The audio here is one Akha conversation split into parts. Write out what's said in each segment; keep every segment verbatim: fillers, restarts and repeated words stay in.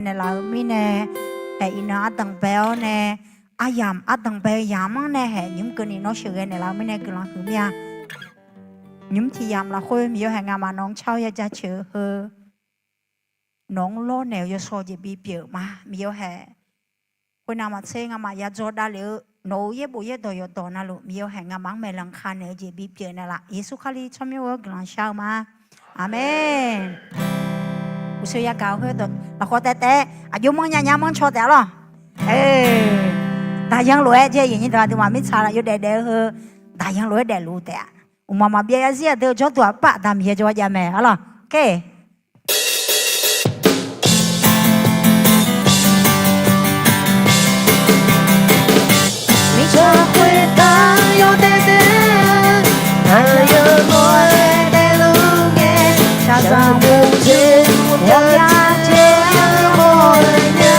naeqlaf-eu mirnae, aer, iqnan ardanq bae-awr nae, aryamq ardanq bae-eu yamq-anr nae haeq nymr keuvni nawr sheuqghae naeqlaf-eu mirnae guiqlanq huiq mir-a. Nymr tiq yamq lafkhoer Miqyaer haeq ngamaf nawq-anr car-awr ya jaceuq-eu heu, nawq-anr lawrnaeq-eu yawshawr jeq bipyeuf ma. Miqyaer haeq, khoernav maqtser ngamaf ya dzaw davlef-eu nawq-euq yaerbof yaerdawq yawqdawq navluf Miqyaer haeq ngamaf-anr maeqlanq kanaeq-eu jeq bipyeuf naeqlaf. Yeqsur Kali tsawrmyanr-eu guiqlanq shar-eu ma. Aqmeq. Uqshoe yagaq-eu khoerdawq lafkhoer taev taev aqjox manr nya nya manr caw taef-a lawq. Daqyan lof-aer jeq yaqnyir deuq aqduimaf mirtsaq laf yawdaef daef-eu heu, daqyan lof-aer daefluf taef-a. Uqmaq maqbyav yarzir aqdui-eu jawrduq aqpar Aqda Miqyaer jawrgar jav mae-a lawq. Oke. Mirtsaq khoertav yawdaef daef-eu, aqyawf lof-aer daefluf ngae, shaqzanq deuq jeq, ghawqmya jeq yawqha-euq nya.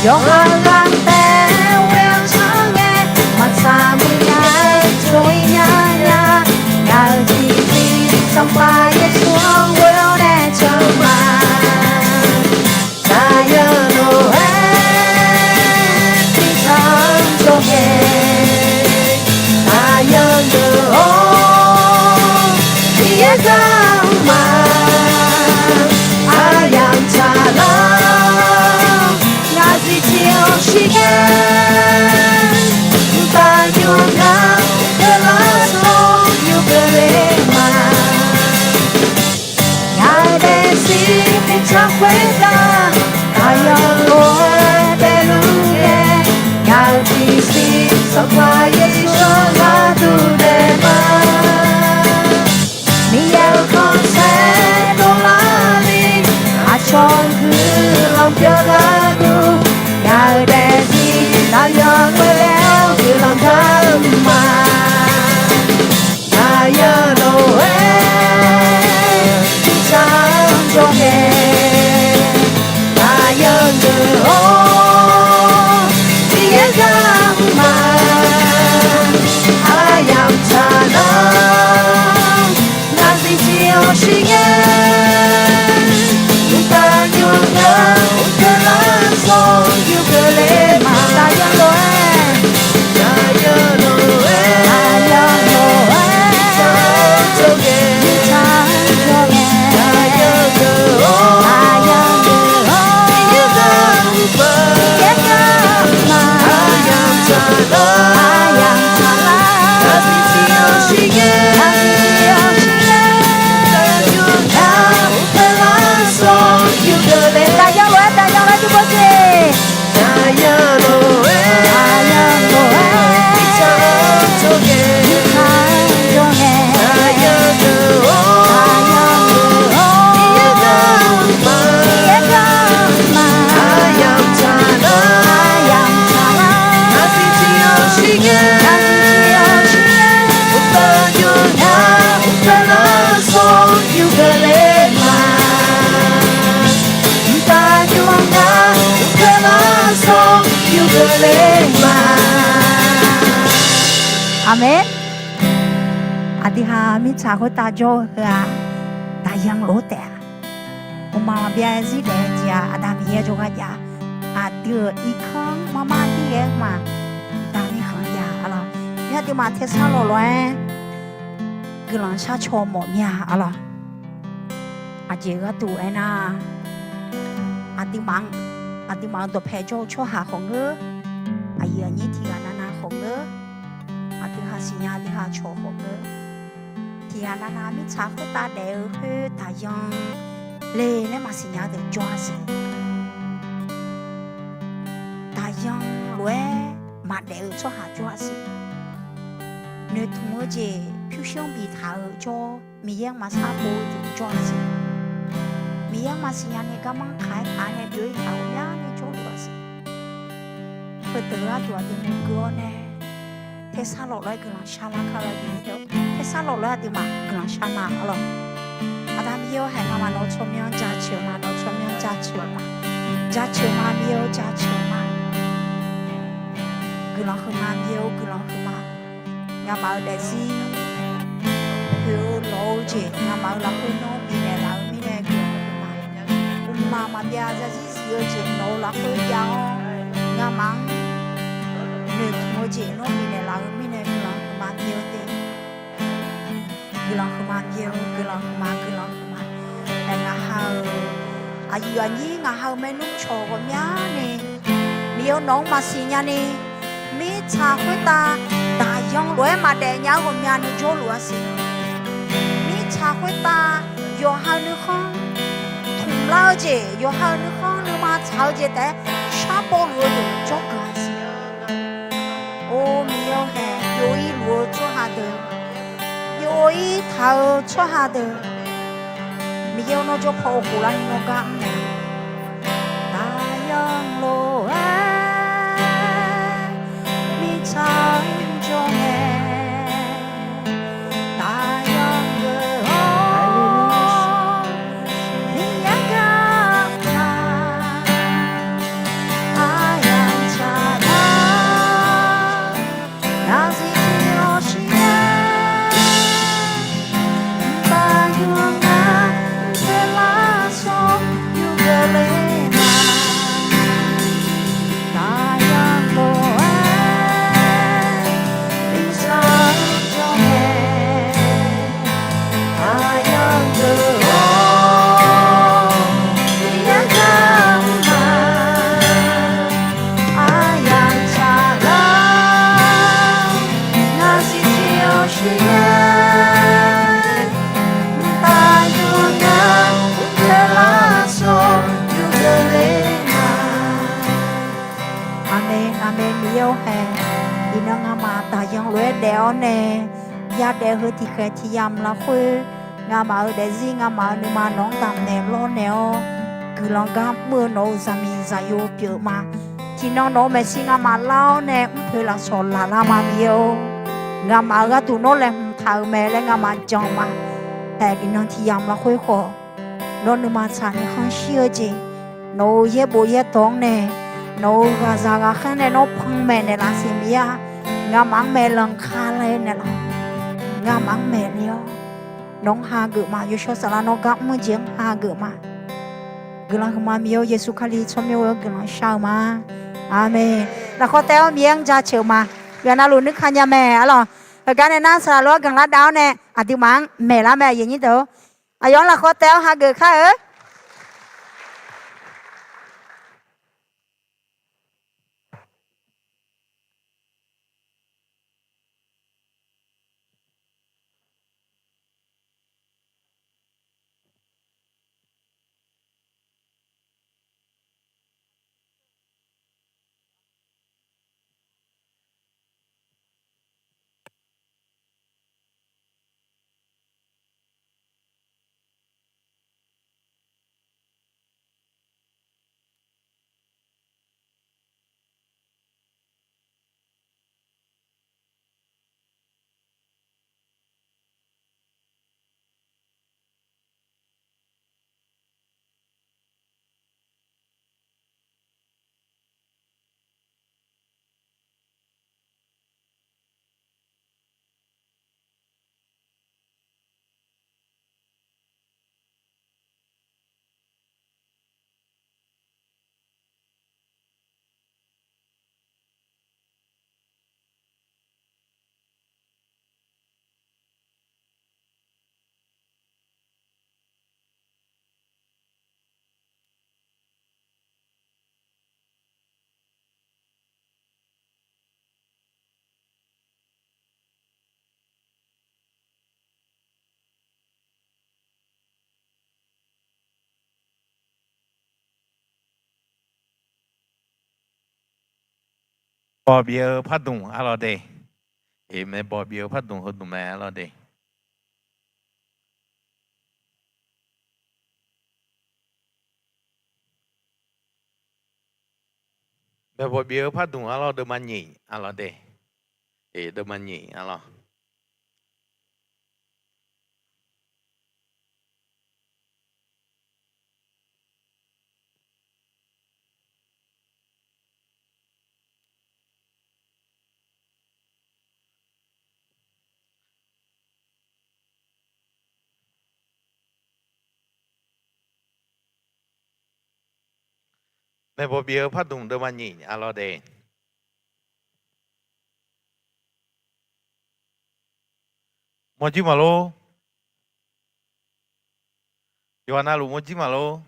Yawqha ghaq taef-aer ghae-eu tsawrhaq ngae, maqtsaq muiq nya-aer tsov-ir nya nya. Ngaq-euq tiqsiq Sanqpaq Yeqsur-anr ghoe-awr nae can ma. Daqyan lof-aer mirtsaq-anr jawr ngae, aqyawf deuq-awr Miqyaer gar-eu ma. Aryamq tsaqlar-awr ngaq zifjir-awr shir ngae, mqtav nymr nar uqkeuv lar sawr yurgeuf le ma. Ngaq-euq daefzir mirtsaq khoertav, aqyawf lof-aer daefluf ngae, ngaq-euq tiqsiq Sanqpaq Yeqsur gharduq daef ma. Miqyaer-euq khanqsaer dovlar ni, aqcawq-eu guiqlanq pyeuf gharduq, ngaq-euq daefzir aqyawf-anr ghoe-awr guiqlanq gar-eu ma. Aqyawf lof-aer mirtsaq-anr jawr ngae, aqyawf deuq-awr Miqyaer gar-eu ma. Aryamq tsaqlar-awr ngaq zifjir-awr shir ngae, mqtav nymr nar uqkeuv lar sawr yurgeuf le ma. Aqyawf lof-aer, aqyawf lof-aer, aqyawf lof-aer mirtsaq-anr jawr ngae, aqyawf deuq-awr Miqyaer gar-eu ma. Aryamq tsaqlar-awr ngaq zifjir-awr shir ngae, mqtav nymr nar uqkeuv lar sawr yurgeuf le. Aqyawf lof-aer, aqyawf lof-aer, aqyawf lof-aer mirtsaq-anr jawr ngae, aqyawf deuq-awr Miqyaer gar-eu ma. Aryamq tsaqlar-awr ngaq zifjir-awr shir ngae, mqtav nymr nar uqkeuv lar sawr yurgeuf le ma. Mqtav nymr nar uqkeuv lar sawr yurgeuf le ma. Aqmeq. Aqduiha mirtsaq khoertav jawr-eu heu-aq, daqyan lof-aer taef-a. Uqmaq maqbyav zarzir daef-eu jeq-aq, Aqda Miqyaer jawrgar jav-a. Aqdui-euq irkanr marmar tir ghae-aer ma, Aqda mirkhanq jav-a lawq. Aqduimaf tersar lawq lof-aer guiqlanq shar caw mawf mir-a lawq. Aqjeq gharduq aernar, aqduimaf-anr, aqduimaf-euq dawqpae jawr-eu tsawrhaq khawf ngeur, aqyuif aqnyir tiqghaq navnav khawf ngeur, aqdui ha siqnya aqdui ha cawq khawf ngeur, tiqghaq navnav mirtsaq khoertav daef-eu khoer daqyan le laer maqsiq nya-eu deuq jawr-a siq. Daqyan lof-aer maqdaef-eu tsawrhaq jawr-a siq. Noeqtmq-eu jeq pyurshuir-anr biftaq-eu jawr, Miqyaer-anr maqsar pov-eu jeq jawr-a siq. Miqyaer-anr maqsiq nya ni garmanr kaq-aer taq-aer nae byov-ir taq-euq myavni jawrluf-a siq. Heudeuq gharduq aqdui noeqkeuv-awr nae, tersar lawq lof-aer guiqlanq shar lar kar-eu jeq, tersar lawq lof-aer aqduimaf guiqlanq shar ma-a lawq. Aqda Miqyaer-or, haeq ngamaf nawq-eu tsawrmyanr jaceuq ma, nawq-eu tsawrmyanr jaceuq ma, jaceuq ma, Miqyaer-or, jaceuq ma. Guiqlanq huiqma, Miqyaer-or, guiqlanq huiqma. Ngamaf-euq daefzir poeq-eu lawq-eu jeq ngamaf-euq lafkhoer nawr bifnaeq laf-eu mirnae guiqlanq huiqma. Ngamaf maqbyav zarzir zif-eu jeq nawq-eu lafkhoer jav-awr, ngamaf-anr noeqtmq-eu jeq nawr bifnaeq laf-eu mirnae guiqlanq huiqma bi-eu de. Guiqlanq huiqma bi-eu, guiqlanq huiqma, guiqlanq huiqma. Aer, ngaq ha-euq aqyuif aqnyir, ngaq ha-euq maernmr cawq ghawqmyani, Miqyaer nawq-anr maqsiq nyani, mirtsaq khoertav daqyan lof-aer maqdaef nya-eu ghawqmyani jawrluf-a siq. Mirtsaq khoertav yawqha-eu nuikhanr tmqlar-eu jeq, yawqha-euq nuikhanr nuima tsaq-eu jeq taef-aer sharpov luf-eu deuq jawrgeuf-a siq. Or, Miqyaer-or hae, byov-ir luf-eu tsawrhaq deuq, byov-ir taq-eu tsawrhaq deuq, Miqyaer-or, nawr jawr paw-eu khof larni nawr gar mr mae. Daqyan lof-aer mirtsaq-anr jawr mae. Daqyan geuf-awr Miqyaer gar mr ma. Aqyamq tsaqlar, ngaq zif tiq-awr shir-aer, mqtav yur ngar mr teu lar sawr yur geuf le ma. Daqyan lof-aer mirtsaq-anr jawr mae. Aqyamq geuf-awr Miqyaer gar mr ma. Aqyamq tsaqlar, ngaq zif tiq-awr shir-aer, mqtav yur ngar mr teu lar sawr yur geuf le ma. Aqmeq, aqmeq. Miqyaer-or hae, iqnan ngamaf daqyan lof-aer daef-awr nae, yadaef heu tiqkhaeq tiq yamq lafkhoer, ngamaf-euq daefzir ngamaf-euq nuima nawq-anr damqnaeq lawrnaeq-awr, guiqlanq gar mr-eu nawq-euq zaqmiq zaqyo pyeuf ma. Tiqnan nawq-euq maeqshi ngamaf lar-awr nae mr poeq lafsawq laf lar ma Miqyaer-or. Ngamaf-euq gharduq nawr laeqhmq taq-euq mae laer ngamaf jan ma. Hae, iqnan tiq yamq lafkhoer khawf, nawr nuima tsaqni khanr shir-eu jeq, nawq-euq yaerbof yaerdawq-anr nae, nawq-euq ghaqzaq ghaqkhaer nae nawr panmaeq naeqlaf siq Miqyaer-a. Ngamaf-anr maeqlanq ka laer naeqlaf, ngamaf-anr maeqle-awr, nawq-anr hageuf ma. Yawshawr Saflar nawr gar mr-eu jeq-anr hageuf ma. Guiqlanq huiqma Miqyaer-or, Yeqsur Kali tsawrmyanr-eu guiqlanq shar-eu ma. Aqmeq. Lafkhawf taef-awr Miqyaer-anr jaceuq ma. Yawqha navluf nuikar nya mae arlawq. Heugar nae nar saqlaq lof-aer guiqlanq lar dav-awr nae aqduimaf-anr maeqlar mae aqyuif aqnyir deuq-or. Aqyawf-anr lafkhawf taef-awr hageuf kar-eu. Bawq bif-eu pardmq arlawr de. Maeq bawq bif-eu pardmq heudmq mae arlawr de. Maeq bawq bif-eu pardmq arlawr deuvma nyiq arlawr de. Deuvma nyiq arlawr. Maeqbawq bif-eu pardmq deuvma nyiq arlawr de. Mawrjir maqlor. Yawqghaq navluf mawrjir maqlor.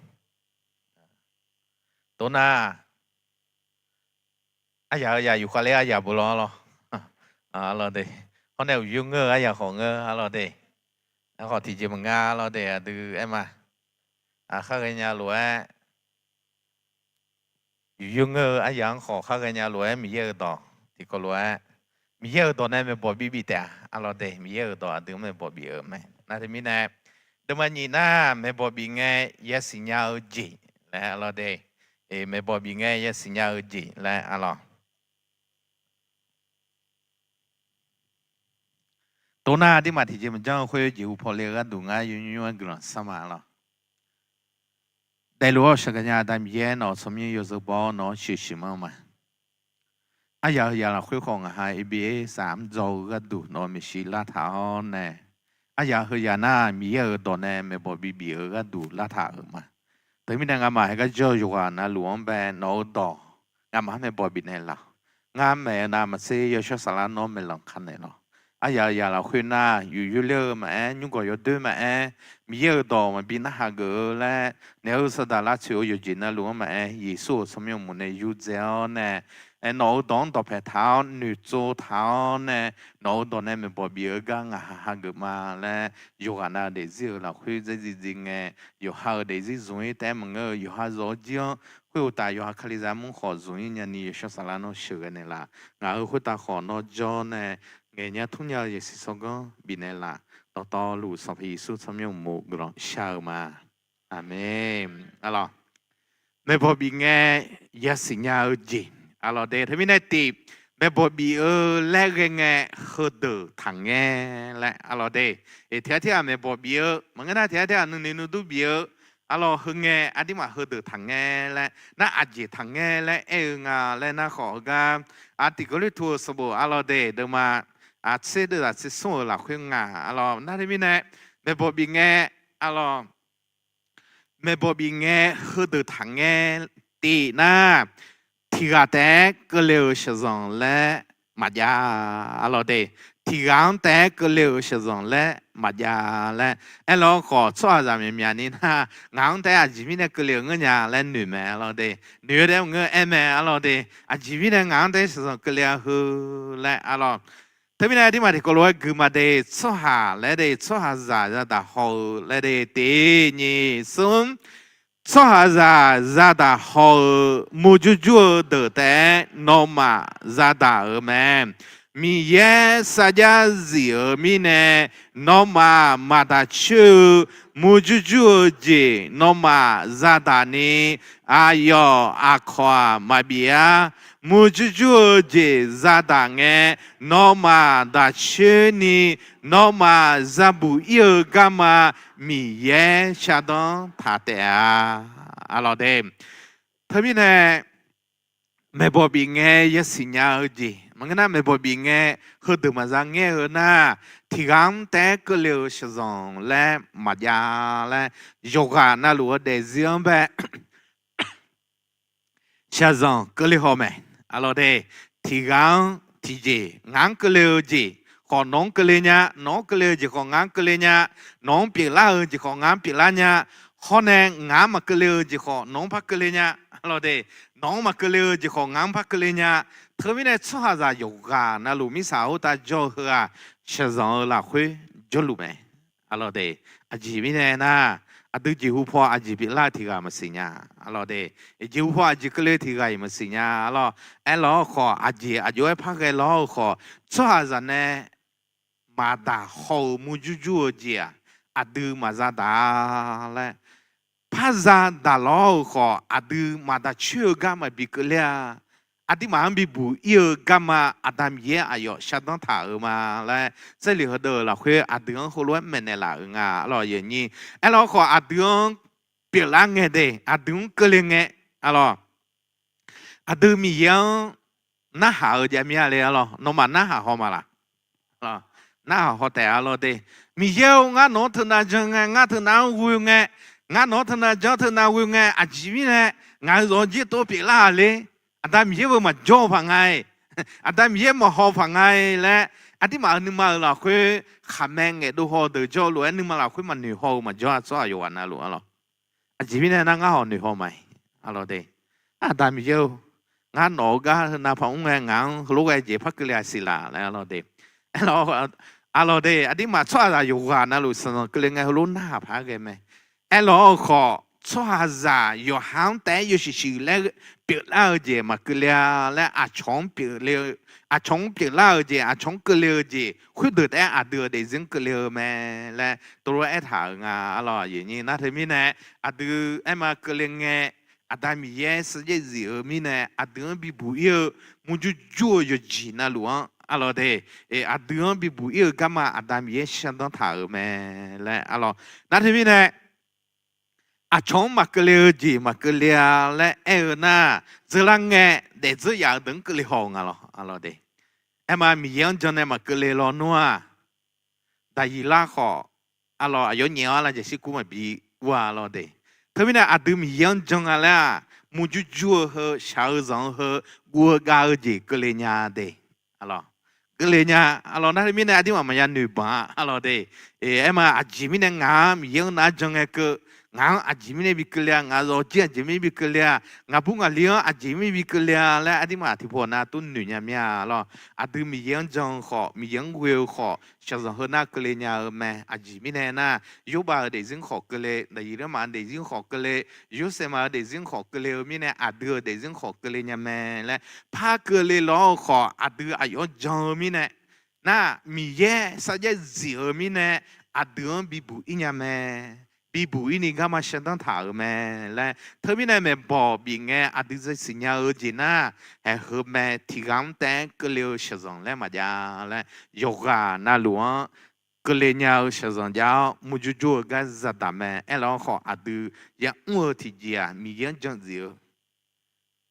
Tov nar, aryaq-eu yaq yufkhav ler aryaq beu lawr lawr. Arlawr de. Hawr nae uqyoer ngeur-eu aryaq khawf ngeur arlawr de. Aerkhawf tiqjeq maqnga arlawr de aqdui aer ma. Khar ghaenya lof-aer Uqyoer ngeur-eu aryaq-anr khawf khar ghaenya lof-aer Miqyaer-euq dawq tiqkawv lof-aer, Miqyaer-euq dawq nae maeqbawq bibif taef-a arlawr de. Miqyaer-euq dawq aqdui-anr maeqbawq bif-euq mae. Nar teumirnae, deuvma nyiq nar, maeqbawq bif ngae yasiq nya-eu jeq laer arlawr de. Maeqbawq bif ngae yasiq nya-eu jeq laer arlawr. Tov nar, aqdirmaf tiqjeq maqjanr-eu khoer jeqhu pawle-eu gharduq ngar yawnymr-aer guiqlanq shar ma arlawr. Daefluf-awr sheuqghae nya Aqda Miqyaer, nawq-euq tsawrmyanr yawzeu baw-awr nawq-anr sheuqshuif manr ma. Aryaq heuyaq lafkhoer khawf ngaq ha Ebenezer mr dzaw-eu gharduq nawq-euq maeqshi lartaq-awr nae, aryaq heuyaq nar Miqyaer-euq dawq nae maeqbawq bibif-eu gharduq lartaq-euq ma. Teumirnae ngamaf heugar jawr-eu yawqghaq navluf-anr bae nawq-euq dawq ngamaf-anr maeqbawq bifnaeq laf. Ngar maeq-eu navmaqtser Yawshawr Saflar nawr maeqlanq kanaeq lawq. Aryaq heuyaq lafkhoer nar, yufyoer ler-eu maqaer, nymrgawq yawdoer maqaer, Miqyaer-euq dawq maqbi narhaq geuf-eu laer naeq-eu saqdaq lavtsoeq-eu yawqjeq navluf-anr maqaer, Yeqsur-euq tsawrmyanr uqmov nae yurdzae-awr nae, nawq-euq dawq-anr dawqpaeq taq-awr noeqtsov taq-awr nae, nawq-euq dawq nae maeqbawq bif-eu gar ngaq ha hageuf ma laer, yawqghaq nav daefzir-euq lafkhoer dzaerdzae dzae ngae, yawqha-euq daefzir zmq-ir taef-aer maqngeur-eu yawqha zawq-eu jir-anr, khoeruqtaf yawqha Kalizaq mr khawf zmq-ir nyani Yawshawr Saflar nawr sheuqghae naeq laf. Ngaq-euq khoertav khawf nawr jawr nae ngaeqnya tmr nya-eu yasiq tsawrganr bifnaeq laf. Dawqtawvluf Sanqpaq Yeqsur tsawrmyanr uqmov guiqlanq shar-eu ma. Aqmeq. Arlawr, maeqbawq bif ngae yasiq nya-eu jeq arlawr de. Teumirnae tif, maeqbawq bif-eu laer ghae ngae heudeuq taqngae laer arlawr de. Tiqghaq tirghaq maeqbawq bif-eu maqngeur nar, tiqghaq tirghaq nuinoeq nuidur bif-eu arlawr, heungae aqdirmaf heudeuq taqngae laer nar, aqjeq taqngae laer aer-eu nga laer nar khawf heugar, Aqtiq Gawrliqtu-euq sanqbof arlawr de, deuvma tser deuvzaq tser smr-euq lafkhoer nga arlawr. Nar teumirnae, maeqbawq bif ngae arlawr, maeqbawq bif ngae heudeuq taqngae tif nar, tiqghaq taef-aer keuvle-euq shaqzanq laer maqjav arlawr de. Tiqghaq-anr taef-aer keuvle-euq shaqzanq laer maqjav laer aerlawr khawf, tsawrhaqzaq myaqmyaq ni nar, ngaq-anr taef-aer aqjeq mirnae keuvle-euq ngeur nya laer noeq mae arlawr de. Noeq-eu taef-aer maqngeur aer mae arlawr de. Aqjeq mirnae ngaq-anr taef-aer shaqzanq keuvle-a heu laer arlawr. Teumirnae aqdirmaf tiqkawv lof-aer guiqma de, tsawrhaq laer de, tsawrhaqzaq zadaq haw-eu laer de, tiq nyiq smr. Tsawrhaqzaq zadaq haw-eu murjur jur-eu deuq taef-aer nawmaf zadaq-euq mae. Miqyaer sarjax zif-euq mirnae, nawmaf maqdaq coer-eu murjur jur-eu jeq nawmaf zadaq ni, aqyawf aqkawq-aq maqbif-ar. Murjur jur-eu jeq zadaq ngae, nawmaf daq coer ni, nawmaf zabuq ir-eu garma Miqyaer shardanr taq taef-a. Arlawr de. Teumirnae, maeqbawq bif ngae yasiq nya-eu jeq maqngeur nar, maeqbawq bif ngae heudeuq maqza ngaer-eu nar, tiqghaq-anr taef-aer keuvle-euq shaqzanq laer maqjav laer, yawqghaq navluf-eu daefzir-anr bae shaqzanq keuvle haw mae. Arlawr de, tiqghaq-anr tiqjeq ngaq-anr keuvle-eu jeq khawf nawq-anr keuvle nya, nawq-anr keuvle-eu jeq khawf ngaq-anr keuvle nya, nawq-anr pyeuflar-eu jeq khawf ngaq-anr pyeuflar nya, hawr nae ngaq-anr maqkeuvle-eu jeq khawf nawq-anr par keuvle nya. Arlawr de, nawq-anr maqkeuvle-eu jeq khawf ngaq-anr par keuvle nya. Teumirnae tsawrhaqzaq yawqghaq navluf mirtsaq khoertav jawr-eu heu-aq, shaqzanq-eu lafkhoer jawrluf mae. Arlawr de, aqjeq mirnae nar, aqdui jeqhu paw aqjeq pyeuflar-eu tiqghaq maqsiq nya. Arlawr de, jeqhu paw aqjeq keuvle tiqghaq-iq maqsiq nya. Arlawr, aerlawr-eu khawf aqjeq aqjox-aer par ghae lawr-eu khawf, tsawrhaqzaq nae maqdaq haw-euq murjur jur-eu jeq-aq, aqdui maqza daq laer, par za daq lawr-eu khawf aqdui maqdaq coer-eu gar maqbi keuvle-a. Aqduimaf-anr bibuq ir-eu garma Aqda Miqyaer aqyawf shardanr taq-euq ma laer, Jarlif heudeuq-euq lafkhoer aqdui-anr heulof-aer maeqnaeq laf-euq nga. Arlawr, yawnyir aerlawr khawf aqdui-anr pyeuflar ngae de, aqdui-anr keuvle ngae. Arlawr, aqdui Miqyaer-anr narhaq-eu jav mir-a le. Arlawr, nawmaf narhaq haw ma laq? Narhaq haw taef. Arlawr de, Miqyaer-or, ngar nawq-anr teunav jan ngae, ngar teunav-anr ghoe ngae, Ngar nawq-anr teunav janr teunav ghoe ngae, aqjeq mirnae ngaq-euq zawqjir tov pyeuflar-aq le. Aqda Miqyaer-eu maqjawr-eu paq nga-iq, Aqda Miqyaer maqhaw paq nga-iq laer, aqduimaf-euq nuima-euq lafkhoer khaqmae ngaeqdov haw-eu deuq jawr-eu lof-aer, nuima lafkhoer maqnoeq haw-eu maqjawr-a tsawrhaq yawqghaq navluf arlawq. Aqjeq mirnae nar ngar hawq noeq haw ma-iq arlawq de. Aqda Miqyaer-or, ngar nawq-eu gar teunav paq mr ngae, ngaq-anr heulof ghae jeq par keuvle-aq siq laf laer arlawq de. Aerlawq, arlawq de, aqduimaf tsawrhaqzaq yawqghaq navluf shaqzanq keuvle ngae heulof narhaq paq-aer ghae mae. Aerlawq-eu khawf, tsawrhaqzaq yawqha-anr taef-aer yawshuif shuif laer pyeuflar-eu jeq maqkeuvle-a laer, aqcawq-anr pyeuflar-eu jeq, aqcawq-anr keuvle-eu jeq khoerdeuq taef-aer aqdui-euq daefzir-anr keuvle-eu mae laer tov lof-aer aertaq-euq nga arlawq. Aqyuif aqnyir nar teumirnae, aqdui aerma keuvle ngae, Aqda Miqyaer sarjax zif-eu mirnae, aqdui-anr bibuq ir-eu murjur jur-eu yawqjeq navluf-anr arlawq de. Aqdui-anr bibuq ir-eu garma Aqda Miqyaer shardanr taq-euq mae laer arlawq. Nar teumirnae, aqcawq-anr maqkeuvle-eu jeq maqkeuvle-a laer aer-eu nar, dzeurlar ngae daefdzeur yaf-eu deuq-anr keuvle haw-eu nga lawq arlawq de. Aerma Miqyaer-anr jan nae maqkeuvle lawnmr-aq, daqyiq lar khawf arlawq, aqyawf nyaef-awr lav jaqshir kur maqbi ur-a arlawq de. Teumirnae aqdui Miqyaer-anr jan nga laer-aq, murjur jur-eu heu, shaq-eu zanq-eu heu, guv-eu gav-eu jeq keuvle nya de. Keuvle nya arlawq. Nar teumirnae aqduimaf maqya noeq banq-a arlawq de. Aerma aqjeq mirnae ngaq-anr Miqyaer-anr nar jan ngae keuv, ngaq-anr aqjeq mirnae bi keuvle-a, ngaq zawqjir aqjeq mirnae bi keuvle-a, ngaq bur ngaq li-anr aqjeq mirnae bi keuvle-a laer aqduimaf tiqpov nar tov noeq nya mir-a arlawq. Aqdui Miqyaer-anr jan-eu khawf, Miqyaer-anr ghoe-eu khawf, shaqzanq heu nar keuvle nya-eu mae. Aqjeq mirnae nar, Yorbav-euq daefzir khawf keuvle, daqyiq lermaf-euq daefzir khawf keuvle, Yorsaev maf-euq daefzir khawf keuvle-eu mirnae, aqdui-euq daefzir khawf keuvle nya mae laer par keuvle lawr-eu khawf, aqdui aqyawf jan-eu mirnae nar, Miqyaer sarjax zif-eu mirnae aqdui-anr bibuq ir nya mae. Bibuq ir ni garma shardanr taq-euq mae laer. Teumirnae maeqbawq bif ngae aqdui zasiq nya-eu jeq nar, haeq heu mae. Tiq ghaq-anr taef-aer keuvle-eu shaqzanq laer maqjav laer, yawqghaq navluf-anr keuvle nya-eu shaqzanq jav-awr murjur jur-eu gar zadaq mae. Aerlawr khawf aqdui yamr-eu tiqjeq-aq, Miqyaer-anr jan zif-eu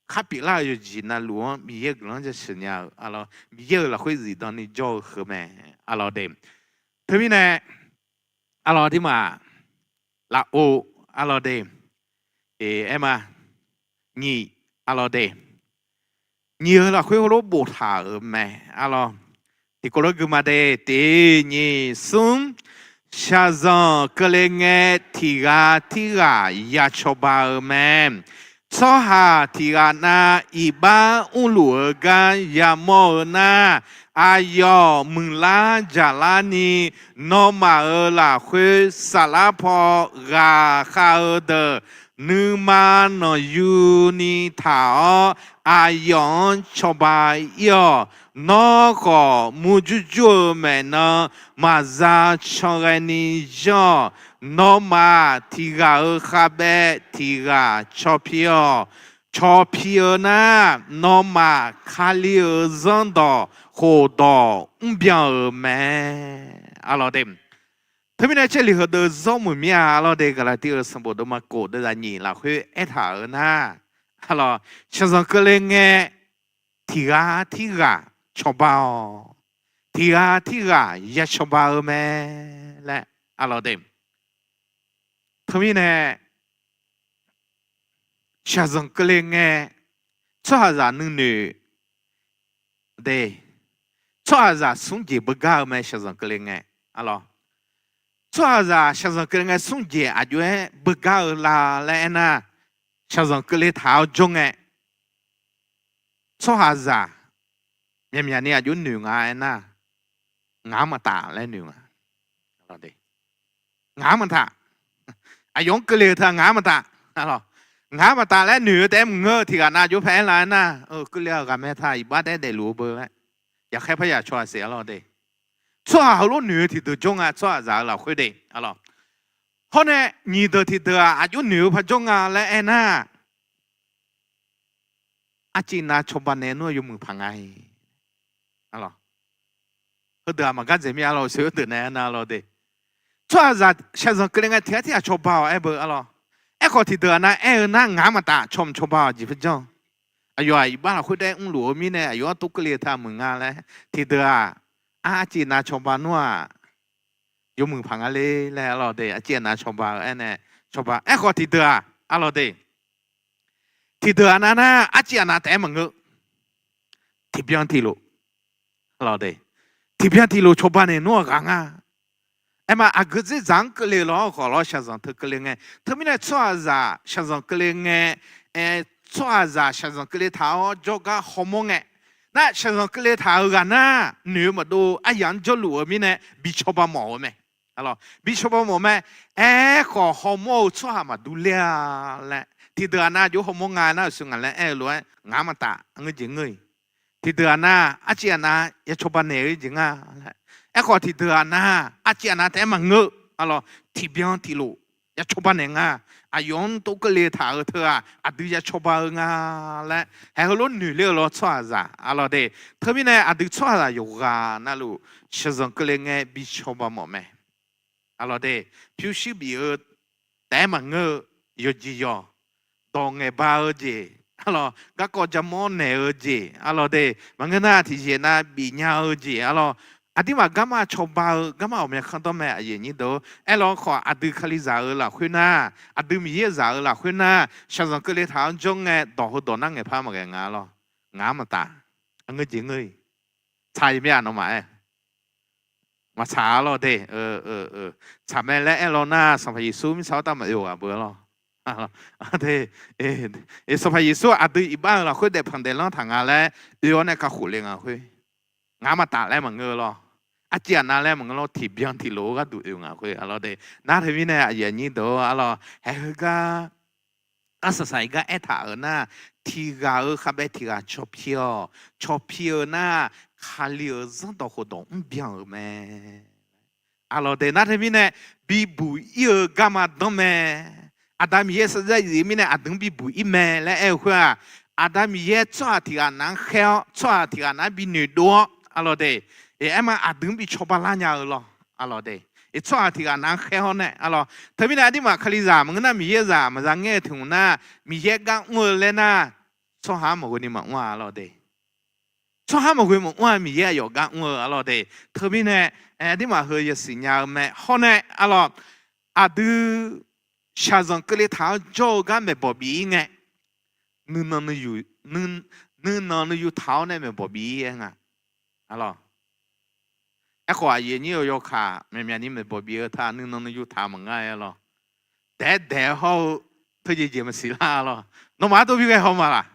khar pyeuflar-eu yawqjeq navluf-anr Miqyaer-euq guiqlanq jaceuq nya-eu arlawq, Miqyaer-euq lafkhoer zifdan ni jawr-eu heu mae arlawq de. Teumirnae arlawq aqduimaf lafov arlawq de. Aerma nyiq arlawq de. Nyiq-eu lafkhoer heulof boftaq-euq mae arlawq. Tiqkawv lof gui ma de. Tiq nyiq smr, shaqzanq keuvle ngae tiq ghaq tirghaq ya cawba-eu mae. Tsawrhaq tiq ghaq nav iqbax mrluf-eu gar yamawr-eu nar, aqyawf muiqlar jaqlar ni nawmaf-euq lafkhoer saflar paw ghaqkhav-eu deuq nuima nanqyu ni taq-awr aqyawf-anr cawba ir-awq. Nawr khawf murjur jur-eu maeqnan maqza caw ghae ni yanr-awq. Nawmaf tiq ghaq-euq khavbaev tiq ghaq caw pi-awq. Caw pi-eu nar, nawmaf Kali-euq zanrdawq khofdawq mrbyan-euq mae. Arlawq de. Teumirnae caerlif heudeuv zawr muiq mir-a arlawq de. Gaqlaqtiv-euq sanqbof deuvma kof deuvzaq nyiq lafkhoer aertaq-euq nar, arlawq, shaqzanq keuvle ngae tiq ghaq tirghaq cawba-awq. Tiq ghaq tirghaq ya cawba-eu mae laer arlawq de. Teumirnae shaqzanq keuvle ngae tsawrhaqzaq nuinoeq de. Tsawrhaqzaq smr jeq beugar-eu mae shaqzanq keuvle ngae. Arlawq, tsawrhaqzaq shaqzanq keuvle ngae smr jeq aqjox-aer beugar-eu la laer aernar, shaqzanq keuvle taq-awr jawr ngae tsawrhaqzaq myaqmyaq ni aqjox noeq nga aernar, ngaq-anr maqtaf laer noeq nga. Ngaq-anr maqtaf. Aqyawf-anr keuvle-eu teu-aq ngaq-anr maqtaf. Ngaq-anr maqtaf laer noeq-eu taef-aer maqngeur-eu tiq ghaq nav aqjox pae aer la aernar, keuvle-aq ghaqmae ta iqbax taef-aer daefluf-eu beu laer yaqkhaer par yaq caw-a siq arlawq de. Tsawrhaq heulof noeq-eu tiqdeuq jawr nga tsawrhaqzaq-euq lafkhoer de arlawq. Hawr nae nyiq deuq tiqdeuq-aq aqjox noeq-eu par jawr nga laer aernar, arciv nav cawba naeq nmr-eu yawmuiq paq nga-i. Heudeuq-aq maqgar dzaeq mir arlawq, soeq heudeuq nae aernar arlawq de. Tsawrhaqzaq shaqzanq keuvle ngae tiq ghaq tirghaq cawba-awq aer beu arlawq. Aerkhawf tiqdeuq-aq nav aer-eu nar ngaq-anr maqtaf caw mq cawba-awq jeq par janr. Aqyawf-aq iqbax lafkhoer taef-aer mrluf-eu mirnae aqyawf-anr tov keuvle-eu teu-aq muiq nga laer tiqdeuq-aq, arciv nav cawba nmr-aq yawmuiq paq nga le laer arlawq de. Arciv nav cawba-eu aernae cawba. Aerkhawf tiqdeuq-aq, arlawr de, tiqdeuq aqnav nar arciv aqnav taef-aer maqngeur. Tiqbyan tiqlof, arlawr de, tiqbyan tiqlof cawba naeq nmr-aq ghaq nga. Aerma aqgeu dzerdzaq-anr keuvle lawr khawf lawr shaqzanq teu keuvle ngae. Teumirnae tsawrhaqzaq shaqzanq keuvle ngae, tsawrhaqzaq shaqzanq keuvle taq-awr jawrgar hawmawr ngae. Nar shaqzanq keuvle taq-euq ghaq nar noeq-eu maqdov aryaq-anr jawrluf-eu mirnae bi cawba mawf-eu mae. Bi cawba mawf mae. Aerkhawf hawmawr-eu tsawrhaq maqdur ler-a laer, tiqdeuq aqnav jov hawmawr nga nar-euq shuir ngaq laer aer-eu lof-aer ngaq-anr maqtaf, ngeur jeq ngeur-iq. Tiqdeuq aqnav arciv aqnav ya cawba naeq-eu jeq nga laer. Aerkhawf tiqdeuq aqnav arciv aqnav taef-aer maqngeur, arlawr, tiqbyan tiqlof ya cawba naeq nga. Aqyawf-anr tov keuvle taq-eu teu-aq aqdui ya cawba-eu nga laer haeq heulof noeq ler-eu lawr tsawrhaqzaq, arlawr de. Teumirnae aqdui tsawrhaqzaq yawqghaq navluf shaqzanq keuvle ngae bi cawba mawf mae. Arlawr de, pyurshuir bif-eu taef-aer maqngeur-eu, yawqjeq yawq, dawq ngaeqba-eu jeq, arlawr, garkawv jamawr naeq-eu jeq, arlawr de, maqngeur nar tiqjeq nav bif nya-eu jeq, arlawr, aqduimaf garma cawba-eu garma ghawqmya kanr dawr mae, aqyuif aqnyir deuq. Aerlawr khawf aqdui Kalizaq-euq lafkhoer nar, aqdui Miqyaer zaq-euq lafkhoer nar, shaqzanq keuvle taq-anr jawr ngae dawq heudawq nar ngaeqpar maqghae nga, arlawr, ngaq-anr maqtaf, ngeur jeq ngeur-iq. Tsaq-iq mir-aq nawmaf-aer maqtsaq, arlawr de. Tsaq mae laer aerlawr nar Sanqpaq Yeqsur mirtsaq khoertav maqoe-eu ghaq beu, arlawr. Sanqpaq Yeqsur aqdui iqbax-euq lafkhoer daefpanq daeflanr taq nga laer oe-awr nae kakhof le nga khoer, ngaq-anr maqtaf laer maqngeur-eu lawr. Arciv aqnav laer maqngeur lawr, tiqbyan tiqlof-eu gharduq oe nga khoer, arlawr de. Nar teumirnae aqyuif aqnyir deuq, arlawr, haeq heugar arsaq saq-iq gar aertaq-euq nar, tiqghaq-euq khavbae tiqghaq cawq pi-awq. Cawq pi-eu nar, Kali-euq zanrdawq khofdawq mrbyan-euq mae. Arlawr de, nar teumirnae bibuq ir-eu garma danr mae. Aqda Miqyaer sarjax zif-eu mirnae aqdui-anr bibuq ir mae laer aer-eu khoer-aq, Aqda Miqyaer tsawrhaq tiqghaq nav-anr khaer-awr tsawrhaq tiqghaq nav-anr bi noeqdov-awr, arlawr de, aerma aqdui-anr bi cawba lar nya-eu lawr, arlawr de. Tsawrhaq tiqghaq nav-anr khaer-awr nae, arlawr, teumirnae aqduimaf Kalizaq maqngeur nar Miqyaer zaq maqza ngaer-eu tiq hmq nar, Miqyaer gar mr-eu laer nar, tsawrhaq-anr maqghoe ni maqmr-a, arlawr de. Tsawrhaq maqghoe maqmr-a, Miqyaer aqyawf gar mr-eu, arlawr de. Teumirnae aqduimaf heu yasiq nya-eu mae. Hawr nae, arlawr, aqdui shaqzanq keuvle taq-awr jawr-eu gar maeqbawq bif-ir ngae, nuinanq nuiyu, nuinanq nuiyu taq-awr nae maeqbawq bif-ir aer nga, arlawr. Aerkhawf aqyuif aqnyir-euq yawkaq myaqmyaq ni maeqbawq bif-eu taq nuinanq nuiyu taq maqnga-aer, arlawr. Daef-aer daef hawr-eu teujeq jeq maqsiq lar, arlawr. Nawmaf-anr tov bi ghae haw ma laq?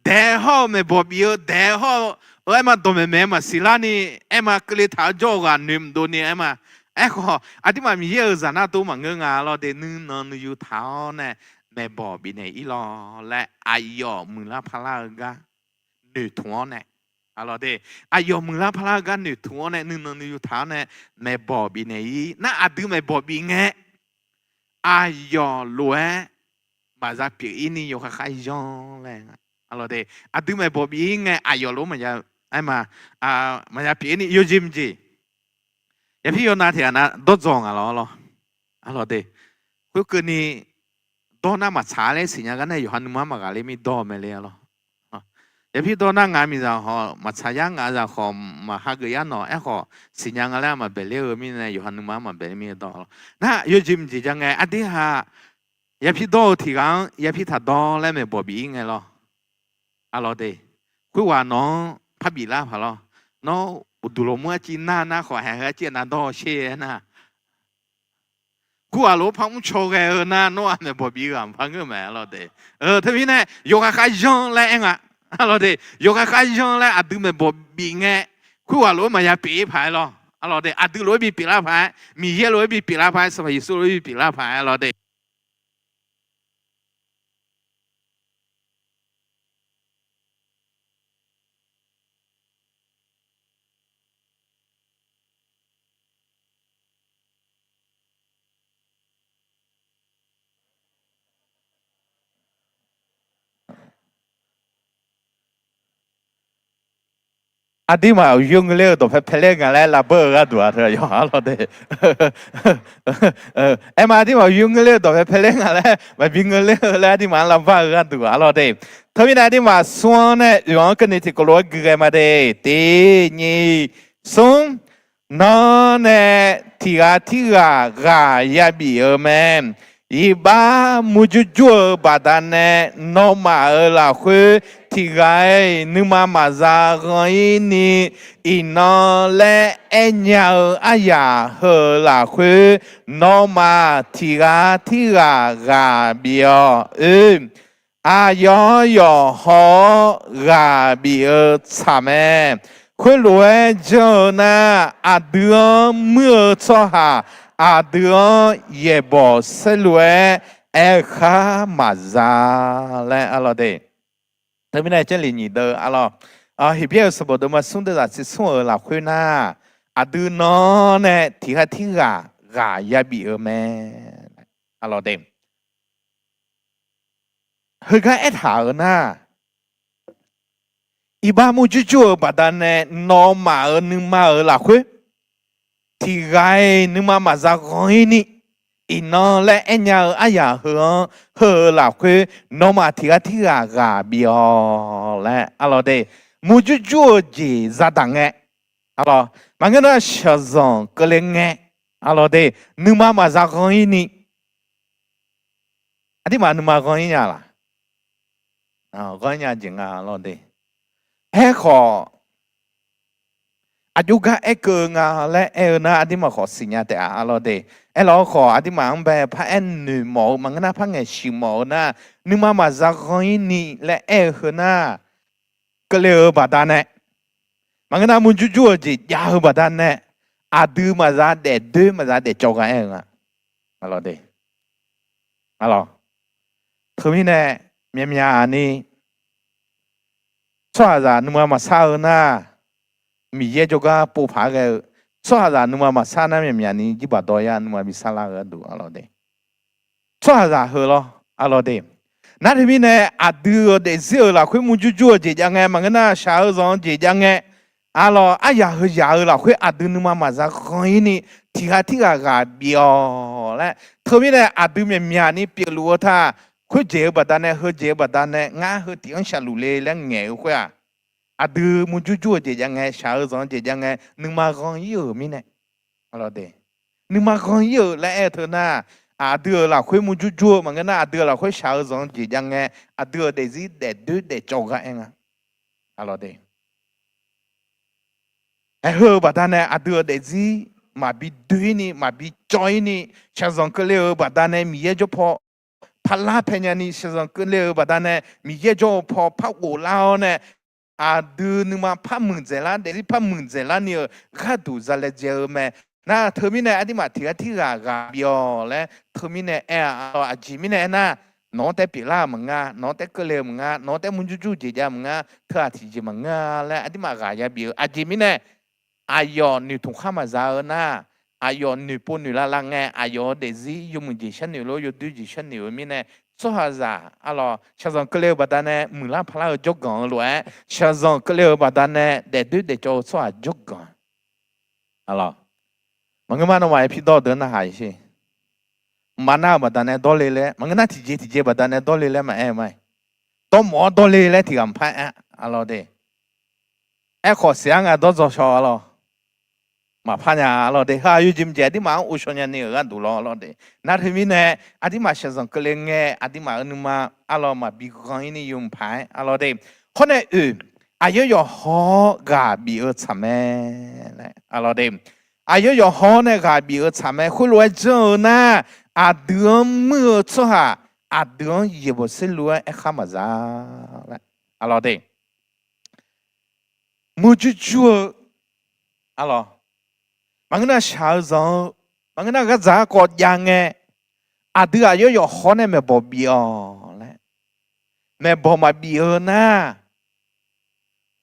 Daef hawr-eu maeqbawq bif-eu, daef hawr-eu aerma dawqmaeq maeq-aer maqsiq lar ni, aerma keuvle taq-awr jawr-eu ghaq noeq mqdov ni aerma. Aerkhawf aqduimaf Miqyaer-euq zaq nar tov maqngeur nga, arlawr de. Nuinanq nuiyu taq-awr nae maeqbawq bifnaeq ir lawr laer aqyawf muiqlar parlar-eu gar noeqtmq-awr nae, arlawr de, aqyawf muiqlar parlar-eu gar noeqtmq-awr nae nuinanq nuiyu taq-awr nae maeqbawq bifnaeq ir. Nar aqdui maeqbawq bif ngae, aqyawf lof-aer maqza pyeuf ir ni yawkhav khav yanr laer, arlawr de, aqdui maeqbawq bif ir ngae aqyawf lof-aer maqya, aerma, maqya pyeuf ir ni yawjeq mqjeq, yapir yawnav tiq ghaq nav dawrdzaw nga lawr, arlawr. Arlawr de, khoerkeuvni dawr nar maqtsaq laer siqnya gar nae yawqha nuima-anr maqghaq ler mir dawr-eu mae le, arlawr. Yapir dawr nar ngaq miqzaq khawf maqtsaq yar, ngaq zaq khawf maqhageuf yar nawq, aerkhawf siqnya nga laer maqbaeq ler-eu mirnae yawqha nuima-anr maqbaeq ler mir dawr, arlawr. Nar yawjeq mqjeq ja ngae aqdui haq yapir dawr-eu tiq ghaq-anr yapir taq dawr laer maeqbawq bif ir ngae lawr, arlawr de. Khoerghaq nawq-anr parbif lar paq lawr. Nawr uqduq lawqmur arciv nar nar khawf haeq heu arciv aqnav dawr-eu sher aer nar, khoerghaq lof-aer par mrcaw ghae-eu nar nawr-aq maeqbawq bif-eu ghaq maqpar ngeur mae, arlawr de. Teumirnae yawkhav khav yanr laer aer nga, arlawr de. Yawkhav khav yanr laer aqdui maeqbawq bif ngae, khoerghaq lof-aer maqya pyeuf ir paq-aer lawr, arlawr de. Aqdui lof-aer bipyeuf lar paq-aer, Miqyaer lof-aer bipyeuf lar paq-aer, Sanqpaq Yeqsur lof-aer bipyeuf lar paq-aer, arlawr de. Aqduimaf uqyoer ngeur ler-eu dawqpae pae ler nga laer lavbeur-eu gharduq-aq teu yawqha, arlawr de. Aerma aqduimaf uqyoer ngeur ler-eu dawqpae pae ler nga laer maqbi ngeur ler-eu laer aqduimaf-anr lavbaq-eu gharduq, arlawr de. Teumirnae aqduimaf smr-anr nae oeq-anr keuvni tiqkawv lof-aer gui ghae ma de. Tiq nyiq smr Nawr nae tiq ghaq tirghaq ghaq yabif-eu mae. Iqbax murjur jur-eu baqdanae nawmaf-euq lafkhoer tiq ghaq-iq nuima maqza ghan-ir ni, iqnan laer aernya-eu aryaq heu-euq lafkhoer nawmaf tiq ghaq tirghaq ghaq bif-awq. Oe, aqyawf-anr yawqhaw-awr ghaq bif-eu tsaq mae. Khoerlof-aer janr-eu nar, aqdui-anr muir-eu tsawrhaq aqdui-anr yaeqbawq saerlu-aer aerkhar maqza laer arlawr de. Teumirnae Jarlif nyiq deuv arlawr, Heqbyaer-euq sanqbof deuvma smr deuvzaq tser smr-euq lafkhoer nar, aqdui nan nae tiq ghaq tirghaq ghaq yabif-eu mae. Arlawr de. Heugar aertaq-euq nar, iqbax murjur jur-eu baqdanae nawmaf-euq nuima-euq lafkhoer tiq ghaq-iq nuima maqza ghan-ir ni, iqnan laer aernya-eu aryaq heu-anr heu-euq lafkhoer nawmaf tiq ghaq tirghaq ghaq bif-awq laer arlawr de. Murjur jur-eu jeq zadaq ngae, arlawr, maqngeur nar shaqzanq keuvle ngae, arlawr de, nuima maqza ghan-ir ni, aqdirmaf nuima ghan-ir nya laq? Ghan-ir nya jeq nga arlawr de. Aerkhawf, aqjox gar aerkeuv-eu nga laer aer-eu nar, aqdirmaf khawf siqnya taef-a arlawr de. Aerlawr khawf, aqdirmaf-anr bae paraer noeqmawf-eu maqngeur nar, par ngaeq siqmawf-eu nar, nuima maqza ghan-ir ni laer aer-eu heu nar, keuvle-eu baqdanae, maqngeur nar murjur jur-eu jeq jav-eu baqdanae, aqdui maqza daefdoer maqza daefcawv gha aer-eu nga. Arlawr de. Arlawr, teumirnae myaqmyaq ni tsawrhaqzaq nuima maqsar-eu nar, Miqyaer jawrgar pov paq-aer ghae-eu, tsawrhaqzaq nuima maqsar nar myaqmyaq ni jirbaq dawr yar nuima bi sarlar-eu gharduq arlawr de. Tsawrhaqzaq heu lawr, arlawr de. Nar teumirnae aqdui-euq daefzir-euq lafkhoer murjur jur-eu jeq jav ngae, maqngeur nar shaq-eu zanq-eu jeq jav ngae, arlawr, aryaq heu yaq-eu lafkhoer aqdui nuima maqza ghan-ir ni, tiq ghaq tirghaq ghaq bif-awq laer. Teumirnae aqdui myaqmyaq ni pyeufluf-eu taq, khoerjeq-eu baqdanae heujeq-eu baqdanae ngar heu tiq-anr shaqluf le laer ngaeq-eu khoer-aq, aqdui murjur jur-eu jeq jav ngae, shaq-eu zanq-eu jeq jav ngae, nuima ghan-ir-euq mirnae, arlawr de, nuima ghan-ir-euq laer aer-eu teu nar, aqdui-euq lafkhoer murjur jur-eu maqngeur nar, aqdui-euq lafkhoer shaq-eu zanq-eu jeq jav ngae, aqdui-euq daefzir daefdoer daefcawv gha aer nga. Arlawr de. Aer heu-eu baqdanae aqdui-euq daefzir maqbi doe-ir ni, maqbi cawv-ir ni, shaqzanq keuvle-euq baqdanae Miqyaer jawr paw parlar pae nyani, shaqzanq keuvle-euq baqdanae Miqyaer jawr-eu paw par ghoflar-awr nae, aqdui nuima par muiqdzaeqlar, daefzir par muiqdzaeqlar ni-euq gharduq zalae dzae-eu mae. Nar teumirnae aqdirmaf tiq ghaq tirghaq ghaq bif-awq laer teumirnae aer-a. Aqjeq mirnae aernar, nawq-anr taef pyeuflar-euq maqnga, nawq-anr taef keuvle-eu maqnga, nawq-anr taef murjur jur jeq jav maqnga, teughaq tiqjeq maqngeur-a laer aqdirmaf ghaq yabif-eu. Aqjeq mirnae aqyawf noeqtmq khar maqza-eu nar, aqyawf noeqpov noeqlav lav ngae, aqyawf-euq daefzir yawmuiq jeq sharnoeq lor, yawdoer jeq sharnoeq-eu mirnae, tsawrhaqzaq arlawr, shaqzanq keuvle-eu baqdanae muiqlar parlar-eu jawrganq-eu lof-aer, shaqzanq keuvle-euq baqdanae daefdoer daefcawv-eu tsawrhaq jawrganq. Arlawr, maqngeur mar nawmaf-iq pirdawr deuq narhaq-iq sher. Mqmav nar-eu baqdanae dawrle laer, maqngeur nar tiqjeq tiqjeq baqdanae dawrle laer maqaer-eu ma. Dawrmawf-awr dawrle laer tiq ghaq maqpar aer, arlawr de. Aerkhawf siq-ar nga dawrdzaw shaw arlawr. Maqpar nya arlawr de. Heu-aq yawjeq mqjeq aqdirmaf-anr ghovshaw nyani-euq gharduq lawr arlawr de. Nar teumirnae aqdirmaf shaqzanq keuvle ngae aqdirmaf-euq nuima arlawr maqbi ghan-ir ni yawmuiq paq-aer arlawr de. Hawr nae oeq, aqyawf yawqhaw-awr ghaq bif-eu tsaq mae laer arlawr de. Aqyawf yawqhaw-awr nae ghaq bif-eu tsaq mae. Khoerlof-aer janr-eu nar, aqdui-anr muir-eu tsawrhaq aqdui-anr yaeqbawq saerlu-aer aerkhar maqza laer arlawr de. Murjur jur-eu arlawr, maqngeur nar shaq-eu zanq-eu, maqngeur nar ghar dzaq-ar kawv jav ngae, aqdui aqyawf yawqhaw nae maeqbawq bif-awq laer. Maeqbawq maqbif-eu nar,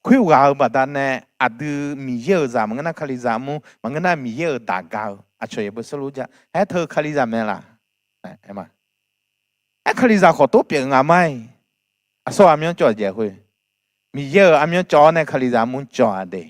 khoerghaq-eu baqdanae aqdui Miqyaer-euq zaq maqngeur nar Kalizaq armur maqngeur nar Miqyaer-euq daq ga-eu aqcawq yaeqbawq saerlu-aer ja aer teu Kalizaq mae laq? Aer Kalizaq khawf tov pyeuf nga ma-iq. Aqsur aqmyanr cawv-a jeq khoer, Miqyaer-euq aqmyanr cawv-awr nae Kalizaq armur cawv-a de.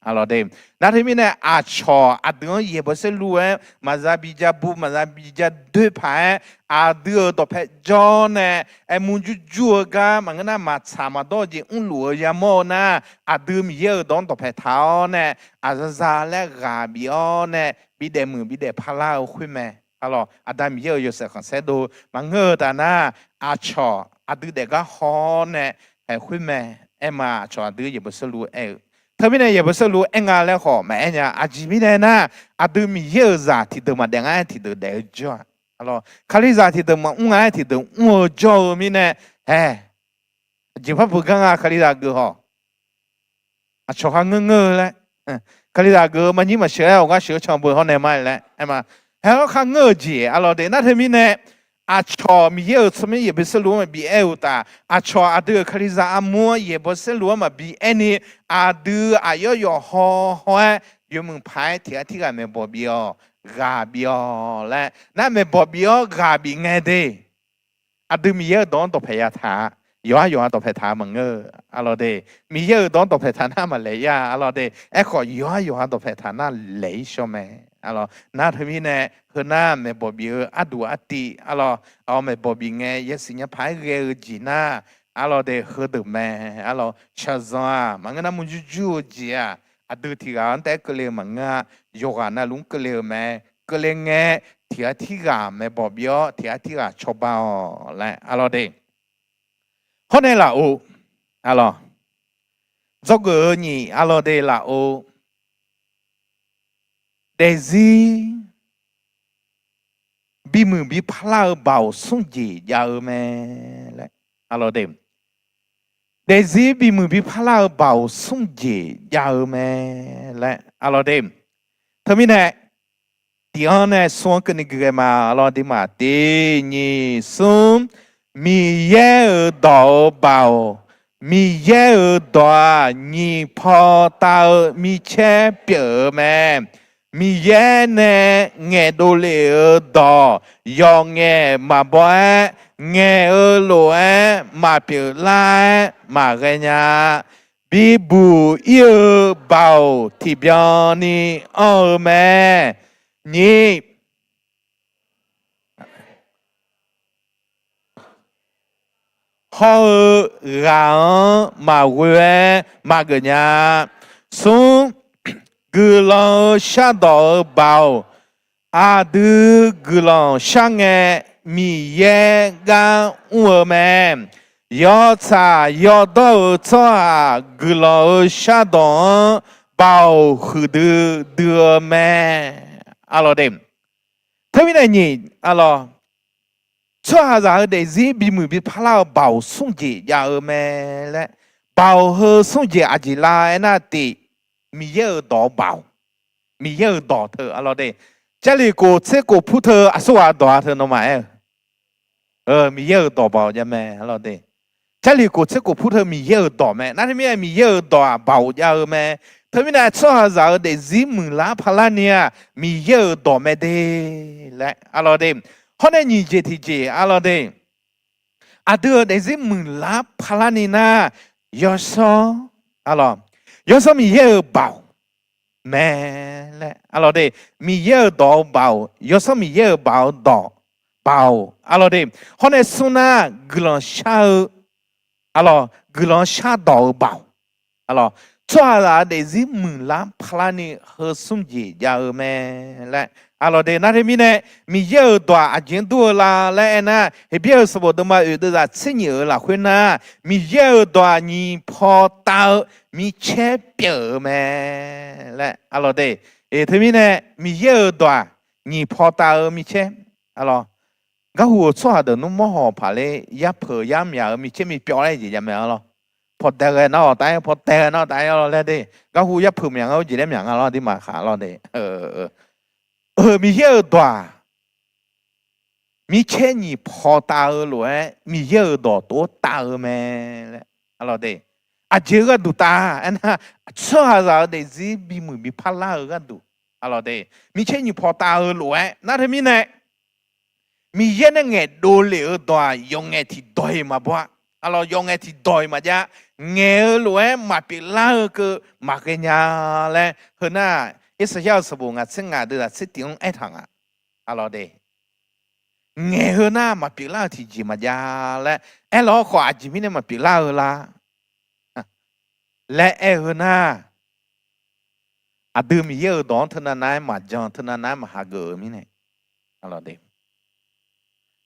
Aqlawq de, nar teumirnae aqcawq aqdui-anr yaeqbawq saerlu-aer maqza bi ja bu maqza bi ja doer paq-aer, aqdui-euq dawqpae jawr nae aermur jurjur-eu gar maqngeur nar maqtsaq maqdawr-eu jeq mrluf-eu yamawr-eu nar, aqdui Miqyaer-euq dawq-anr dawqpae taq-awr nae, aqzaqza laer ghaq bif-awr nae bidaef muiq bidaef parlar-eu khoer mae. Aqlawq, Aqda Miqyaer-euq yawshaef khanqsaer dov maqngeur-eu taf nar, aqcawq aqdui daefgar haw-awr nae haeq khoer mae. Aerma aqcawq aqdui yaeqbawq saerlu aer-eu, teumirnae yaeqbawq saerlu aer nga laer khawf maqaer nya. Aqjeq mirnae nar, aqdui Miqyaer-euq zaq tiqdeuq maqdaef ngar-aer tiqdeuq daef-eu jawr-aq, aqlawq, Kalizaq tiqdeuq maqmr ngar-aer tiqdeuq mr-eu jawr-eu mirnae, haeq, jeqpar peuq gar nga Kalizaq geuf hawq. Aqcawq kharngeur ngeur-eu laer, Kalizaq geuf-eu maqnyir maqsheuq-aer awqgar sheuq-eu can beu hawr nae ma laer aer ma. Haeq-awr kharngeur-eu jeq aqlawq de nar teumirnae, aqcawq Miqyaer-euq tsawrmyanr yaeqbawq saerlu-anr maqbi aer-eu taf, aqcawq aqdui-euq Kalizaq armur-anr yaeqbawq saerlu-anr maqbi aerni, aqdui aqyawf yawqhaw haw-aer yawmuiq paq-aer tiq ghaq tirghaq maeqbawq bif-awq, ghaq bif-awq laer nar maeqbawq bif-awr ghaq bif ngae de. Aqdui Miqyaer-euq dawq-anr dawqpae ya taq-a, yawqhar yawqha dawqpae taq-a maqngeur-eu aqlawq de. Miqyaer-euq dawq-anr dawqpae taq nar maqlaeq ya aqlawq de. Aerkhawf yawqhar yawqha dawqpae taq nar laeq-ir shawr mae. Aqlawq, nar teumirnae heunar maeqbawq bif-eu arduq artiv aqlawq, aqyawf maeqbawq bif ngae yasiq nya paq-aer ghae-eu jeq nar, aqlawq de, heudeuq mae. Aqlawq, shaqzanq-aq maqngeur nar murjur jur-eu jeq-aq, aqdui tiq ghaq-anr taef-aer keuvle-eu maqngeur-a. Yawqghaq navluf-anr keuvle-euq mae. Keuvle ngae, tiq ghaq tirghaq maeqbawq bif-awr tiq ghaq tirghaq cawba-awq laer aqlawq de. Hawr nae lafov, aqlawq, dzawgeuf-eu nyiq aqlawq de lafov, daefzir bimuiq bi parlar-eu baoq smr jeq jav-eu mae laer, aqlawq de, daefzir bimuiq bi parlar-eu baoq smr jeq jav-eu mae laer, aqlawq de. Teumirnae tiq-anr nae smr-anr keuvni gui ghae ma. Aqlawq de, maqteq nyiq smr, Miqyaer-euq dawq-euq baoq, Miqyaer-euq dawq-aq nyiq paw tav-eu micaer pyeuf-eu mae. Miqyaer nae ngaeqdov lef-eu dawq yawqngaef maqbaw-aer, ngaeq-eu lof-aer maqpyeuf lar-aer maqghae nya. Bibuq ir-eu baoq tiqbyan ni anr-eu mae. Nyiq, hawr-eu ghaq-anr maqghoe-aer maqgeuf nya. Smr, guiqlanq-eu shardawq-eu baoq, aqdui guiqlanq shar ngae Miqyaer gar mr-eu mae. Yawtsaq yawdawr-eu tsawrhaq guiqlanq-eu shardawq-anr baoq huiqdui dui-eu mae. Aqlawq de, teumirnae nyiq, aqlawq, tsawrhaqzaq-eu daefzir bimuiq bi parlar-eu baoq smr jeq jav-eu mae laer. Baoq heu smr jeq aqjeq lav aernar tif, Miqyaer-euq dawq-eu baoq, Miqyaer-euq dawq teu aqlawq de. Jarlif khof tser khof pur teu aqsurghaq dawq-a teu nawmaf aer-eu, Miqyaer-euq dawq baoq jav mae aqlawq de. Jarlif khof tser khof pur teu Miqyaer-euq dawq mae. Nar teumirnae Miqyaer-euq dawq-aq baoq jav-eu mae. Teumirnae tsawrhaqzaq-eu daefzir muiqlar parlar ni-aq Miqyaer-euq dawq mae de laer aqlawq de. Hawr nae nyiq jeq tiqjeq aqlawq de, aqdui-euq daefzir muiqlar parlar ni nar, yawsanr, aqlawq, yawsanr Miqyaer-euq baoq mae laer aqlawq de. Miqyaer-euq dawq-eu baoq, yawsanr Miqyaer-euq baoq-eu dawq, baoq aqlawq de. Hawr nae smr nar guiqlanq shar-eu, aqlawq, guiqlanq shardawq-eu baoq, aqlawq, tsawrhaqzaq-eu daefzir muiqlar parlar ni heu smr jeq jav-eu mae laer aqlawq de. Nar teumirnae Miqyaer-euq dawq-aq aqjeq-anr dur-eu la laer aernar, Heqbyaer-euq sanqbof deuvma oeq deuvzaq tser nyiq-euq lafkhoer nar, Miqyaer-euq dawq-aq nyiq paw tav-eu micaer pyeuf-eu mae laer aqlawq de. Teumirnae Miqyaer-euq dawq-aq nyiq paw tav-eu micaer, aqlawq, garhu-euq tsawrhaq deuq nmr mawr hawq paq ler yarpeuq yar myaq-euq micaer mipyawv laer jeq jav mae aqlawq. Paw dae ghae nar-awq tav-aer, paw dae ghae nar-awq tav-aer aqlawq laer de. Garhu yarpeuq myaq ngar-eu jeq laer myaq nga lawr, aqduimaf khaq lawr de. Miqyaer-euq dawq-aq micaer nyiq paw tav-eu lof-aer Miqyaer-euq dawq tov tav-eu mae laer aqlawq de. Aqjeq-eu gharduq tav aernar, tsawrhaqzaq-eu daefzir bimuiq bi parlar-eu gharduq aqlawq de. Micaer nyiq paw tav-eu lof-aer nar teumirnae Miqyaer nae ngaeqdov lef-eu dawq-aq yawqngaef tiqdawq-iq maqbaw-a. Arlawq, yawf ngaeq tiqdawq-iq maqjav. Ngaeq-eu lof-aer maqpyeuf lar-eu keuv maqghae nya laer, heu nar, Irsaqyar-euq sanqbof ngaq tser ngaq deuq-aq tser tif-anr aertaq nga. Arlawq de, ngaeq heu nar maqpyeuf lar-eu tiqjeq maqjav laer aerlawq khawf, aqjeq mirnae maqpyeuf lar-eu la laer aer-eu nar, aqdui Miqyaer-euq dawq-anr teunav nav-aer maqjan, teunav nav-aer maqhageuf-eu mirnae.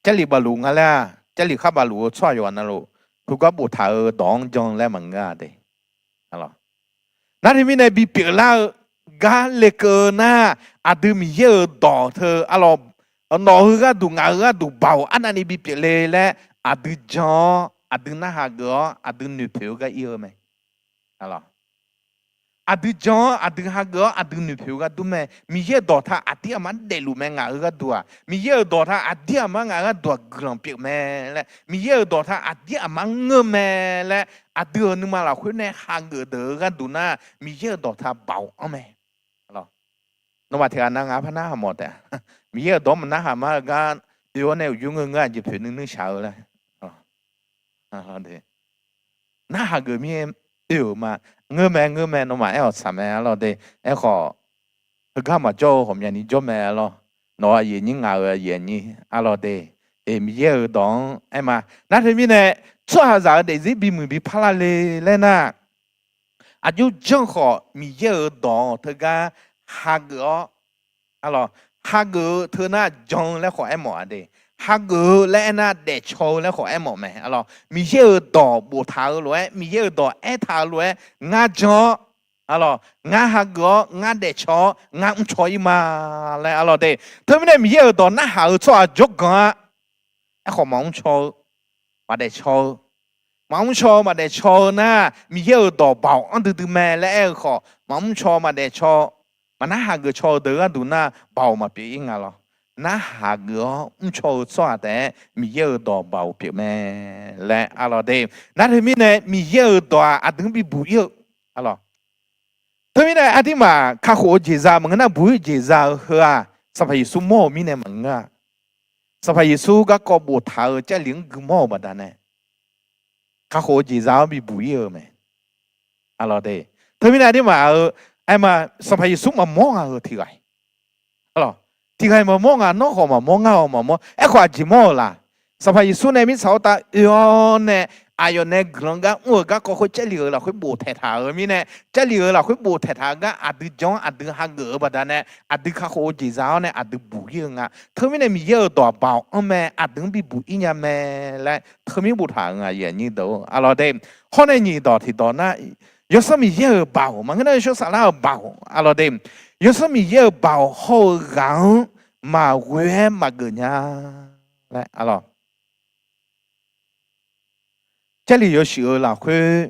Jarlif bafluf nga laer-aq, Jarlif khar bafluf-eu tsawrhaq yawqghaq navluf, heugar boftaq-eu dawq-anr jan laer maqngeur-a de. Nar teumirnae bipyeuf lar-eu gar lekeuv-eu nar, aqdui Miqyaer-euq dawq teu arlawq, nawq-eu gharduq ngaq-eu gharduq baoq arnavni bipyeuf le laer aqdui jan-awr, aqdui narhaq geuf-awr, aqdui noeqpoeq-eu gar ir-eu mae. Aqdui jan-awr, aqdui hageuf-awr, aqdui noeqpoeq-eu gar dur mae. Miqyaer-euq dawq taq aqdir aqmar daefluf mae, ngaq-eu gharduq-aq. Miqyaer-euq dawq taq aqdir aqmar ngaq-eu gharduq-aq guiqlanq pyeuf mae laer, Miqyaer-euq dawq taq aqdir aqmar ngeur mae laer, aqdui-euq nuima lafkhoer nae hageuf deuq-eu gharduq nar, Miqyaer-euq dawq taq baoq anr mae. Nawmaf tiqghaq nav ngaq par narhaq mawf taef-a. Miqyaer-euq dawq-anr maqnarhaq mar-eu gar oe-awr nae uqyur ngeur ngeur aqjeq poeq nuinui shaq-eu laer narhaq geuf mir-aer oe-euq ma. Ngeur mae, ngeur mae, nawmaf aer-awq tsaq mae arlawq de. Aerkhawf, heugar maqjawr-eu ghawqmyani jawr mae arlawq. Nawq-euq aqyuif aqnyir, ngaq-euq aqyuif aqnyir arlawq de. Eq, Miqyaer-euq dawq-anr aer ma. Nar teumirnae, tsawrhaqzaq-euq daefzir bimuiq bi parlar le laer nar, aqjox janr khawf Miqyaer-euq dawq teugar hageuf-awr, arlawq, hageuf-eu teu nar jan-eu laer khawf aermawf-a de. Hageuf-eu laer aernar daefcaw-eu laer khawf aermawf mae arlawq. Miqyaer-euq dawq boftaq-eu lof-aer, Miqyaer-euq dawq aertaq-eu lof-aer ngar jan-awr, arlawq, ngar hageuf-awr, ngar daefcaw-awr, ngar mrcaw ir ma laer arlawq de. Teumirnae Miqyaer-euq dawq narhaq-eu tsawrhaq jawrganq-a. Aerkhawf maqmr caw-eu, maqdaef caw-eu, maqmr caw-eu maqdaef caw-eu nar, Miqyaer-euq dawq baoq anr duidui mae laer aer-eu khawf, maqmr caw maqdaef caw, maqnar hageuf caw-eu deuq gharduq nar, baoq maqpyeuf ir nga lawr. Nar hageuf-awr mrcaw-eu tsawrhaq taef-aer Miqyaer-euq dawq baoq pyeuf mae laer arlawq de. Nar teumirnae Miqyaer-euq dawq-aq aqdui-anr bibuq ir-eu arlawq. Teumirnae aqduimaf kakhof-eu jeqza maqngeur nar, buq ir jeqza-eu heu-aq, Sanqpaq Yeqsur mawr-eu mirnae maqngeur-a. Sanqpaq Yeqsur garkawv boftaq-eu Jarlif-anr gui mawr-euq baqdanae, kakhof-eu jeqza-anr bibuq ir-eu mae. Arlawq de. Teumirnae aqduimaf-euq aerma, Sanqpaq Yeqsur maqmawr ngaq-euq tiqghaq-iq, arlawq, tiqghaq-iq maqmawr ngaq, nawr khawf maqmawr, ngar khawf maqmawr. Aerkhawf aqjeq mawr-euq laq? Sanqpaq Yeqsur nae mirtsaq-awr tav oe-awr nae, aqyawf nae guiqlanq gar mr-euq garkawv khoer Jarlif-euq lafkhoer boftaq taq-euq mirnae, Jarlif-euq lafkhoer boftaq taq-eu gar aqdui jan-anr aqdui hageuf-eu baqdanae, aqdui kakhof-eu jeqza-awr nae aqdui buq ir-eu nga. Teumirnae Miqyaer-euq dawq-aq baoq anr mae, aqdui-anr bibuq ir nya mae laer teumir boftaq-euq nga, aqyuif aqnyir deuq-or. Arlawq de. Hawr nae nyiq dawq tiqdawq nar, Yawsanr Miqyaer-euq baoq maqngeur nar, yawshawr saflar-euq baoq, arlawq de. Yawsanr Miqyaer-euq baoq hawr-eu ghaq-anr maqghoe-aer maqgeuf nya laer, arlawq, Jarlif yawshuif-eu lafkhoer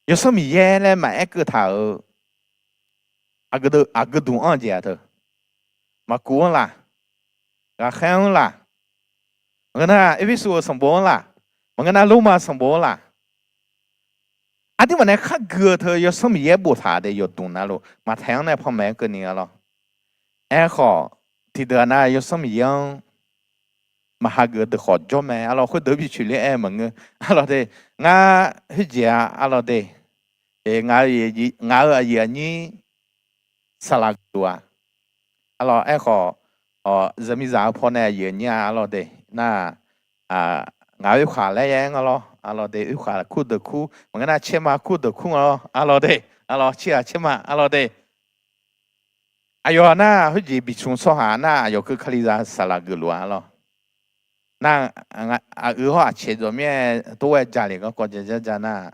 Yawsanr Miqyaer laer maqaer keuv taq-euq aqgeu duq anr-eu jeq-aq teu, Maqkuv-anr laq, Ghaqkhaer-anr laq, maqngeur nar Erpersu-euq sanqbof-anr laq, maqngeur nar Lormav sanqbof-anr laq, aqduimaf nae khargui-eu teu Yawsanr Miqyaer boftaq de. Yawqdmq navluf Maqtaeq-anr nae panmaeq-aer keuvni, arlawq, aerkhawf, tiqdeuq-aq nar Yawsanr Miqyaer-anr maqhageuf deuq khawf jawr mae, arlawq, khoerdeuq bi coeqler aer maqngeur, arlawq de. Ngar khoerjeq-a, arlawq de, ngaq-euq aqyuif aqnyir saqlaq geuf-a, arlawq, aerkhawf, zaqmiqzaq-eu pawnae aqyuif aqnyir-a, arlawq de, nar, ngaq-euq oerkhaq laer ya aer nga lawr, arlawq de, oerkhaq kur deuq kur, maqngeur nar caerma kur deuq kur nga lawr, arlawq de, arlawq, caerghaq caerma, arlawq de. Aqyawf nar khoerjeq bicmq tsawrhaq nar aqyawf keuv Kalizaq saqlaq geufluf-a, arlawq. Nar, aqgeu hawr aqcaeq dawq mir-aer tov-aer ja le garkawv ja ja ja nar,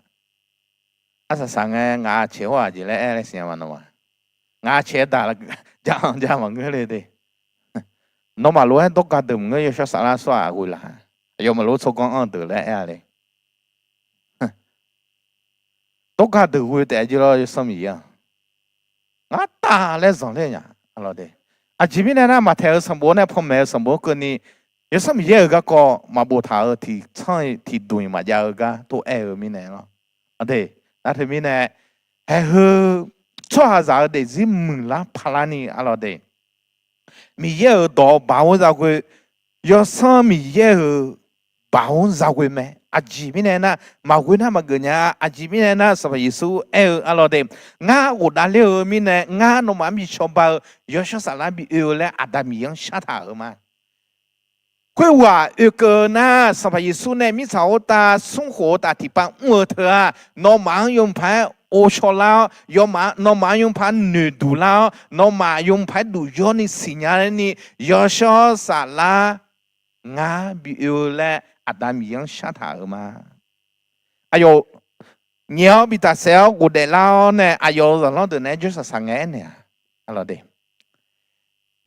arsaq saq ngae ngaq aqcaeq hawr-aq jeq laer aer laer siqnya ma nawmaf. Ngaq aqcaeq daq ja-anr ja maqngeur le de. Nawmaf lof-aer dawrga deuq maqngeur, yawshawr saflar tsawrhaq ghoe laq-a. Aqyawfmaf lof-aer tsawrganr anr-eu deuq laer aer-a le. Dawrga deuq ghoe taef-a jir lawr, Yawsanr Miqyaer-aq, ngar taf laer zanqler nya, arlawq de. Aqjeq mirnae nar, Maqtaeq-euq sanqbof nae panmaeq-eu sanqbof-anr keuvni, Yawsanr Miqyaer-euq garkawv maqbof taq-euq tiqtsanr-iq tiqdmq-iq maqjav-eu gar tov aer-eu mirnae lawr. Nar teumirnae, haeq heu tsawrhaqzaq-euq daefzir muiqlar paqlarni, arlawq de, Miqyaer-euq dawq-eu baoq-anr zaghoe, Yawsanr Miqyaer-euq baoq-anr zaghoe mae. Aqjeq mirnae nar, maqghoe nar maqgeuf nya-a. Aqjeq mirnae nar, Sanqpaq Yeqsur aer-eu, arlawr de, ngar ghofdav ler-eu mirnae, ngar nawmaf-anr bi cawba-eu yawshawr saflar bi oe-eu laer Aqda Miqyaer-anr shartaq-euq ma. Khoerghaq oekeuv-eu nar, Sanqpaq Yeqsur nae mirtsaq khoertav smr khof-eu taf tiqpav mr-eu teu-aq, nawmaf-anr yawmuiq paq-aer ghovshaw lar-awr, nawmaf-anr yawmuiq paq-aer noeqduq lar-awr, nawmaf yawmuiq paq-aer duq yawr ni siqnya ni, yawshawr saflar ngar bi oe-eu laer Aqda Miqyaer-anr shartaq-euq ma. Aqyawf nyaef-awr bi tafsaef-awr ghofdaef lar-awr nae, aqyawf-euq zaqlanr deuq naeq-aer jawrsaq saq ngae aernaeq-a, arlawr de,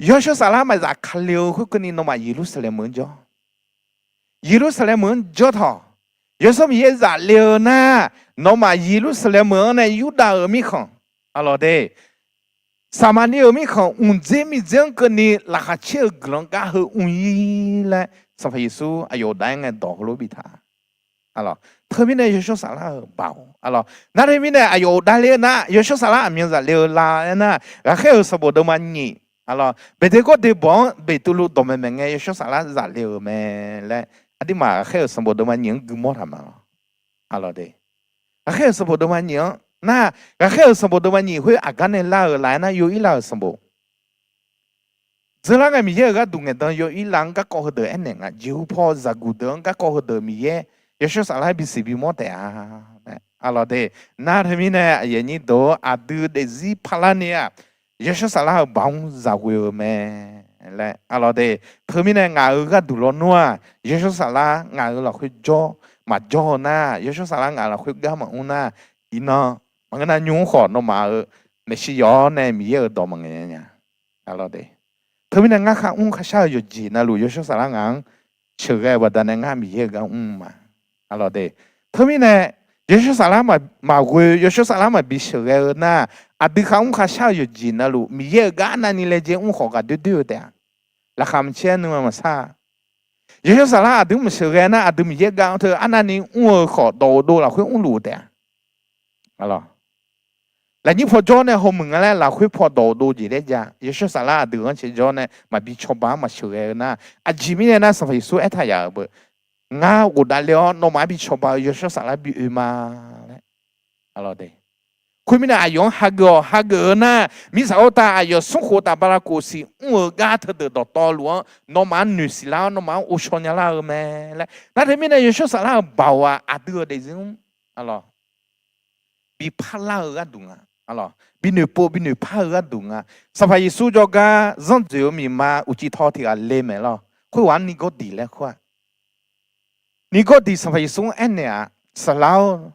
yawshawr saflar maqzaf kale-eu khoerkeuvni nawmaf Yeqlursaqlaeq meuq-anr jawr. Yeqlursaqlaeq meuq-anr jawr tawq. Yawsanr Miqyaer zaf le-eu nar, nawmaf Yeqlursaqlaeq meuq-anr nae Yurdav-euq mirkhanq, arlawr de, Saqmaqli-euq mirkhanq mqdzer miqdzer-anr keuvni laqkhaq caer-eu guiqlanq gar heu mr-ir laer Sanqpaq Yeqsur aqyawf uqdav-aer ngae dawq heulof biftaq-a. Teumirnae yawshawr saflar-euq baoq, arlawr, nar teumirnae aqyawf uqdav le-eu nar, yawshawr saflar aqmyan zaf le-eu la aernar, ghaqkhaer-euq sanqbof deuvma nyiq, arlawr, Beqteqgawrdeq bawq-anr Beqtuvluv dawqmaeq maeq ngae yawshawr saflar zaf le-euq mae laer, aqduimaf ghaqkhaer-euq sanqbof deuvma nyiq-anr guimawr taq ma lawr. Arlawr de, ghaqkhaer-euq sanqbof deuvma nyiq-anr nar, ghaqkhaer-euq sanqbof deuvma nyiq khoer aqgar nae lar-euq laf-aer nar, yaw ir lar-euq sanqbof dzeurlar ngae Miqyaer-euq gharduq ngaeqdan yaw ir lar-anr garkawv heudeuq aernaeq nga. Jeqhu paw zaqguq deuq-anr garkawv heudeuq Miqyaer yawshawr saflar bisiq bimawr taef-a. Arlawr de, nar teumirnae aqyuif aqnyir deuq-or, aqdui daefzir parlar ni-aq, yawshawr saflar-euq baoq-anr zaqghoe-eu mae laer, arlawr de, teumirnae ngaq-euq gharduq lawnmr-aq, yawshawr saflar ngaq-euq lafkhoer jawr, maqjawr-eu nar, yawshawr saflar ngaq-euq lafkhoer gar maqmr nar, iqnan maqngeur nar nymr khawf nawmaf-euq maeqshi yawf-awr nae Miqyaer-euq dawq maqngaeq nya. Arlawr de, teumirnae ngar kharmr kharshar-eu yawqjeq navluf yawshawr saflar ngaq-anr sheuqghae-eu baqdanae ngar Miqyaer-euq gar mr ma. Arlawr de, teumirnae yawshawr saflar maqghoe, yawshawr saflar maqbi sheuqghae-eu nar, aqdui kharmr kharshar-eu yawqjeq navluf Miqyaer-euq gar arnavni laejae mr khawf ghaqdoer doer-eu taef-a. Laqkhaq maqcaer-aer nuima maqsar-a. Yawshawr saflar aqdui mr maqsheuqghae nar, aqdui Miqyaer gar anr teu arnavni mr-eu khawf dawq ghofdov lafkhoer mrluf-eu taef-a. Lafnyir paw jawr nae hawmuiq nga laer lafkhoer paw dawq ghofdov jeq laer jav. Yawshawr saflar aqdui ghanrcae jawr nae maqbi cawba-anr maqsheuqghae-eu nar, aqjeq mirnae nar Sanqpaq Yeqsur aertaq yaf-euq beu, ngar ghofdav le-awr nawmaf-anr bi cawba-eu yawshawr saflar bi oe ma laer. Khoermirnae aqyawf-anr hageuf-awq. Hageuf-eu nar, mirtsaq khoertav aqyawf smr khof taf bala kof siq mr-eu gar teudeuq dawqtawvluf-anr nawmaf-anr noeqsiq lar-awr nawmaf-anr ghovshaw nya lar-eu mae laer. Nar teumirnae yawshawr saflar-euq baoq-aq aqdui-euq daefzir mr, arlawr, bi parlar-eu gharduq nga. Arlawr, bi noeqpov bi noeqpar-eu gharduq nga. Sanqpaq Yeqsur jawrgar zanr dzoeq-eu miqma uqcif taw tiq ghaq le maeq lawr. Khoerghaq-anr Niqgawrdiq laer kur-aq. Niqgawrdiq Sanqpaq Yeqsur-anr aernaeq-aq, Saqlaq-or,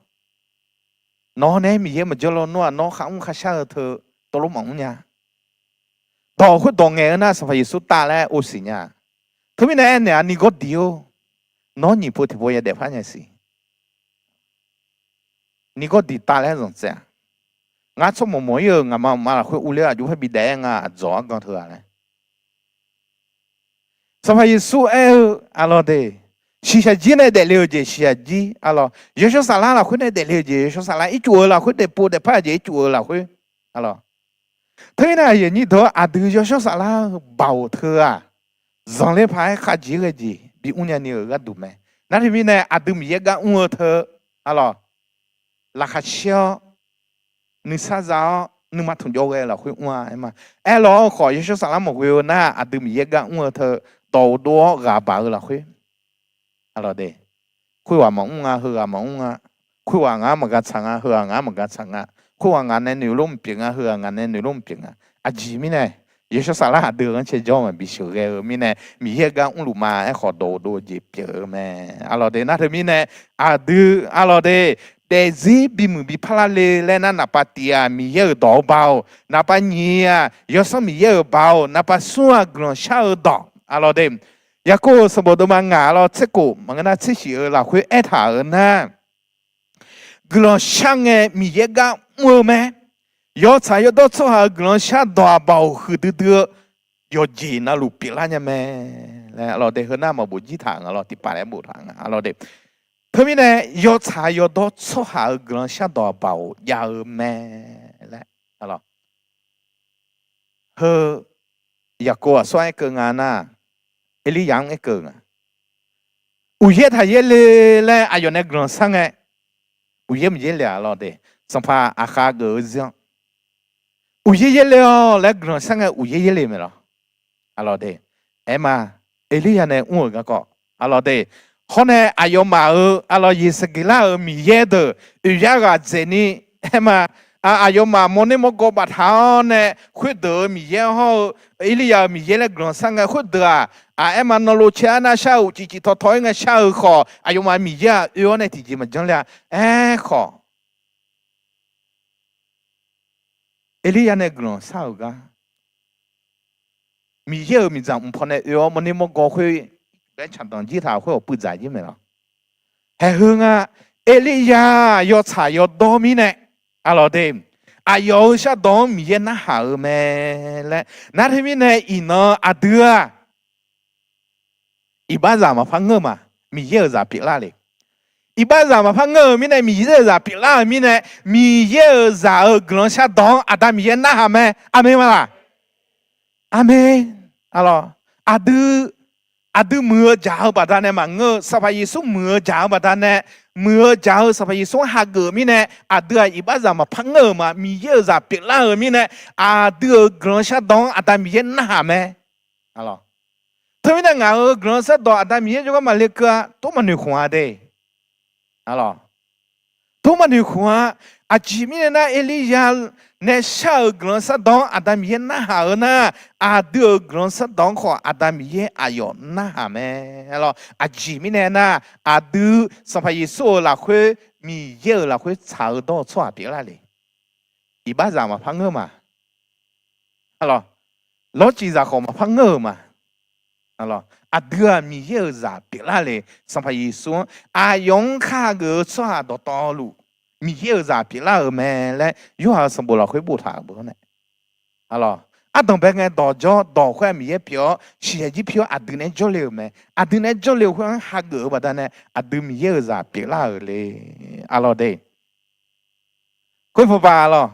nawq nae Miqyaer maqjawr lawnmr-aq, nawr kharmr kharshar-eu teu tawvlawr maqmr nya. Dawq khoerdawq ngaeq-eu nar Sanqpaq Yeqsur tav laer ov siq nya. Teumirnae aernaeq-aq, Niqgawrdiq-or, nawr nyiq pov tiq pov yadaef par nya siq. Niqgawrdiq tav laer zanqtsaev-aq, ngar tsawrmawq mawq-ir-euq ngaqma mqma lafkhoer urler aqjox par bidaef-aer nga aqdzawq argan teughaq laer. Sanqpaq Yeqsur aer-eu, arlawr de, shiqshaq jir nae daefle-euq jeq shiqshaq jir, arlawr, yawshawr saflar lafkhoer nae daefle-euq jeq yawshawr saflar, ircuf-eu lafkhoer daefpov daefpar-eu jeq ircuf-eu lafkhoer, arlawr. Teumirnae aqyuif aqnyir deuq-or, aqdui yawshawr saflar-eu baoq teu-aq, zanqler paq-aer khavjeq ghae jeq bi mrnya ni-euq gharduq mae. Nar teumirnae aqdui Miqyaer gar mr-eu teu, arlawr, laqkhaq caer-awr, nuisar za-awr nuima tmq jawr ghae-eu lafkhoer mr-a aer ma. Aerlawq-anr khawf yawshawr saflar maqghoe-eu nar aqdui Miqyaer gar mr-eu teu dawq ghofdov-awr ghaq baq-eu lafkhoer, arlawr de, khoerghaq maqmr nga, heughaq maqmr nga. Khoerghaq ngaq-anr maqga tsaq nga, heughaq ngaq-anr maqga tsaq nga. Khoerghaq ngaq nae noeqlor maqpyeuf nga, heughaq ngaq nae noeqlor maqpyeuf nga. Aqjeq mirnae, yawshawr saflar aqdui-euq ghanrcae jawr maqbi sheuqghae-eu mirnae Miqyaer gar mrluf ma. Aerkhawf dawq ghofdov-eu jeq pyeuf-eu mae. Arlawr de, nar teumirnae aqdui, arlawr de, daefzir bimuiq bi parlar le laer nar, naqpav tiq-aq Miqyaer-euq dawq-eu baoq, naqpav nyiq-aq Yawsanr Miqyaer-euq baoq, naqpav smr-aq guiqlanq shar-eu dawq, arlawr de. Yaqkov-euq sanqbof deuvma ngaq, arlawr, tserkof maqngeur nar tsershif-eu lafkhoer aertaq-euq nar, guiqlanq shar ngae Miqyaer gar mr-eu mae. Yawtsaq yawdawr tsawrhaq-euq guiqlanq shardawq aqbaoq huiqdui dui-eu yawqjeq navluf pyeuflar nya mae laer, arlawr de, heu nar maqbof jir taq nga lawr, tiqpav laer boftaq nga, arlawr de. Teumirnae yawtsaq yawdawr tsawrhaq-euq guiqlanq shardawq aqbaoq jav-eu mae laer, arlawr. Heu Yaqkov aqsur-anr aerkeuv nga nar, Erlirya-anr aerkeuv nga. Uqyaer taqyaer le laer aqyawf nae guiqlanq shar ngae, uqyaer maqyaer le-aq lawq de. Sanqpaq Aqkhav geuf-eu zir-anr uqyaer yaer le-awq laer guiqlanq shar ngae, uqyaer yaer le mae lawq. Aqlawq de, aerma, Erlirya nae mr-euq garkawv, aqlawq de, hawr nae aqyawfmaf-euq aqlawq Yeqsaqgeqlar-euq miqyaer deuq oeq yar ghaq dzaeqni, aerma, aqyawfmaf mawrner mawrgawv baftaq-awr nae khoerdeuq-euq miqyaer hawr-eu Erlirya-euq miqyaer laer guiqlanq shar ngae, khoerdeuq-aq, aq, aerma, nanlov caer-ar nar shar-eu uqcif cif tawtawq-aer ngae shar-eu khawf, aqyawfmaf miqyaer-aq oe-awr nae tiqjeq maqjanr le-a. Aerkhawf, Erlirya nae guiqlanq shar-euq gar, Miqyaer-euq miqdzaq mq paw nae oe-awr mawrner mawrgawv khoer, baer caqdanq jir taq khoer-awq puivdzaq jir mae lawq. Haeq heu nga, Erlirya yawtsaq yawdawr mirnae, aqlawq de, aqyawf-euq shardawq-anr Miqyaer narhaq-eu mae laer nar teumirnae iqnan aqdui-aq, iqbaxzaq maqpar ngeur-eu ma. Miqyaer-euq zaq pyeuflar le. Iqbaxzaq maqpar ngeur-euq mirnae, Miqyaer-euq zaq pyeuflar-euq mirnae, Miqyaer-euq zaq-euq guiqlanq shardawq-anr Aqda Miqyaer narhaq mae. Aqmeq ma laq? Aqmeq. Aqlawq, aqdui, aqdui muiq-eu jaq-eu baqdanae maqngeur-eu, Sanqpaq Yeqsur muiq-eu jaq-eu baqdanae, muiq-eu jaq-eu Sanqpaq Yeqsur-anr hageuf-eu mirnae, aqdui-aq iqbaxzaq maqpar ngeur-euq ma. Miqyaer-euq zaq pyeuflar-euq mirnae, aqdui-euq guiqlanq shardawq-anr Aqda Miqyaer narhaq mae. Teumirnae ngaq-euq guiqlanq shardawq Aqda Miqyaer jawrgar maqle keuv-a, tov maqnoeq khmq-a de. Tov maqnoeq khmq-a. Aqjeq mirnae nar, Erlirya nae shar-euq guiqlanq shardawq-anr Aqda Miqyaer narhaq-eu nar, aqdui-euq guiqlanq shardawq-anr khawf Aqda Miqyaer aqyawf narhaq mae. Aqjeq mirnae nar, aqdui Sanqpaq Yeqsur-euq lafkhoer, Miqyaer-euq lafkhoer tsaq-eu dawr-eu tsawrhaq pyeuflar le. Iqbaxzaq maqpar ngeur ma. Lawrcif zaq khawf maqpar ngeur-euq ma. Aqdui-aq Miqyaer-euq zaq pyeuflar le. Sanqpaq Yeqsur-anr aqyawf-anr khargeuf-eu tsawrhaq dawqtawvluf, Miqyaer-euq zaq pyeuflar-euq mae laer Yorhaq-euq sanqbof lafkhoer boftaq-euq beu-anr nae, ardanqbae ngae dawq jawr, dawq khoer-aq Miqyaer pyeuf-awr, shiqshaq jir pyeuf-awr aqdui nae jawrle-euq mae. Aqdui nae jawrle-eu khoer-anr hageuf-eu baqdanae aqdui Miqyaer-euq zaq pyeuflar-euq le. Aqlawq de, khoer pawpav lawq.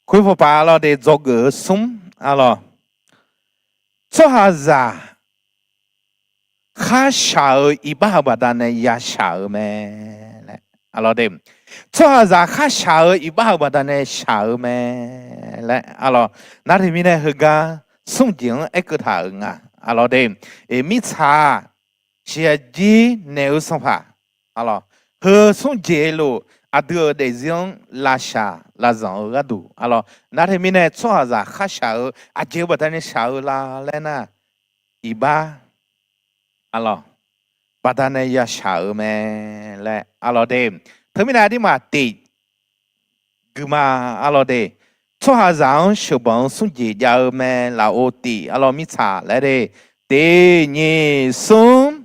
Khoer pawpav lawq de, dzawgeuf-eu smr, aqlawq, tsawrhaqzaq kharshaq-eu iqbax-euq baqdanae yashaq-eu mae laer, aqlawq de, tsawrhaqzaq kharshaq-eu iqbax-euq baqdanae shaq-eu mae laer, aqlawq, nar teumirnae heugar smr jeq-anr aerkeuv taq-euq nga, aqlawq de, mirtsaq shiqshaq jir naeq-eu sanqpaq, aqlawq, heu smr jeq luf aqdui-euq daefzir-anr lavshaq lavzanq-eu gharduq, aqlawq, nar teumirnae tsawrhaqzaq kharshaq-eu aqjeq-eu baqdanae shaq-eu la laer nar, iqbax, aqlawq, baqdanae yashaq-eu mae laer, aqlawq de, teumirnae aqdirmaf tif guima, aqlawq de, tsawrhaqzaq-anr sheuqbanq-eu smr jeq jav-eu mae. Lafov tif, aqlawq, mirtsaq laer de, tif nyiq smr,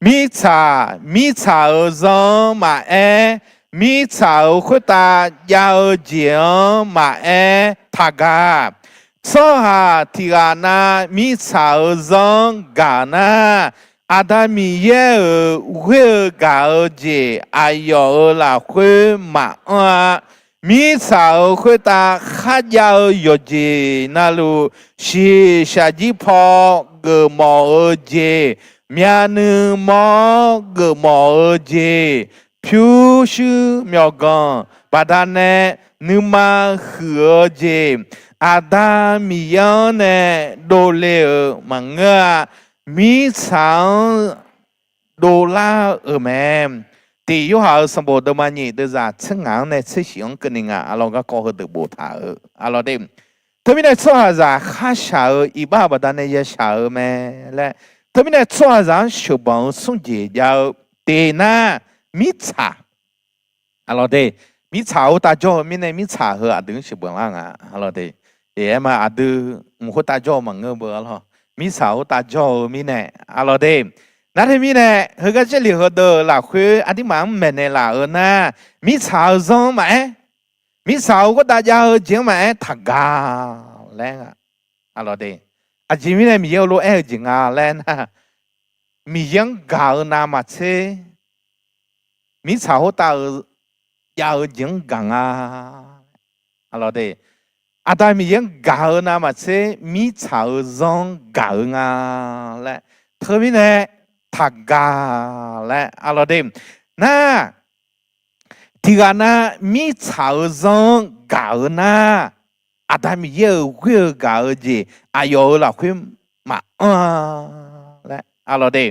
mirtsaq, mirtsaq-euq zanr-anr maqaer, mirtsaq-euq khoertav jav-eu jeq-anr maqaer taqgaq. Tsawrhaq tiq ghaq nav mirtsaq-euq zanr gaq nar, Aqda Miqyaer-euq ghoer-eu gaq-eu jeq aqyawf-euq lafkhoer maqanr-a. Mirtsaq-euq khoertav kharjav-eu yawqjeq navluf, shiqshaq jir paw geufmawf-eu jeq, myavnuiv mawr geufmawf-eu jeq, pyurshuir myawqganq baqdanae nuima huiq-eu jeq, Aqda Miqyaer-anr nae dovle-euq maqngeur-a. Mirtsaq-anr dovlar-euq mae. Tif Yorhaq-euq sanqbof deuvma nyiq deuvzaq tser ngaq-anr nae tser shif-anr keuvni ngaq, aqlawq, garkawv heudeuq boftaq-euq, aqlawq de. Teumirnae tsawrhaqzaq kharshaq-eu iqbax-euq baqdanae yashaq-eu mae laer, teumirnae tsawrhaqzaq-anr sheuqbanq-eu smr jeq jav-eu tif nar, mirtsaq, aqlawq de, mirtsaq khoertav jawr-eu mirnae mirtsaq heu aqdui-anr sheuqbanq lar nga, aqlawq de. Aerma aqdui mq khoertav jawr-eu maqngeur beu, aqlawq, mirtsaq khoertav jawr-eu mirnae, aqlawq de. Nar teumirnae heugar Jarlif heudeuq lafkhoer aqdirmaf-anr maeqnaeq laf-eu nar, mirtsaq-euq zanr-anr maqaer, Mirtsaq-euq gharduq jav-eu jeq-anr maqaer taqgaq laer nga. Aqlawq de, aqjeq mirnae Miqyaer heulof-aer aer-eu jeq nga laer nar, Miqyaer-anr gaq-eu navmaqtser mirtsaq khoertav-eu jav-eu jeq-anr gaq nga. Aqlawq de, Aqda Miqyaer-anr gaq-eu navmaqtser mirtsaq-euq zanr-anr gaq-eu nga laer. Teumirnae taqgaq laer aqlawq de. Nar, tiqghaq nav mirtsaq-euq zanr-anr gaq-eu nar, Aqda Miqyaer-euq ghoer-eu gaq-eu jeq aqyawf-euq lafkhoer maqanr-a laer aqlawq de.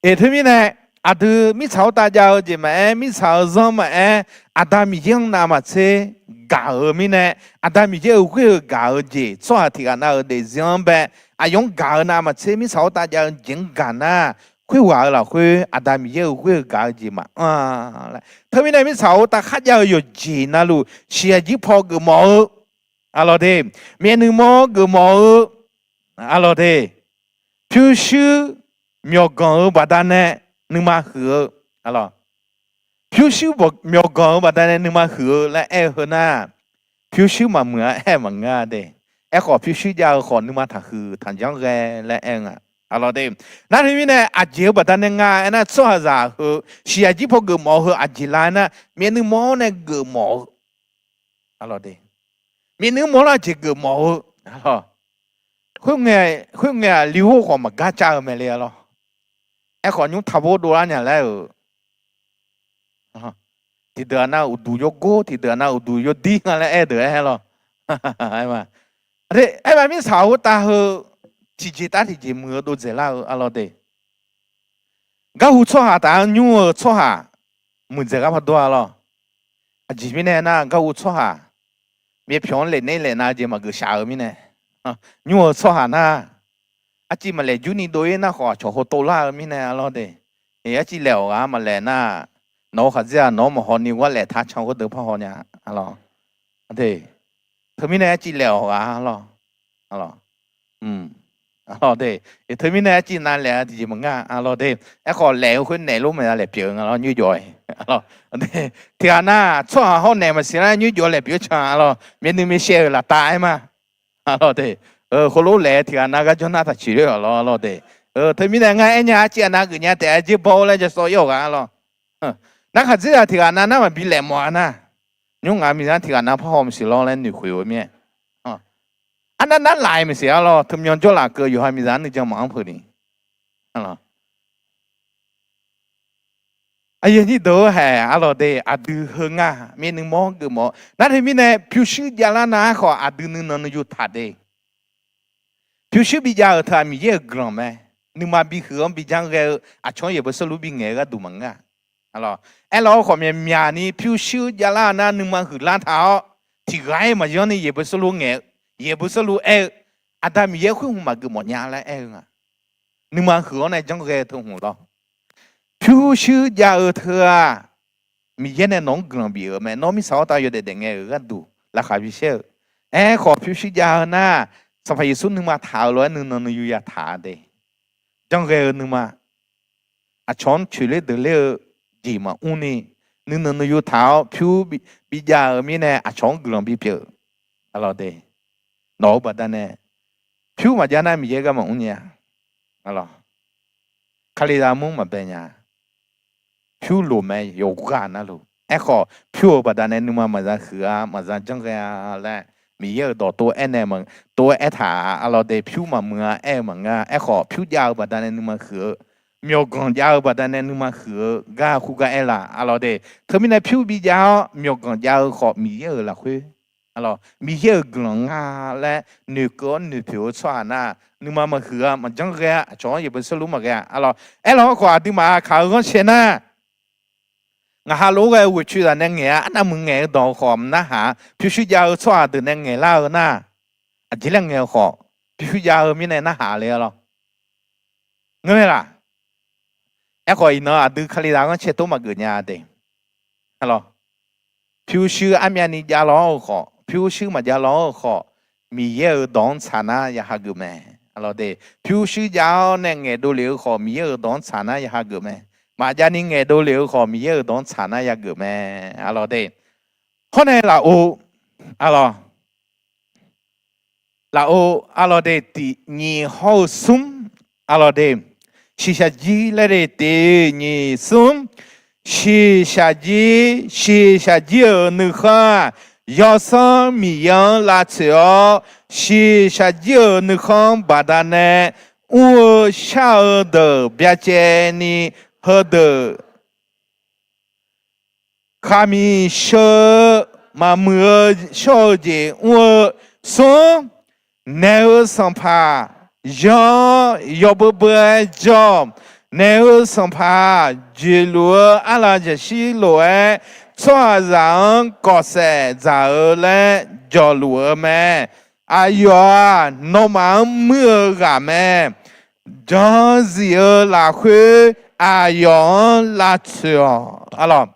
Eq, teumirnae aqdui mirtsaq khoertav jav-eu jeq maqaer, mirtsaq-euq zanr maqaer, Aqda Miqyaer-anr navmaqtser gaq-eu mirnae, Aqda Miqyaer-euq ghoer-eu gaq-eu jeq, tsawrhaq tiqghaq nav-euq daefzir-anr bae aqyawf-anr gaq-eu navmaqtser mirtsaq khoertav jav-eu jeq-anr gaq nar, khoerghaq-euq lafkhoer Aqda Miqyaer-euq ghoer-eu gaq-eu jeq maqanr-a laer. Teumirnae mirtsaq khoertav kharjav-eu yawqjeq navluf siqyaq jir paw geufmawf-eu aqlawq de, myavnuiv mawr geufmawf-eu aqlawq de, pyurshuir myawqganq-eu baqdanae nuima huiq-eu, aqlawq, pyurshuir myawqganq-eu baqdanae nuima huiq-eu laer aer-eu heu nar, pyurshuir maqmuiq-a aer-eu maqngeur-a de. Aerkhawf pyurshuir jav-eu khawf nuima taqhuiq taqjanr ghae laer aer-eu nga. Aqlawq de, nar teumirnae aqjeq-eu baqdanae nga aernar, tsawrhaqzaq heu siqyaq jir paw geufmawf-eu heu aqjeq la aernar, myavnuiv mawr nae geufmawf-eu aqlawq de, myavnuiv mawrlar jeq geufmawf-eu aqlawq, khoerngae-aq li hor khawf maqgar cav-eu mae le aqlawq. Aerkhawf nymr taqbor dovlar nya laer-euq tiqdeuq-aq nar uqduq yawgor, tiqdeuq-aq nar uqduq yawdir nga laer aer-eu deuq aer lawq. Aer, aer ma, mirtsaq khoertav heu tiqjeq tar tiqjeq muiq-eu dovdzaeq lar-eu aqlawq de. Garhu tsawrhaq taf-anr nymr-eu tsawrhaq muiqdzaeq gar pardawr-a lawq. Aqjeq mirnae nar, garhu tsawrhaq myavpyawq-anr laefner laefnav jeq maqgeuf shaf-eu mirnae, nymr-eu tsawrhaq nar, arciv maqlaef jurni dov-ir nar khawf aqcawq hawtov lar-eu mirnae aqlawq de. Eq, arciv laef-awq ghaq maqlaef nar, nawq-eu khaqdzer-aq nawq-anr maqhaw ni gharlaef tar can ghoer deuq par haw nya aqlawq. Teumirnae arciv laef-awq ghaq aqlawq. Aqlawq de, teumirnae arciv nav laef-a tiqjeq maqngar aqlawq de. Aerkhawf laef-eu khoer naeq lof maqya laef pyeuf-eu nga lawr nymrjawf-a. Tiqghaq nar tsawrhaq hawr naeq maqsiq lar nymrjawf laef pyeuf-eu can aqlawq, myavnuiv myavshaev-euq laftav aer ma. Aqlawq de, heulof laef-eu tiqghaq nar gar janr nar taq coeq ler-awq lawr aqlawq de. Teumirnae ngar aernya arciv aqnav geufnya taef-a jer baw laer jawrshawr ir-awq ghaq aqlawq. Nar khaqdzerzaq tiqghaq nav nar maqbi laef mawf-a nar, nymr ngaq miqzanr tiqghaq nav par haw maqsiq lawr laer noeqkhoeq-eu mirnae, arnav nar laf-iq maqsiq aqlawq, teumyan jawrlaf keuv yawqha miqzanq nuijan maqanr peuq ni. Aqyuif aqnyir deuq-eu haeq aqlawq de, aqdui heu ngar myavnuiv mawr geufmawf-eu nar teumirnae pyurshuir javlar nar aerkhawf aqdui nuinan nuiyu taq de. Pyurshuir bijav-euq teu-aq Miqyaer-euq guiqlanq mae. Nuima bihuiq-anr bijanr ghae-eu aqcawq-anr yaeqbeu seurluf bingaeq-eu gharduq maqngeur-a. Aerlawq-eu khawf myaqmyaq ni pyurshuir javlar-eu nar nuima huiqlar taq-awr, tiqghaq-aer maqyanr ni yaeqbeu seurluf ngaeq-eu, yaeqbeu seurluf aer-eu, Aqda Miqyaer khoer hmq maqgeufmawf nya laer aer-eu nga. Nuima huiq-awr nae janr ghae-eu teu hmq lawr. Pyurshuir jav-eu teu-aq, Miqyaer nae nawq-anr guiqlanq bif-euq mae. Nawr mirtsaq khoertav yawdaef daef ngae-euq gharduq laqkhaq bishaer-eu. Aerkhawf pyurshuir jav-eu nar, Sanqpaq Yeqsur nuima taq-euq lof-aer nuinan nuiyu yataq-a de. Janr ghae-eu nuima, aqcawq-anr coeqler deuqler-eu jeq maqmr ni, nuinan nuiyu taq-awr pyur bijav-eu mirnae aqcawq-anr guiqlanq bipyeuf. Aqlawq de, nawq-eu baqdanae pyur maqjav nar Miqyaer gar maqmr nya-a. Kalizaq mur maqbae nya-a. Pyur loq mae yawqghaq navluf. Aerkhawf pyur-euq baqdanae nuima maqza huiq-a, maqza janr ghae-a laer Miqyaer-euq dawq tov-aer nae, tov-aer aertaq-a. Aqlawq de, pyur maqmuiq-a aer-eu maqngeur-a. Aerkhawf pyur jav-eu baqdanae nuima huiq-eu, myawqganq jav-eu baqdanae nuima huiq-eu gar kur gar aer laf. Aqlawq de, teumirnae pyur bijav-awr myawqganq jav-eu khawf Miqyaer-euq lafkhoer, aqlawq Miqyaer-euq guiqlanq nga laer noeqkeuv-awr noeqpoeq-eu tsawrhaq nar, nuima maqhuiq-a, maqjanr ghae-a, aqcawq-anr yaeqbeu seurluf maqghae-a. Aqlawq aerlawq-awr khawf aqduimaf-aq kaq-eu ghanrcae nar, ngaq ha lof-aer ghae-eu ghoeqcoeq zaq nae ngaeq-a, arnavmuiq ngaeq-eu dawq-eu khawf maqnar haq-a. Pyurshuir jav-eu tsawrhaq deuq nae ngaeqlar-eu nar, aqjeq laer ngaeq-eu khawf, pyurshuir jav-eu mirnae narhaq le-a lawr. Ngeur mae laq? Aerkhawf iqnan aqdui Kalizaq ghanrcae tov maqgeuf nya de. Pyurshuir armyavni javlaw-awr-eu khawf, pyurshuir maqjavlaw-awr-eu khawf, Miqyaer-euq dawq-anr tsaq nar ya hageuf mae. Aqlawq de, pyurshuir jav-awr nae ngaeqdov lef-eu khawf, Miqyaer-euq dawq-anr tsaq nar ya hageuf mae. Maqjavni ngaeqdov lef-eu khawf, Miqyaer-euq dawq-anr tsaq nar yageuf mae. Aqlawq de, hawr nae laf-or, Arlawq, lafov arlawq de, tiq nyiq hawr-eu smr, arlawq de, shiqshaq jir laer de tiq nyiq smr, shiqshaq jir, shiqshaq jir-euq nuikhanr-aq, Yawsanr Miqyaer-anr lavtsoeq-awr, shiqshaq jir-euq nuikhanr baqdanae mr-eu shar-eu deuq byacaevni, heudeuq khaqmiq sheu-eu maqmuiq-eu shawr-eu jeq mr-eu smr, naeq-euq sanqpaq yanr-awr yawbeu beu-aer jawr-awq. Naeq-euq sanqpaq jeqluf-eu arlaqjaqshir lof-aer tsawrhaqzaq-anr kawfsaef dzaq-eu laer jawqluf-eu mae. Aqyawf-aq, nawmaf-anr muir-eu ghaq mae. Janzif-eu lafkhoer aqyawf-anr lavtsoeq-awq. Arlawq,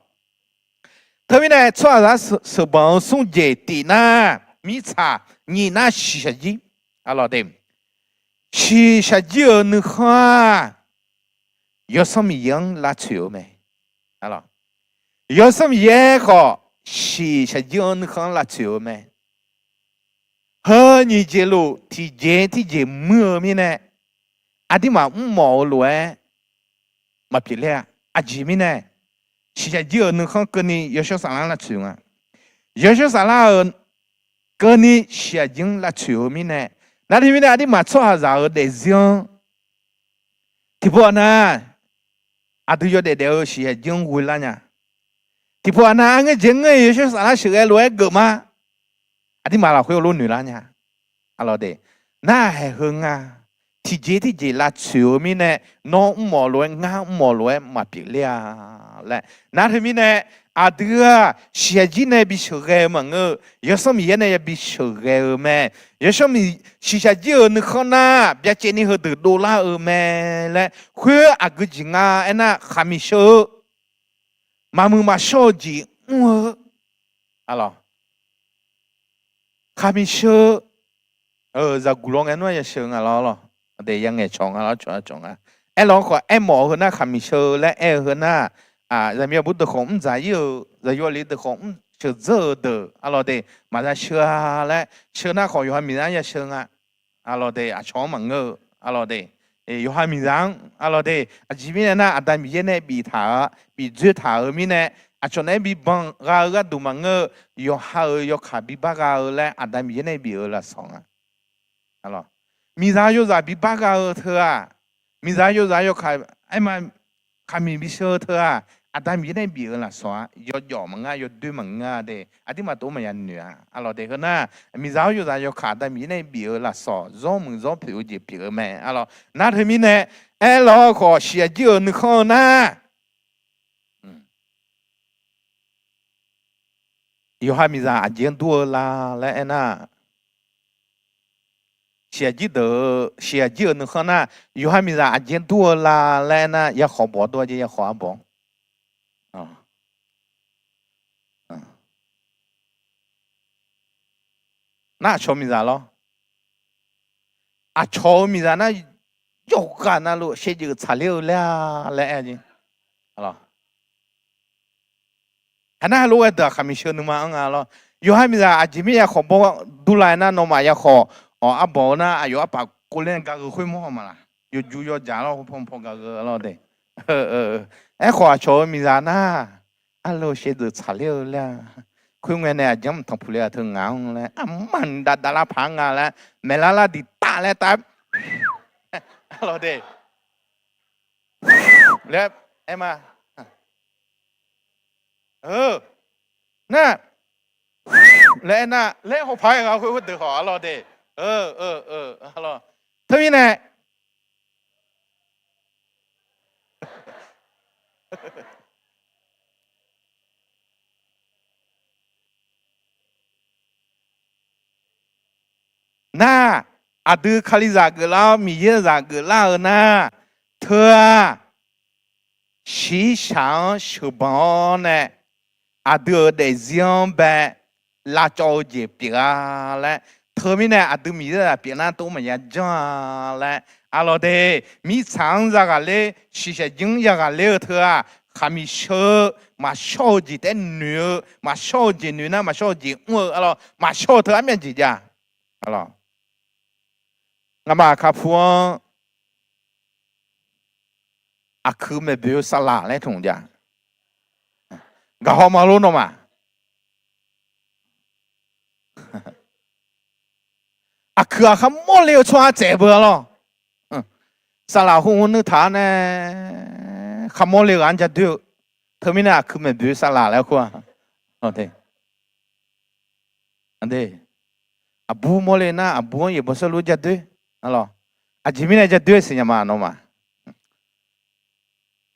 teumirnae tsawrhaqzaq sheuqbanq-eu smrjeq tiq nar, mirtsaq nyiq nar shiqshaq jir. Arlawq de, shiqshaq jir-euq nuikhanr-aq, Yawsanr Miqyaer-anr lavtsoeq-eu mae. Arlawq, Yawsanr Miqyaer khawf shiqshaq jir-anr nuikhanr lavtsoeq-eu mae. Heu nyiq jeq luf tiqjeq tirjeq muir-eu mirnae, aqduimaf mrmawf-eu lof-aer maqpyeuf ler-a. Aqjeq mirnae, shiqshaq jir-euq nuikhanr keuvni yawshawr saflar lavtsoeq nga. Yawshawr saflar-euq keuvni shiqshaq jir-anr lavtsoeq-eu mirnae, nar teumirnae aqduimaf tsawrhaqzaq-euq daefzir-anr tiqpov-aq nar, aqdui yawdaef daef-eu shiqshaq jir-anr ghoe lar nya. Tiqpov-aq nar, arngeur jeq ngeur-iq yawshawr saflar sheuqghae lof-aer geufma. Aqduimaf lafkhoer heulof noeq lar nya. Arlawq de, narhaq haeq heu nga. Tiqjeq tirjeq lavtsoeq-eu mirnae, nawr mrmawf lof-aer, ngar mrmawf lof-aer maqpyeuf ler-a laer. Nar teumirnae, aqdui-aq shiqshaq jir nae bi sheuqghae-eu maqngeur-eu, Yawsanr Miqyaer nae yabi sheuqghae-eu mae. Yawsanr Miq, shiqshaq jir-euq nuikhanr nar, byacaevni heudeuq dovlar-eu mae laer, khoer aqgeu jeq nga aernar, khaqmiq sheu-eu maqmuiq maqshawr-eu jeq mr-eu, arlawq, khaqmiq sheu-eu, zaqguq lawngae nmr-aq yasheu nga lawr lawq. De, yangaeq cawq nga lawr, cawq cawq nga. Aerlawq khawf, aermawf-eu heunar khaqmiq sheu-eu laer aer-eu heunar, zaqmiq aqbur deuq khawf mr dzaq ir-euq, zaqyo aqli deuq khawf mr sheuqdzeur-eu deuq, arlawq de, maqza sheu-a laer sheu nar khawf, yawqha miqzaq-anr yasheu nga. Arlawq de, aqcawq-anr maqngeur-eu, arlawq de, yawqha miqzaq-anr, arlawq de, aqjeq mirnae nar, Aqda Miqyaer nae biftaq-a, bidzoertaq-euq mirnae, aqcawq naeq-aer bibanq gha-eu gharduq maqngeur-eu, yawqha-euq yawkaq bibar gha-eu laer Aqda Miqyaer nae bif-euq lafsawq nga. Miqzaq yawzaq bibar gha-eu teu-aq, miqzaq yawzaq yawkaq aerma khaqmiq bisheu-eu teu-aq, Aqda Miqyaer nae bif-euq lafsawq-a. Yawjawf maqngeur, yawdoer maqngeur de, aqduimaf tov maqya noeq-a. Arlawq de, heunar, miqzaq-awr yawzaq yawkaq Aqda Miqyaer nae bif-euq lafsawq, zawr muiq zawr poeq-eu jeq pyeuf-eu mae. Arlawq, nar teumirnae, aerlawq khawf shiqshaq jir-euq nuikhanr-eu nar, yawqha miqzaq aqjeq-anr dur-eu la laer aernar, shiqshaq jir deuq, shiqshaq jir-euq nuikhanr nar, yawqha miqzaq aqjeq-anr dur-eu la laer aernar, yakhawf bawq dur-a jeq, yakhawf arbawq. Nar aqcawq miqzaq lawr. Aqcawq-eu miqzaq nar, yawqghaq navluf shaevdzeuf tsaqler-eu laer-a laer aer-a jeq. Haeq nar, heulof-aer deuq-aq khaqmiq sheu nuima-anr nga lawr. Yawqha miqzaq aqjeq mir yakhawf bawq dur la-aer nar, nawmaf yakhawf arbawq-eu nar, aqyawf arpaf kovler-aer gagheu khoermawr-a ma laq. Yawjuq yawjaq lawr, paw paw gagheu lawr de. Aerkhawf aqcawq-eu miqzaq nar, arleu shaevdzeuf tsaqler-eu laer-a. Khoerngae nae aqjeq-anr mqtanq puq le-a teu ngaq-anr laer, armar dav dav lar paq-anr nga laer, maeqlar lar diq tav laer tav. Arlawq de, laer aer ma. Nar, laer aer nar, laer hawpaq-aer gha khoer khoerdeuq khawf arlawq de. Teumirnae, nar, aqdui Kalizaq geuflar-awr Miqyaer-eu zaq geuflar-eu nar, teu-aq, shiqshaq-anr sheuqbanq-awr nae, aqdui-euq daefzir-anr bae lavcawv-eu jeq pyeuf-a laer, teumirnae aqdui Miqyaer-eu zaq pyeuf nar tov maqya janr-a laer, arlawq de, mirtsaq-anr yaghaq ler, shiqshaq jir-anr yaghaq ler-eu teu-aq, khaqmiq sheu-eu maqshawr-eu jeq taef-aer noeq-eu, maqshawr-eu jeq noeq nar maqshawr-eu jeq mr-eu, arlawr, maqshawr-eu teu armyav jeq jav. Arlawr, ngamaf kaqpu-anr aqkuiq maeqboeq-eu saqlaq laer tmq jav. Gaqhaw ma lor nawmaf. Aqkuiq-aq kharmawr le-eu tsawrhaq tsaef beu-a lawr. Saqlaq khoer nuirtaq-awr nae kharmawr le ghaq-anr ja doer-eu. Teumirnae aqkuiq maeqboeq saqlaq laer khoer-a. Aqbur mawrle nar aqbur-anr yaeqbawq saerlu-aer ja doer. Aqjeq mirnae ja doer-eu siqnya ma nawmaf.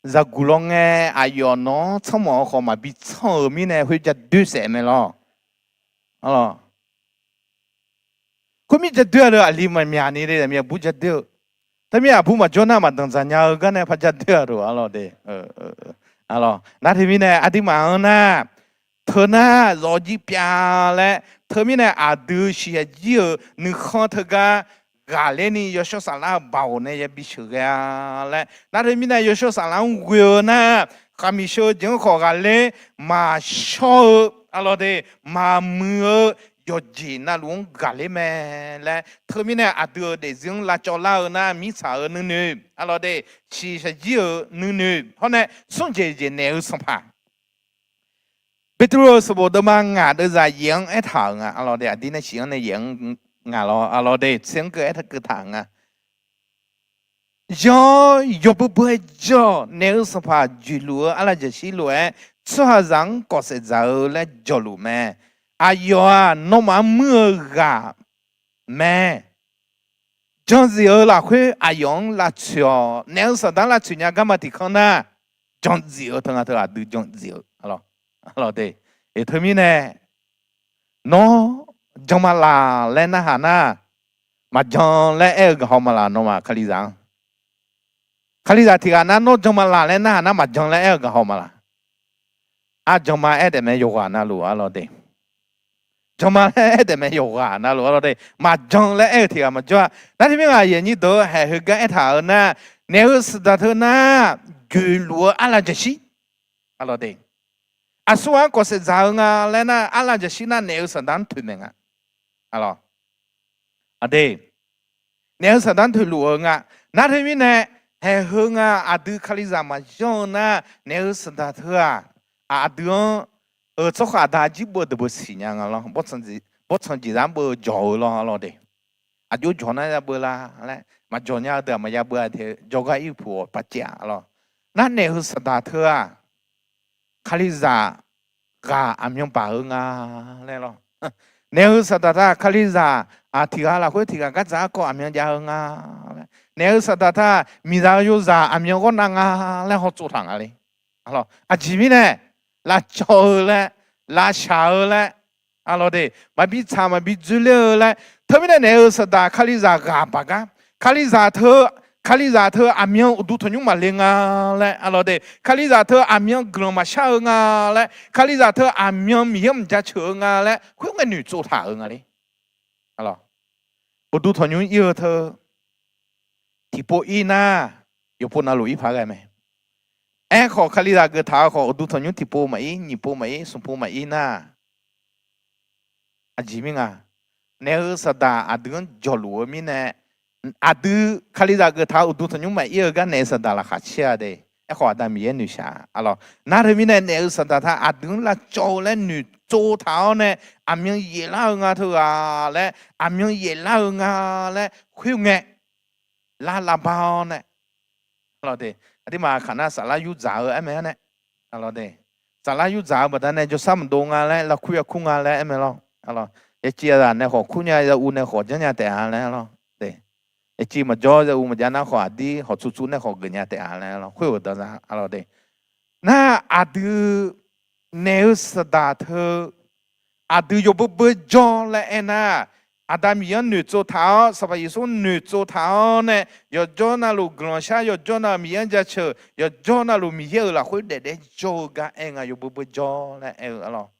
Zaqguq lawngae aqyawf nawq-anr tsanr mawf-eu khawf maqbi tsanr-euq mirnae khoer ja doer saef mae lawr. Khoermir ja doer-a deuq aqli maqmyaq ni le, aqmir aqbur ja doer-eu. Teumirnae aqbur maqjawr nar maqdanqdzaq nya-eu gar nae par ja doer-a deuq arlawr de. Nar teumirnae aqduimaf-anr nar, teu nar zawqjir pyav laer, teumirnae aqdui shiqshaq jir-euq nuikhanr teugar ghaqler-ni yawshawr saflar-eu baoq nae yabi sheuqghae-a laer, nar teumirnae yawshawr saflar-anr ghoe-eu nar, khaqmiq sheu-eu jeq-anr khawf ghaqler maqshawr-eu arlawr de, maqmuiq-eu yawqjeq navluf-anr ghaqler mae laer, teumirnae aqdui-euq daefzir-anr lavcawv lar-eu nar mirtsaq-euq nuinoeq arlawr de, shiqshaq jir-euq nuinoeq hawr nae smr jeq jeq naeq-eu sanqpaq. Beqtuvluv-euq sanqbof deuvma ngaq deuvzaq yaef-anr aertaq-euq nga arlawr de, aqdir nae shif-anr nae yaef-anr ngaq lawr arlawr de, tser-anr keuv aertaq keuv taq-euq nga. Yanr yawbui bui-aer jawr, naeq-eu sanqpaq joeqluf-eu arlav jaqshir lof-aer, tsawrhaqzaq-anr kawf saef dzaq-eu laer jawqluf mae. Aqyawf-aq nawmaf-anr muir-eu ghaq mae. Janzif-eu lafkhoer aqyawf-anr lavtsoeq-awq. Naeq-eu saqdaq-anr lavtsoeq nya garma tiq kanr nar, janzif-eu teu nga teu aqdui janzif-eu. Teumirnae, nawr jan ma laq laer narhaq nar, maqjan laer aer-eu gaqhaw ma laq nawmaf kalizaq-anr. Kalizaq tiq ghaq nar nawr jan ma laq laer narhaq nar maqjan laer aer-eu gaqhaw ma laq. Arjan ma aer taef mae yawqghaq navluf arlawr de. Jan ma laer aer taef mae yawqghaq navluf arlawr de. Maqjan laer aer-eu tiq ghaq maqjawr-a. Nar teumirnae aqyuif aqnyir deuq-eu haeq heugar aertaq-euq nar, naeq-eu saqdaq teu nar, joeqluf-eu arlav jaqshir arlawr de. Aqsur ghaq-anr kawf saef dzaq-eu nga laer nar, arlav jaqshir nar naeq-eu saqdaq-anr toeqmaeq nga. Aqde, naeq-eu saqdaq-anr toeqluf-eu nga. Nar teumirnae, haeq heu nga aqdui kalizaq maqyanr-eu nar, naeq-eu saqdaq teu-aq, aqdui-anr, eu, tsawrhaq aqda jirbeuv deuq beu siqnya nga lawr. Bawrtsanq jeqzaq-anr beu jawq-eu lawr arlawr de. Aqjox jawq nar yabeu la laer maqjawq nya-eu deuq-aq maqya beu-a te, jawrgar ir puq-awq paqcaev-a lawr. Nar naeq-eu saqdaq teu-aq, kalizaq ghaq aqmyan baq-eu nga laer lawr. Naeq-eu saqdaq teu-aq kalizaq tiq ghaq lafkhoer tiq ghaq gardzaq garkawv aqmyan jav-eu nga laer. Naeq-eu saqdaq teu-aq miqzaq-eu yozaq aqmyan ghawrnav nga laer hawtsov taq nga le. Aqjeq mirnae, lavcawv-eu laer, lavshaq-eu laer, arlawr de, maqbi tsaq maqbi dzoerler-eu laer. Teumirnae naeq-eu saqdaq kalizaq ghaq baq gar, kalizaq teu, kalizaq teu aqmyan uqduq tanqnymr maqle nga laer arlawr de, kalizaq teu aqmyan guiqlanq maqshar-eu nga laer, kalizaq teu aqmyan Miqyaer mqjav ceuq-eu nga laer khoerngae noeqtsov taq-euq nga le. Uqduq tanqnymr ir-eu teu tiqpov ir nar, yawqpov navluf ir paq ghae mae. Aerkhawf kalizaq geuf taq-eu khawf uqduq tanqnymr tiqpov maqir, nyiq pov maqir, smq pov maqir nar, aqjeq mir nga. Naeq-eu saqdaq aqdui-anr jawqluf-eu mirnae, aqdui kalizaq geuf taq-eu uqduq tanqnymr maqir-eu gar naeq-eu saqdaq laqkhaq caer-a de. Aerkhawf Aqda Miqyaer noeqshaq-a lawr. Nar teumirnae naeq-eu saqdaq teu aqdui-anr lavcawv-eu laer noeqtsov taq-awr nae, aqmyan yaeflar-eu nga teughaq laer, aqmyan yaeflar-eu nga laer khoerngae lar lavbar-awr nae, aqduimaf kaq nar saflar yurdzaq-eu aer mae-a nae, saflar yurdzaq-eu baqdanae jawrshar maqdov nga laer, lavkur yakur nga laer aer mae lawr. Yaciv yazaq nae khawf kur nya, yauv nae khawf janrnya taef-a laer lawr. Yaciv maqjawr yauv maqjav nar khawf aqdir hawqtsuv tsuv nae khawf geufnya taef-a laer lawr. Khoer-euq danzaq arlawr de. Nar aqdui naeq-eu saqdaq teu aqdui yawbeu beu jawr laer aernar, Aqda Miqyaer-anr noeqtsov taq-awr, Sanqpaq Yeqsur-anr noeqtsov taq-awr nae, yawqjawr navluf guiqlanq shar, yawqjawr navluf Miqyaer-anr jaceuq, yawqjawr navluf Miqyaer-euq lafkhoer daefdaef jawr-eu gar aer nga, yawbeu beu jawr laer aer-eu arlawr.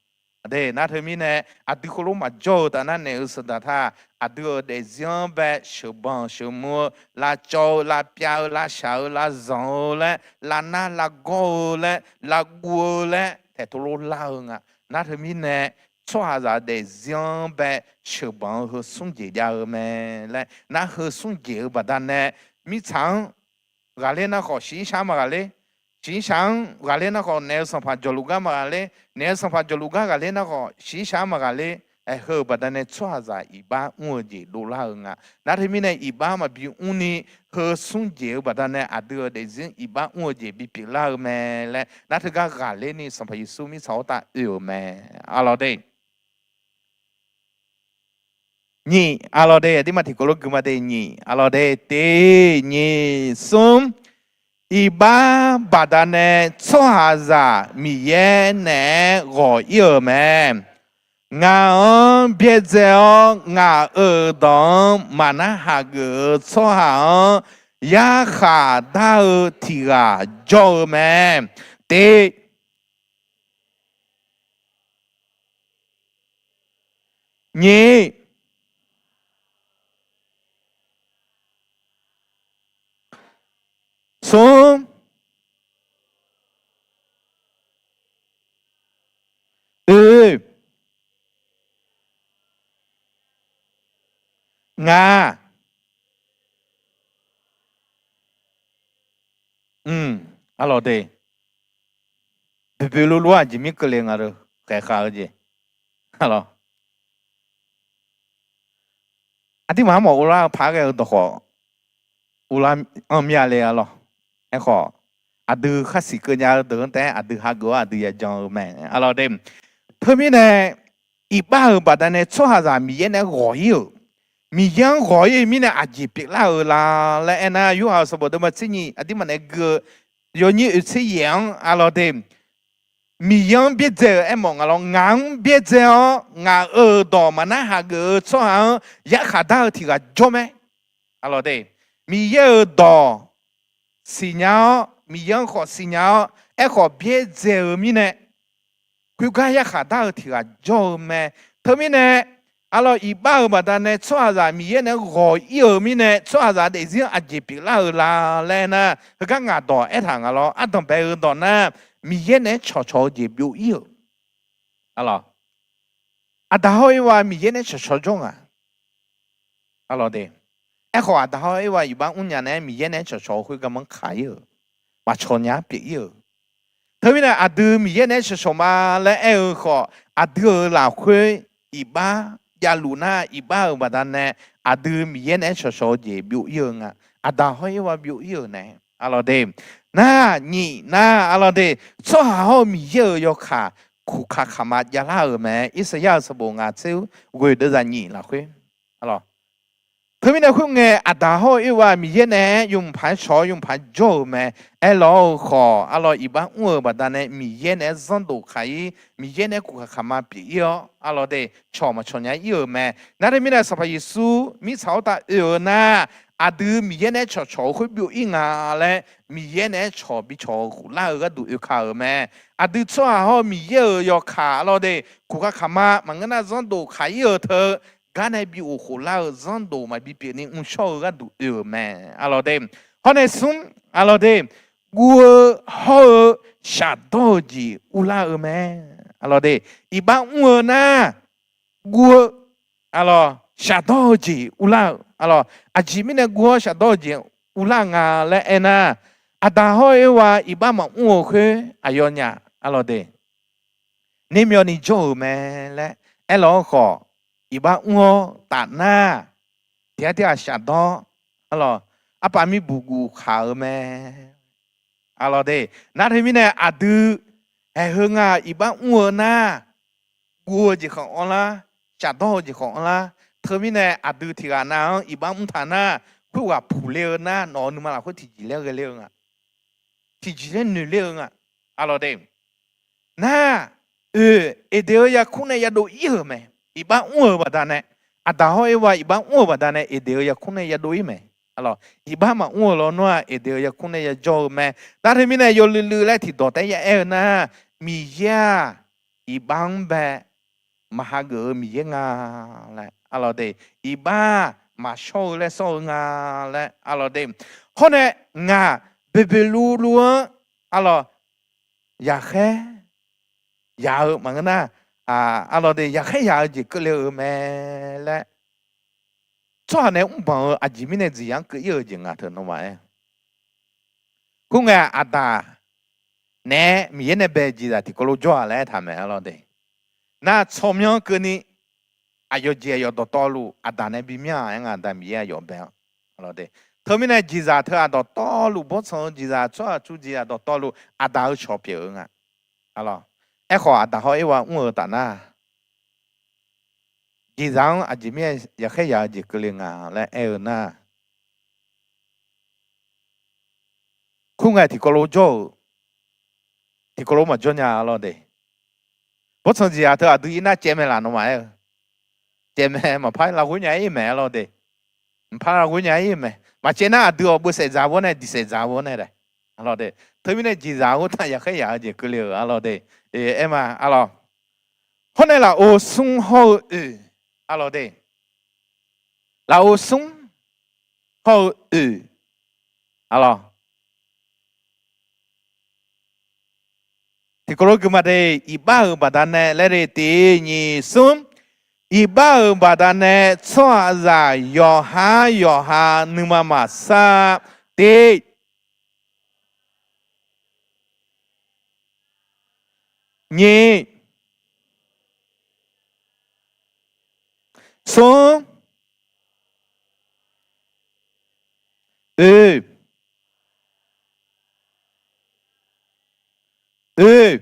Nar teumirnae, aqdui khoerlof maqjawr-eu taf nar naeq-eu sanqdaq ta, aqdui-euq daefzir-anr bae sheuqbanq sheuqmr-eu, lavcawv-eu, lavpyav-eu, lavshaq-eu, lavzanq-eu laer, lavnar lavgawr-eu laer, lavguv-eu laer taeqtov lof lar-eu nga. Nar teumirnae, tsawrhaqzaq daefzir-anr bae sheuqbanq-eu heu smr jeq jav-eu mae laer nar, heu smr jeq-eu baqdanae mirtsaq-anr ghaqler nar khawf shiqshaq-anr maqghaqler, shiqshaq-anr ghaqler nar khawf naeq-eu sanqpaq jawqluf gar maqghaqler, naeq-eu sanqpaq jawqluf gar ghaqler nar khawf shiqshaq-anr maqghaqler. Aer, heu-euq baqdanae tsawrhaqzaq iqbax mr-eu jeq dovlar-eu nga. Nar teumirnae iqbax maqbi mrni, heu smr jeq-eu baqdanae aqdui-euq daefzir iqbax mr-eu jeq bipyeuf lar-eu mae laer nar teugar ghaqler ni Sanqpaq Yeqsur mirtsaq khoertav oe-euq mae. Arlawq de, nyiq, arlawq de, aqdirmaf tiqkawv lof gui ma de, nyiq, arlawq de, tiq, nyiq, smr, iqbax baqdanae tsawrhaqzaq Miqyaer naeq-aer ghawq-ir-euq mae. Ngaq-anr byaerdzae-awr, ngaq-euq dawq-anr maqnar hageuf-eu tsawrhaq-anr yarkhaq dar-eu tiq ghaq jawr-eu mae. Tiq, nyiq, smr, oe, ngaq, arlawq de, boeqboeq luvluf-aq aqjeq mir keuvle nga deuq khaeqkhav-eu jeq. Arlawq, aqdirmaf armawf uvlar-eu paq-aer ghae-eu dawq khawf uvlar-anr mya le arlawq. Aerkhawf, aqdui khar siqkeuv nya-eu deuq-anr taef-aer aqdui hageuf-awr aqdui yajan-eu mae. Arlawq de, teumirnae iqbax-euq baqdanae tsawrhaqzaq Miqyaer naeq-aer ghawq-ir-euq, Miqyaer-anr ghawq-ir-eu mirnae aqjeq pyeuflar-euq la laer aernar, Yorhaq-euq sanqbof deuvma tser nyiq aqdirmaf naeq-aer gui-eu, yawnyir oeq tser yaeq-anr arlawq de, Miqyaer-anr byaerdzae-euq aermawf nga lawr, ngaq-anr byaerdzae-awr ngaq-euq dawq maqnar hageuf-eu tsawrhaq-anr yarkhaq dar-eu tiq ghaq jawr mae. Arlawq de, Miqyaer-euq dawq siqnya-awr, Miqyaer-anr khawf siqnya-awr, aerkhawf byaerdzae-eu mirnae, khoergar yarkhaq dar-eu tiq ghaq jawr-eu mae. Teumirnae, arlawq, iqbax-euq baqdanae tsawrhaqzaq Miqyaer naeq-aer ghawq-ir-euq mirnae, tsawrhaqzaq daefzir-anr aqjeq pyeuflar-euq la laer aernar, heugar ngaq dawq aertaq nga lawr, ardanq bae-eu dawq nar, Miqyaer naeq-aer cawqcawq-eu jeq byov-ir-euq. Arlawq, Aqdaq hawr Erwa Miqyaer naeq-aer cawqcawq jawr nga. Arlawq de, aerkhawf Aqdaq hawr Erwa iqbax mrnya nae-aer Miqyaer naeq-aer cawqcawq-eu khoergar manr kaq-ir-euq, maqcawq nya-aer pyeuf-ir-euq. Teumirnae aqdui Miqyaer naeq-aer cawqcawq ma laer aer-eu khawf, aqdui-euq lafkhoer iqbax javluf nar, iqbax-euq baqdanae aqdui Miqyaer naeq-aer cawqcawq-eu jeq byov-ir-eu nga. Aqdaq hawr Erwa byov-ir-euq nae, arlawq de, nar, nyiq nar, arlawq de, tsawrhaq hawr-eu Miqyaer-euq yawkaq kuqkaq kaqma javlar-euq mae. Irsaqyar-euq sanqbof ngaq tser ghoeq deuvzaq nyiq lafkhoer, arlawq, teumirnae khoerngae Aqdaq hawr-eu Erwa Miqyaer naeq-aer yawmuiq paq-aer cawq-awr yawmuiq paq-aer jawr-euq mae. Aerlawq-eu khawf, arlawq, iqbax mr-euq baqdanae Miqyaer naeq-aer zanrdov kaq-ir, Miqyaer naeq-aer kuqkaq kaqma pyeuf-ir-awr, arlawq de, cawq maqcawq nya-ir-euq mae. Nar teumirnae Sanqpaq Yeqsur mirtsaq khoertav oe-eu nar, aqdui Miqyaer naeq-aer cawqcawq-eu khoer byov-ir nga laer Miqyaer naeq-aer cawq bicawq-eu khoflar-eu gharduq oe ka-euq mae. Aqdui tsawrhaq hawr-eu Miqyaer-euq yawkaq, arlawq de, kuqkaq kaqma maqngeur nar zanrdov kaq-ir-euq teu, gar nae bi of khoflar-eu zanrdov maqbi pyeuf ni mrshawr-eu gharduq oe-euq mae. Arlawq de, hawr nae smr, arlawq de, guv-eu hawr-eu shafdawr-eu jeq urlar-eu mae. Arlawq de, iqbax mr-eu nar, guv-eu, arlawq, shafdawr-eu jeq urlar-eu, arlawq, aqjeq mirnae guv-awr shafdawr-eu jeq urlar nga laer aernar, Aqdaq hawr-eu Erwa iqbax maqmr-eu khoer aqyawfnyaf, arlawq de, nermyawvni jawr-euq mae laer aerlawq-eu khawf, iqbax mr-awr taf nar, tiqghaq tirghaq shafdawr, arlawq, arpaf mirbuq guf khaq-eu mae. Arlawq de, nar teumirnae aqdui, haeq heu nga iqbax mr-eu nar, guv-eu jeq khanq anrlar, shafdawr-eu jeq khanq anrlar. Teumirnae aqdui tiqghaq nav-anr iqbax mr taq nar, khoerghaq puqler-eu nar, nawq-euq nuima lafkhoer tiqjeq laer ghaeler-eu nga. Tiqjeq laer noeqler-eu nga. Arlawq de, nar, oe, Eqdeq-eu yarkmr nae yadov-ir-euq mae. Iqbax mr-euq baqdanae, Aqdaq hawr Erwa iqbax mr-euq baqdanae Eqdeq-eu yarkmr nae yadov-ir mae. Arlawq, iqbax maqmr-euq lawnmr-aq Eqdeq-eu yarkmr nae yajawr-eu mae. Nar teumirnae yawluiv luiv laer tiqdawq taef-aer ya aer-eu nar, Miqyaer-aq, iqbax-anr bae maqhageuf-eu Miqyaer nga laer arlawq de, iqbax maqshawr-eu laer sawr-eu nga laer arlawq de. Hawr nae ngaq boeqboeq luvluv-anr arlawq yaqkhaer yaq-eu maqngeur nar, arlawq de, yaqkhaer yaq-eu jeq keuvle-euq mae laer tsawrhaq nae mrbanq-eu aqjeq mirnae jeqzaq-anr keuv ir-eu jeq ngaq teu nawmaf aer. Khoerngae aqdaq naeq-aer Miqyaer nae bae jeqzaq tiqkawv lof jawr-aq laer aertaq mae arlawq de. Nar tsawrmyanr keuvni aqyawf jeq aqyawf dawqtawvluf aqdaq nae bimyanr-aq aer nga, aqda Miqyaer aqyawf bae-anr. Teumirnae jeqzaq teu-aq dawqtawvluf, bawrtsanq-eu jeqzaq, tsawrhaq cu jeqzaq dawqtawvluf aqdaq-eu shawq pyeuf-eu nga. Aerkhawf aqdaq hawr Erwa mr-eu taf nar, jeqzaq-anr aqjeq mirnae yaqkhaer yaq-eu jeq keuvle nga laer aer-eu nar, khoerngae tiqkawv lof jawr-euq, tiqkawv lof maqjawr nya arlawq de. Bawrtsanq jeqzaq teu aqdui irnar caev mae laf nawmaf aer-eu. Caev mae, maqpar lavghoer nya ir mae arlawq de. Maqpar lavghoer nya ir mae. Maqcaev nar aqdui-awq beusaef dzaq bawr nae diqsaef dzaq bawr nae laer arlawq de. Teumirnae jeqzaq khoertav yaqkhaer yaq-eu jeq keuvle-euq arlawq de. Aer ma arlawq. Hawr nae lafov smr hawr-eu oeq arlawq de. Lafov smr hawr-eu oeq arlawq. Tiqkawv lof gui ma de, iqbax-euq baqdanae laer de, tiq nyiq smr. Iqbax-euq baqdanae tsawrhaqzaq yawqha yawqha nuima maqsar de. Nyiq, smr, oe, oe,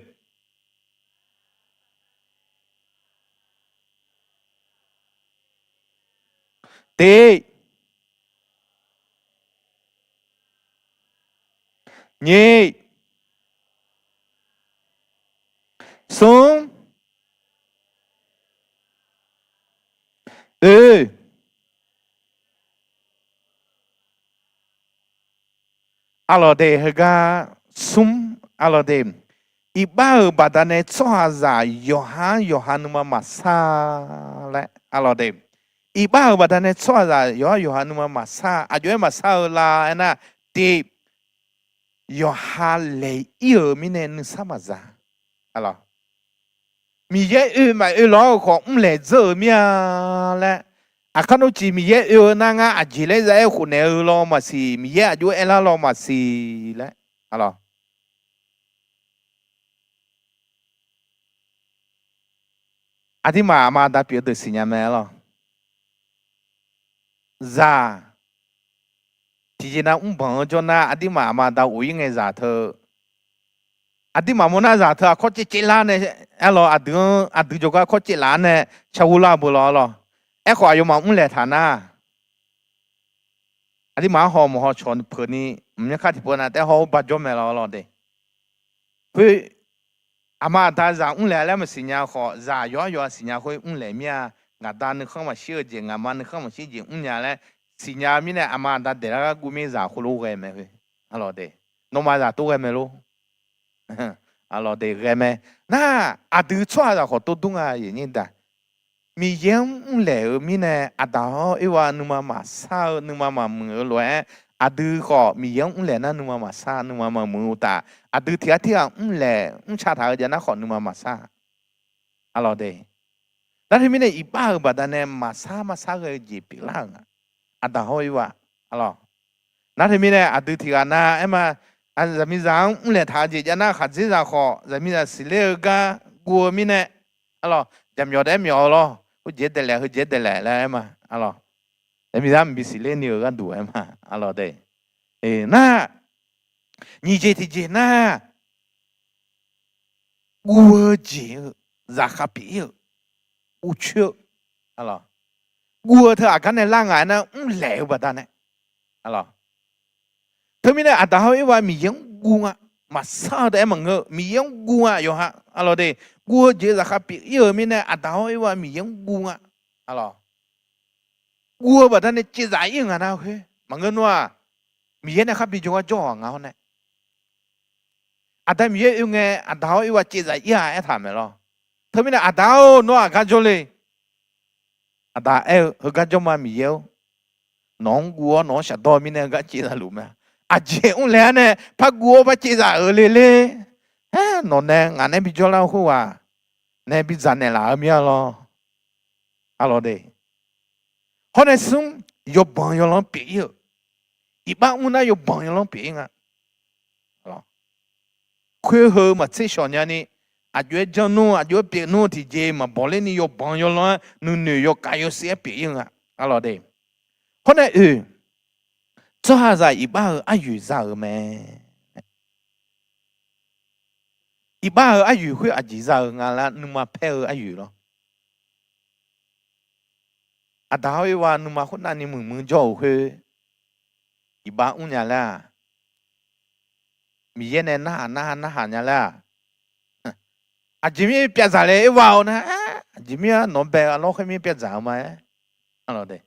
tiq, nyiq, smr, oe, arlawq de, heugar smr arlawq de. Iqbax-euq baqdanae tsawrhaqzaq yawqha yawqha nuima maqsar laer arlawq de. Iqbax-euq baqdanae tsawrhaqzaq yawqha yawqha nuima maqsar, aqjox-aer maqsar-eu la aernar, tiq, yawqha laeq ir-euq mirnae nuisar maqza. Miqyaer oe maqoe lawr-eu khawf mrlaeq dzeur-euq mir-a laer, aqkar nmr ciq Miqyaer oe-eu nar ngar aqjeq laer za aer khofnaeq-eu law maqsiq, Miqyaer aqjox aerlar law maqsiq laer. Aqdirmaf aqma aqda pyeuf-eu deuq siqnya mae arlawq. Zaq tiqjeq nav mrbanq-eu jawr nar, aqdirmaf aqma aqda of ir ngae zaq teu, aqdirmaf mawrnar zaq teu aqkawr caevcaev lar nae, arlawq, aqdui-anr aqdui jawrgar kawr caevlaf-ar nae sharghur lar beu lawr arlawq. Aerkhawf aqyawfmaf mrlaeq taq nar, aqdirmaf-anr haw maqhaw cawq peuq ni, mqmyanr kar tiqpov nav taef haw-awr ba jawr mae lawr arlawq de. Khoer aqma aqda zaq mrlaeq laer maqsiq nya khawf, zaq yawqhar yawqha siqnya khoer mrlaeq mir-a. Ngaqda nuikhanr maqshir-eu jeq, ngaqma nuikhanr maqshir jeq mrnya laer siqnya-eu mirnae, aqma aqda daeqlar gar guv mir zaq khoerlof ghae mae khoer. Arlawq de, nawmaf zaq tov ghae mae lor. Arlawq de, ghae mae. Nar, aqdui tsawrhaqzaq khawf tov dur nga, aqyuif aqnyir daq. Miqyaer-anr mrlaeq-eu mirnae, aqdaq hawr Erwa nuima maqsar-eu, nuima maqmuiq-eu lof-aer, aqdui khawf Miqyaer-anr mrlaeq nar nuima maqsar, nuima maqmuiq uqtaf, aqdui tiqghaq tirghaq mrlaeq mrca taq-eu jav nar khawf nuima maqsar. Arlawq de, nar teumirnae iqbax-euq baqdanae maqsar maqsar ghae-eu jeq pyeuflar-euq nga. Aqdaq hawr Erwa, arlawq. Nar teumirnae aqdui tiqghaq nav aer ma, zaqmiqzaq-anr mrlaeq taq-eu jeq jav nar, khaqdzerzaq khawf zaqmiqzaq siqler-eu gar guv-eu mirnae, arlawq, jaqmyawf daef-aer myawf-eu lawr, heujeq daeqlaef heujeq daeqlaef laer aer ma, arlawq. Zaqmiqzaq mqbi siqler ni-euq gharduq aer ma, arlawq de. Nar, nyiq jeq tiqjeq nar, guv-eu jeq-eu zaqkhav pyeuf ir-euq, uvcoer-eu, guv-eu teu aqgar nae lar ngaq aernar mrlaeq-eu baqdanae, teumirnae aqdaq hawr Erwa Miqyaer-anr guv nga, maqsar-eu taef-aer maqngeur-eu Miqyaer-anr guv nga yawqha, arlawq de. Guv-eu jeq-eu zaqkhav pyeuf ir-euq mirnae aqdaq hawr Erwa Miqyaer-anr guv nga, arlawq. Guv-eu baqdanae caevzaf ir-eu ngaq nar khoer maqngeur nmr-aq, Miqyaer nae khar bi jawrgar jawr-awq nga hawr nae. Aqda Miqyaer oe ngae aqdaq hawr Erwa caevzaf ir-a aertaq mae lawr. Teumirnae Aqda-or, nawr aqgar jawrle. Aqda aer-eu, heugar jawr ma Miqyaer-or. Nawq-anr guv-awr nawq-anr shafdawr-eu mirnae heugar caev zaluf mae. Aqjeq mrlaeq-ar nae par guv-awr par caev zaf-euq le ler. Aer, nawq nae ngaq nae bijawr lar-eu khoerghaq nae bidzaq naeqlaf-eu mir-a lawr. Arlawq de. Hawr nae smr, yawbanq yawlanr pyeuf-ir-euq. Iqbax mr nar yawbanq yawlanr pyeuf-ir nga. Khoer heu maqtser shawq nyani, aqjox-aer janr nmr, aqjox-aer pyeuf nmr tiqjeq maqbawq lerni yawbanq yawlanr-aer nuinoeq yawkav yawshuif-aer pyeuf-ir-eu nga. Arlawq de. Hawr nae oe, tsawrhaqzaq iqbax-euq aryoeq za-euq mae. Iqbax-euq aryoeq khoer aqjeq za-euq nga laer nuima paer-eu aryoeq lawr. Aqda hawr-ir wa nuima khoernav ni muiqmuiq jawr-euq khoer, iqbax mrnya laer-aq, Miqyaer nae narhaq narhaq narhaq nya laer-aq, aqjeq mir pyavdzaq le-aer wa-awr nar, aqjeq mir-a nawq bae-eu arlawr khoer mir pyavdzaq-eu ma-aer. Arlawq de.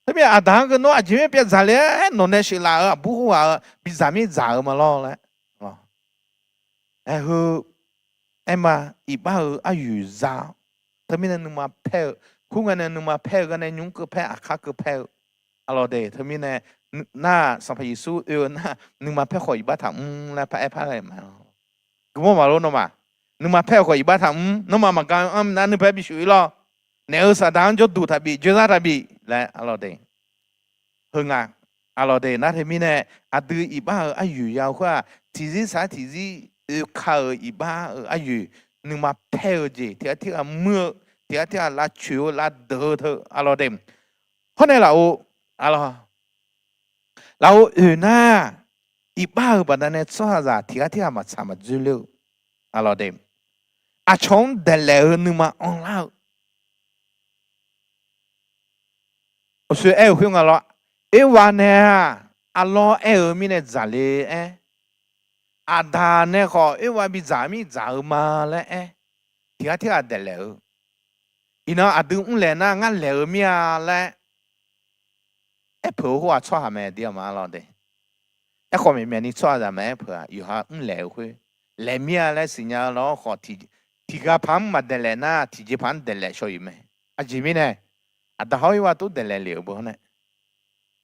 Teumirnae Aqda-anr geu nawr aqjeq mir pyavdzaq le-aer nawq nae sheuqlaf-euq aqbur khoerghaq-eu bidzaq mir dzaq-eu ma lawr laer. Aer heu, aer ma, iqbax-euq aryoeq za-awr, teumirnae nuima paer-eu, khoerngae nae nuima paer-eu gar nae nymr keuv paer aqkar keuv paer-eu. Arlawq de, teumirnae nar Sanqpaq Yeqsur oe-eu nar nuima paer khawf iqbax taqmr laer paraer par laer ma. Guiqmawr maqlor nawmaf, nuima paer-eu khawf iqbax taqmr, nawmaf maqga anr nar nuipaer bishuif-ir lawr. Naef-eu saqdaq-anr jawrduq taqbif, jawrzar taqbif laer arlawq de. Heu nga, arlawq de, nar teumirnae aqdui iqbax-euq aryoeq ya-eu khoer-aq, tiqzir sar tiqzir oeka-euq iqbax-euq aryoeq, nuima paer-eu jeq tiqghaq tirghaq muir-eu, tiqghaq tirghaq lavcoeq-eu lavdeuq-eu teu arlawq de. Hawr nae laf-eu, arlawq, laf-eu oeq nar, iqbax-euq baqdanae tsawrhaqzaq tiqghaq tirghaq maqtsaq maqdzoerler-eu, arlawq de, aqcawq-anr daeqlaef-eu nuima anrlar-eu, Uqshoe aer-eu khoer nga lawr, Erwa nae-aq, arlawr aer-eu mirnae dzaqle aer, Aqda nae khawf Erwa bidzaq mir dzaq-eu ma laer aer, tiqghaq tirghaq daeqlaef-eu, iqnan aqdui mrlaeq nar ngar laeq-eu mir-a laer aerpeuq-eu khoerghaq tsawrhaq mae, aqdir aqma arlawq de. Aerkhawf maeqmyaq ni tsawrhaqzaq maqaer peuq-aq, yawqha mrlaeq-eu khoer laeq mir-a laer siqnya-eu lawr khawf, tiqghaq paq-anr maqdaeqlaef nar tiqjeq paq-anr daeqlaef shaw-iq mae. Aqjeq mirnae, Aqda hawr Erwa tov daeqlaef lef-euq beu hawr nae,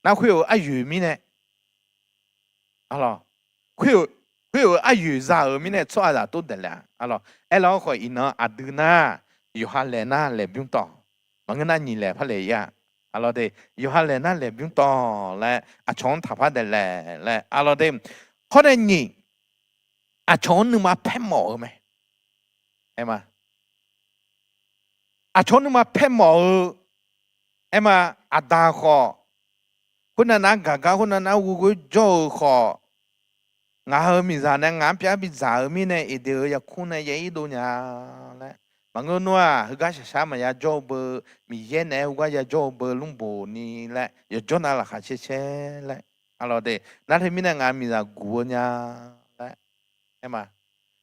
nar khoer-euq aryoeq mirnae, arlawq, khoer-euq aryoeq za-euq mirnae tsawrhaqzaq tov daeqlaef-a arlawq. Aerlar-awr khawf iqnan aqdui nar, yawqha laeq nar laeq bymr tawq, maqngeur nar nyiq laeq par laeq-ir-a, arlawq de, yawqha laeq nar laeq bymr tawq laer aqcawq-anr taqpar daeqlaef laer arlawq de. Hawr nae nyiq, aqcawq-anr nuima paermawf-eu mae. Aer ma, aqcawq-anr nuima paermawf-eu, aer ma, Aqda khawf, khoernav nar gaq gar khoernav nar ghoeghoe jawr-eu khawf, ngaq-euq miqzaq nae ngaq-anr pyar bidzaq-eu mirnae Eqdeq-euq yarkmr nae yair dov nya laer, maqngeur nar-aq heugar shaqshaq maqya jawr-eu beu, Miqyaer naeq-aer heugar ya jawr-eu beu lmrboq ni laer yawqjawr nav laqkhaq caer caer laer, arlawq de, nar teumirnae ngaq-euq miqzaq guq-eu nya laer, aer ma,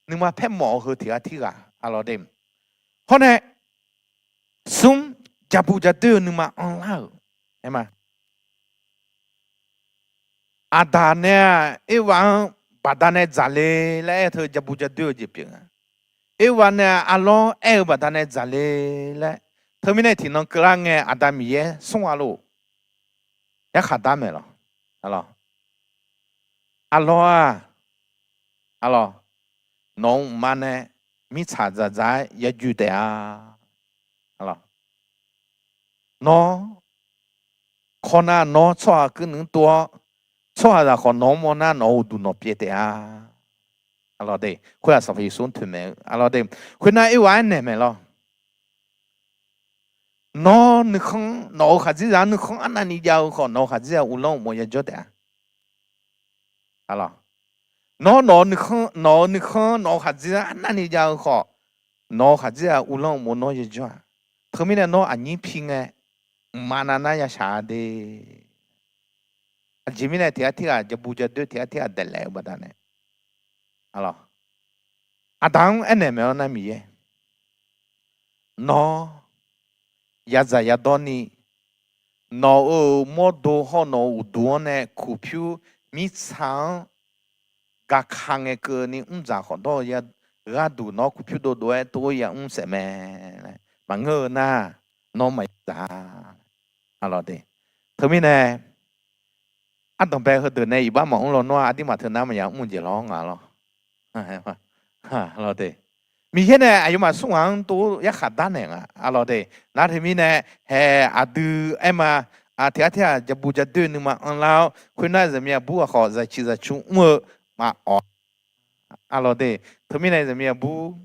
nuima paermawf-eu heu tiqghaq tirghaq arlawq de. Hawr nae smr, jabu jadoer-eu nuima anrlar-euq, aer ma, Aqda nae-aq Erwa-anr baqdanae dzaqle laer aer-eu teu jabu jadoer-eu jeq pyeuf nga. Erwa nae-aq arlawr aer-eu baqdanae dzaqle laer, teumirnae tiqnan keuvlar ngae Aqda Miqyaer smr-a lor. Yarkhaq dar maeq lawq. Arlawq, arlawq-aq, arlawq, nawq-euq mqma nae mirtsaq dzaqdzaq-aer yajuif taef-a. Nawr kawr nar nawr tsawrhaq keuv nuir tov-awr, tsawrhaqzaq khawf nawq-anr mawrnar nawq-euq uqduq nawq pyaev taef-a. Arlawq de, khoer-aq Sanqpaq Yeqsur-anr toeqmaeq-eu arlawq de. Khoernar Erwa-aer naeq maeq lawr. Nawr nuikhanr, nawq-euq khaqdzerzaq-anr nuikhanr arnavni jav-eu khawf nawq-euq khaqdzerzaq uvlanr uqmov yajawr taef-a. Nawr nawq-euq nuikhanr, nawq-euq nuikhanr nawq-euq khaqdzerzaq arnavni jav-eu khawf, nawq-euq khaqdzerzaq uvlanr uqmov nawr yajawr-a. Teumirnae nawr aqnyir pi ngae, mqma navnar yashaq-a de. Aqjeq mirnae tiqghaq tirghaq jabu jadoer tiqghaq tirghaq daeqlaef-eu baqdanae, Aqda-anr aernaeq maeq-awr nar Miqyaer, nawr yadzaq yadawr ni, nawq-euq mawrdo hawr nawq-euq uqduq-anr nae kuqpyur mirtsaq-anr gaqkaq ngae keuvni mrdzaq khawf dawr-eu ya, gharduq nawr kurpyur dovdov-aer tov-aer yamr saef mae laer maqngeur-eu nar, nawr maqya dzaq-a. Teumirnae, ardanqbae heudeuq nae iqbax maqmr lawnmr-a, aqduimaf teu nar maqya mr-eu jeq lawr nga lawr. Miqyaer nae aqyawfmaf smr ghaq-anr tov-aer yarkhaq darnaeq nga. Aqlawq de, nar teumirnae, hae aqdui aerma, tiqghaq tiqghaq jabu jadoer nuima anrlar-awr, khoernar zaqmiq aqbur ghaq khawf zaqciq zaqcu mr-eu maqawq. Aqlawq de, teumirnae zaqmiq aqbur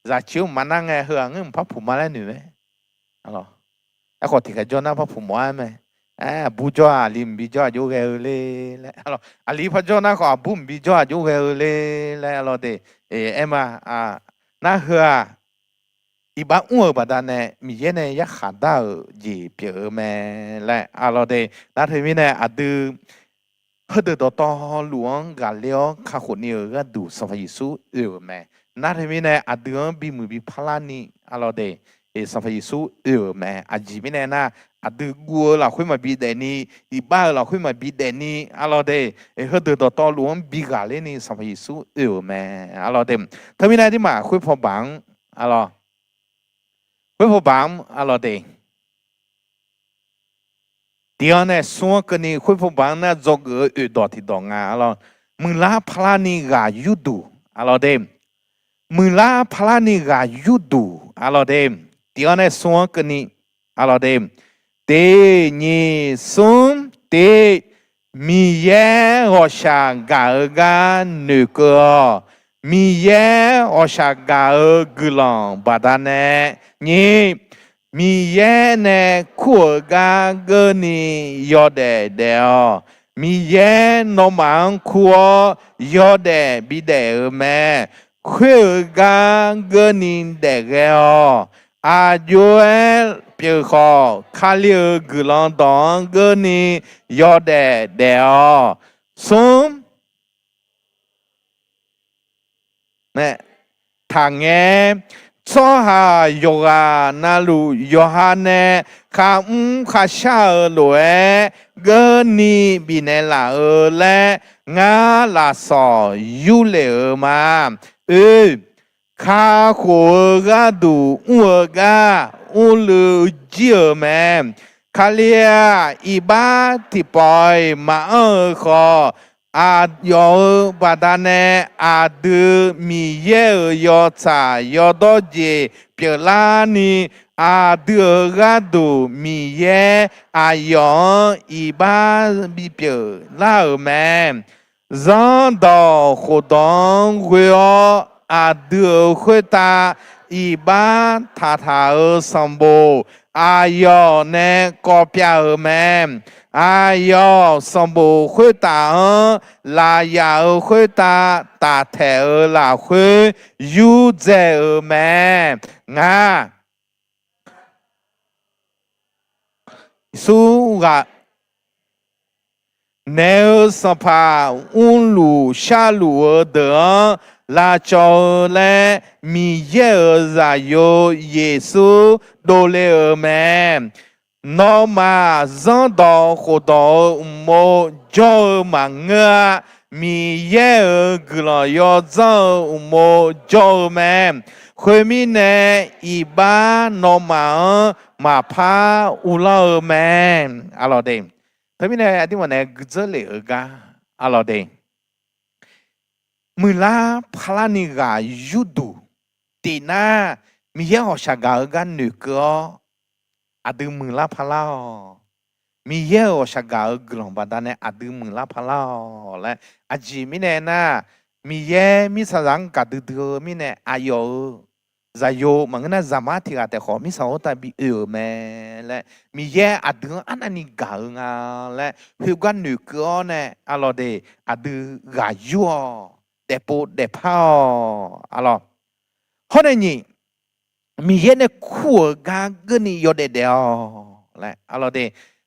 zaqciq-anr maqnar ngae, heu-aq ngeur mq par puq ma laer noeq mae. Aerkhawf tiqkhaeq jawr nar par puq mawf-aer mae. Aer, aqbur jawr-aq aqli mqbi jawr-aq jov ghae-eu le laer. Aqli par jawr nar khawf aqbur mqbi jawr-aq jov ghae-eu le laer. Aqlawq de, aerma, nar heu-aq iqbax mr-euq baqdanae Miqyaer nae yarkhaq dar-euq jeq pyeuf-eu mae laer. Aqlawq de, nar teumirnae aqdui heudeuq dawqtawvluf-anr ghaqler-awr kakhof ni-euq gharduq Sanqpaq Yeqsur oe-euq mae. Nar teumirnae aqdui-anr bimuiq bi parlar ni, aqlawq de, Sanqpaq Yeqsur oe-euq mae. Aqjeq mirnae nar, aqdui guv-eu lafkhoer maqbi daefni, iqbax-euq lafkhoer maqbi daefni, aqlawq de, heudeuq dawqtawvluf-anr bi ghaqler ni Sanqpaq Yeqsur oe-euq mae. Aqlawq de, teumirnae aqduimaf khoerpaw baq-anr, aqlawq, khoerpaw baq-anr, aqlawq de, tiq-anr nae smr-anr keuvni khoerpaw baq-anr nar dzawgeuf-eu oeqdawq tiqdawq nga, aqlawq. Muiqlar parlar ni ghaq yurduq, aqlawq de, muiqlar parlar ni ghaq yurduq, aqlawq de, tiq-anr nae smr-anr keuvni, aqlawq de, tiq nyiq smr tiq, Miqyaer ghawqshaq gaq-eu gar noeqkeuv-awq. Miqyaer ghawqshaq gaq-eu guiqlanq baqdanae, nyiq, Miqyaer nae kur-euq gar geurni yawdaef daef-awq. Miqyaer nawmaf-anr kur-awr yawdaef bidaef-euq mae. Khoer-eu gar geurni daefghae-awq. Aqjox-aer pyeuf khawf, Kali-euq guiqlanq dawq-anr geurni yawdaef daef-awq. Smr, taqngae, tsawrhaq yawqghaq navluf yawqha nae kharmr kharshar-eu lof-aer geurni bifnaeq laf-eu laer ngar lafsawq yurlef-euq ma. Oe, kakhof-eu gharduq mr-eu gar mrluiv jir-euq mae. Kali-aq, iqbax tiqpawf-iq maqanr-eu khawf, aqyawf-euq baqdanae aqdui Miqyaer-euq yawtsaq yawdawr jeq pyeuflarni, aqdui-euq gharduq Miqyaer aqyawf-anr iqbax bipyeuf lar-euq mae. Zanrdawq khofdawq-anr ghoe-awr aqdui-euq khoertav iqbax taqtaq-euq sanqbof aqyawf nae kawv pyav-euq mae. Aqyawf sanqbof khoertaf-anr lafyaf-euq khoertav taftaeq-euq lafkhoer yurdzae-euq mae. Ngar Yeqsur ghaq naeq-eu sanqpaq mrluf sharluf-eu deuq-anr lavcawv-eu laer Miqyaer-euq zaqyo Yeqsur dovle-euq mae. Nawmaf zanrdawq khofdawq-euq uqmov jawr-eu maqngeur-a. Miqyaer-euq guiqlanq yawdzanr-eu uqmov jawr-eu mae. Khoermirnae, iqbax nawmaf-anr maqpar uvlanr-eu mae. Aqlawq de, teumirnae aqduimaf nae guidzeur lef-eu gar, aqlawq de, muiqlar parlarni ghaq yurduq tiqnar, Miqyaer ghawqshaq gaq-eu gar noeqkeuv-awr, aqdui muiqlar parlar-awq. Miqyaer-euq ghawqshaq gaq-eu guiqlanq baqdanae aqdui muiqlar parlar-awq laer. Aqjeq mirnae nar, Miqyaer mirtsaqzaq-anr gaqdui dui-eu mirnae aqyawf-euq zaqyo maqngeur nar, zaqmar tiq ghaq taef khawf mirtsaq khoertav bi oe-euq mae laer, Miqyaer aqdui-anr arnavni gaq-eu nga laer khoergar noeqkeuv-awr nae, aqlawq de, aqdui ghaq yur-awq, daefpov daefpar-awq, aqlawq. Hawr nae nyiq, Miqyaer nae kur-euq gar geurni yawdaef daef-awq laer, aqlawq de,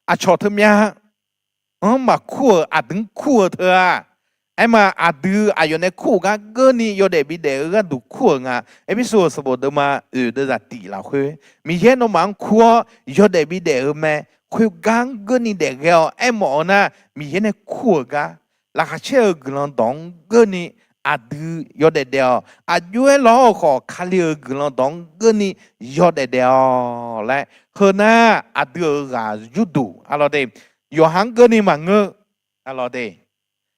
aqcawq teumya-anr maqkur-euq aqdui-anr kur-eu teu-aq, aerma aqdui aqyawf nae kur-euq gar geurni yawdaef bidaef-eu gharduq kur-euq nga. Erpersu-euq sanqbof deuvma oeq deuvzaq tiq lafkhoer, Miqyaer nawmaf-anr kur-awr yawdaef bidaef-eu mae. Khoergar-anr geurni daefghae-awq. Aermawf-eu nar, Miqyaer nae kur-euq gar, laqkhaq caer-eu guiqlanq dawq-anr geurni aqdui yawdaef daef-awq. Aqjox-aer lawr-euq khawf, Kali-euq guiqlanq dawq-anr geur ni yawdaef daef-awq laer, heu nar aqdui-euq ghaq yurduq, arlawr de, yawqha-anr geur ni maqngeur, arlawr de,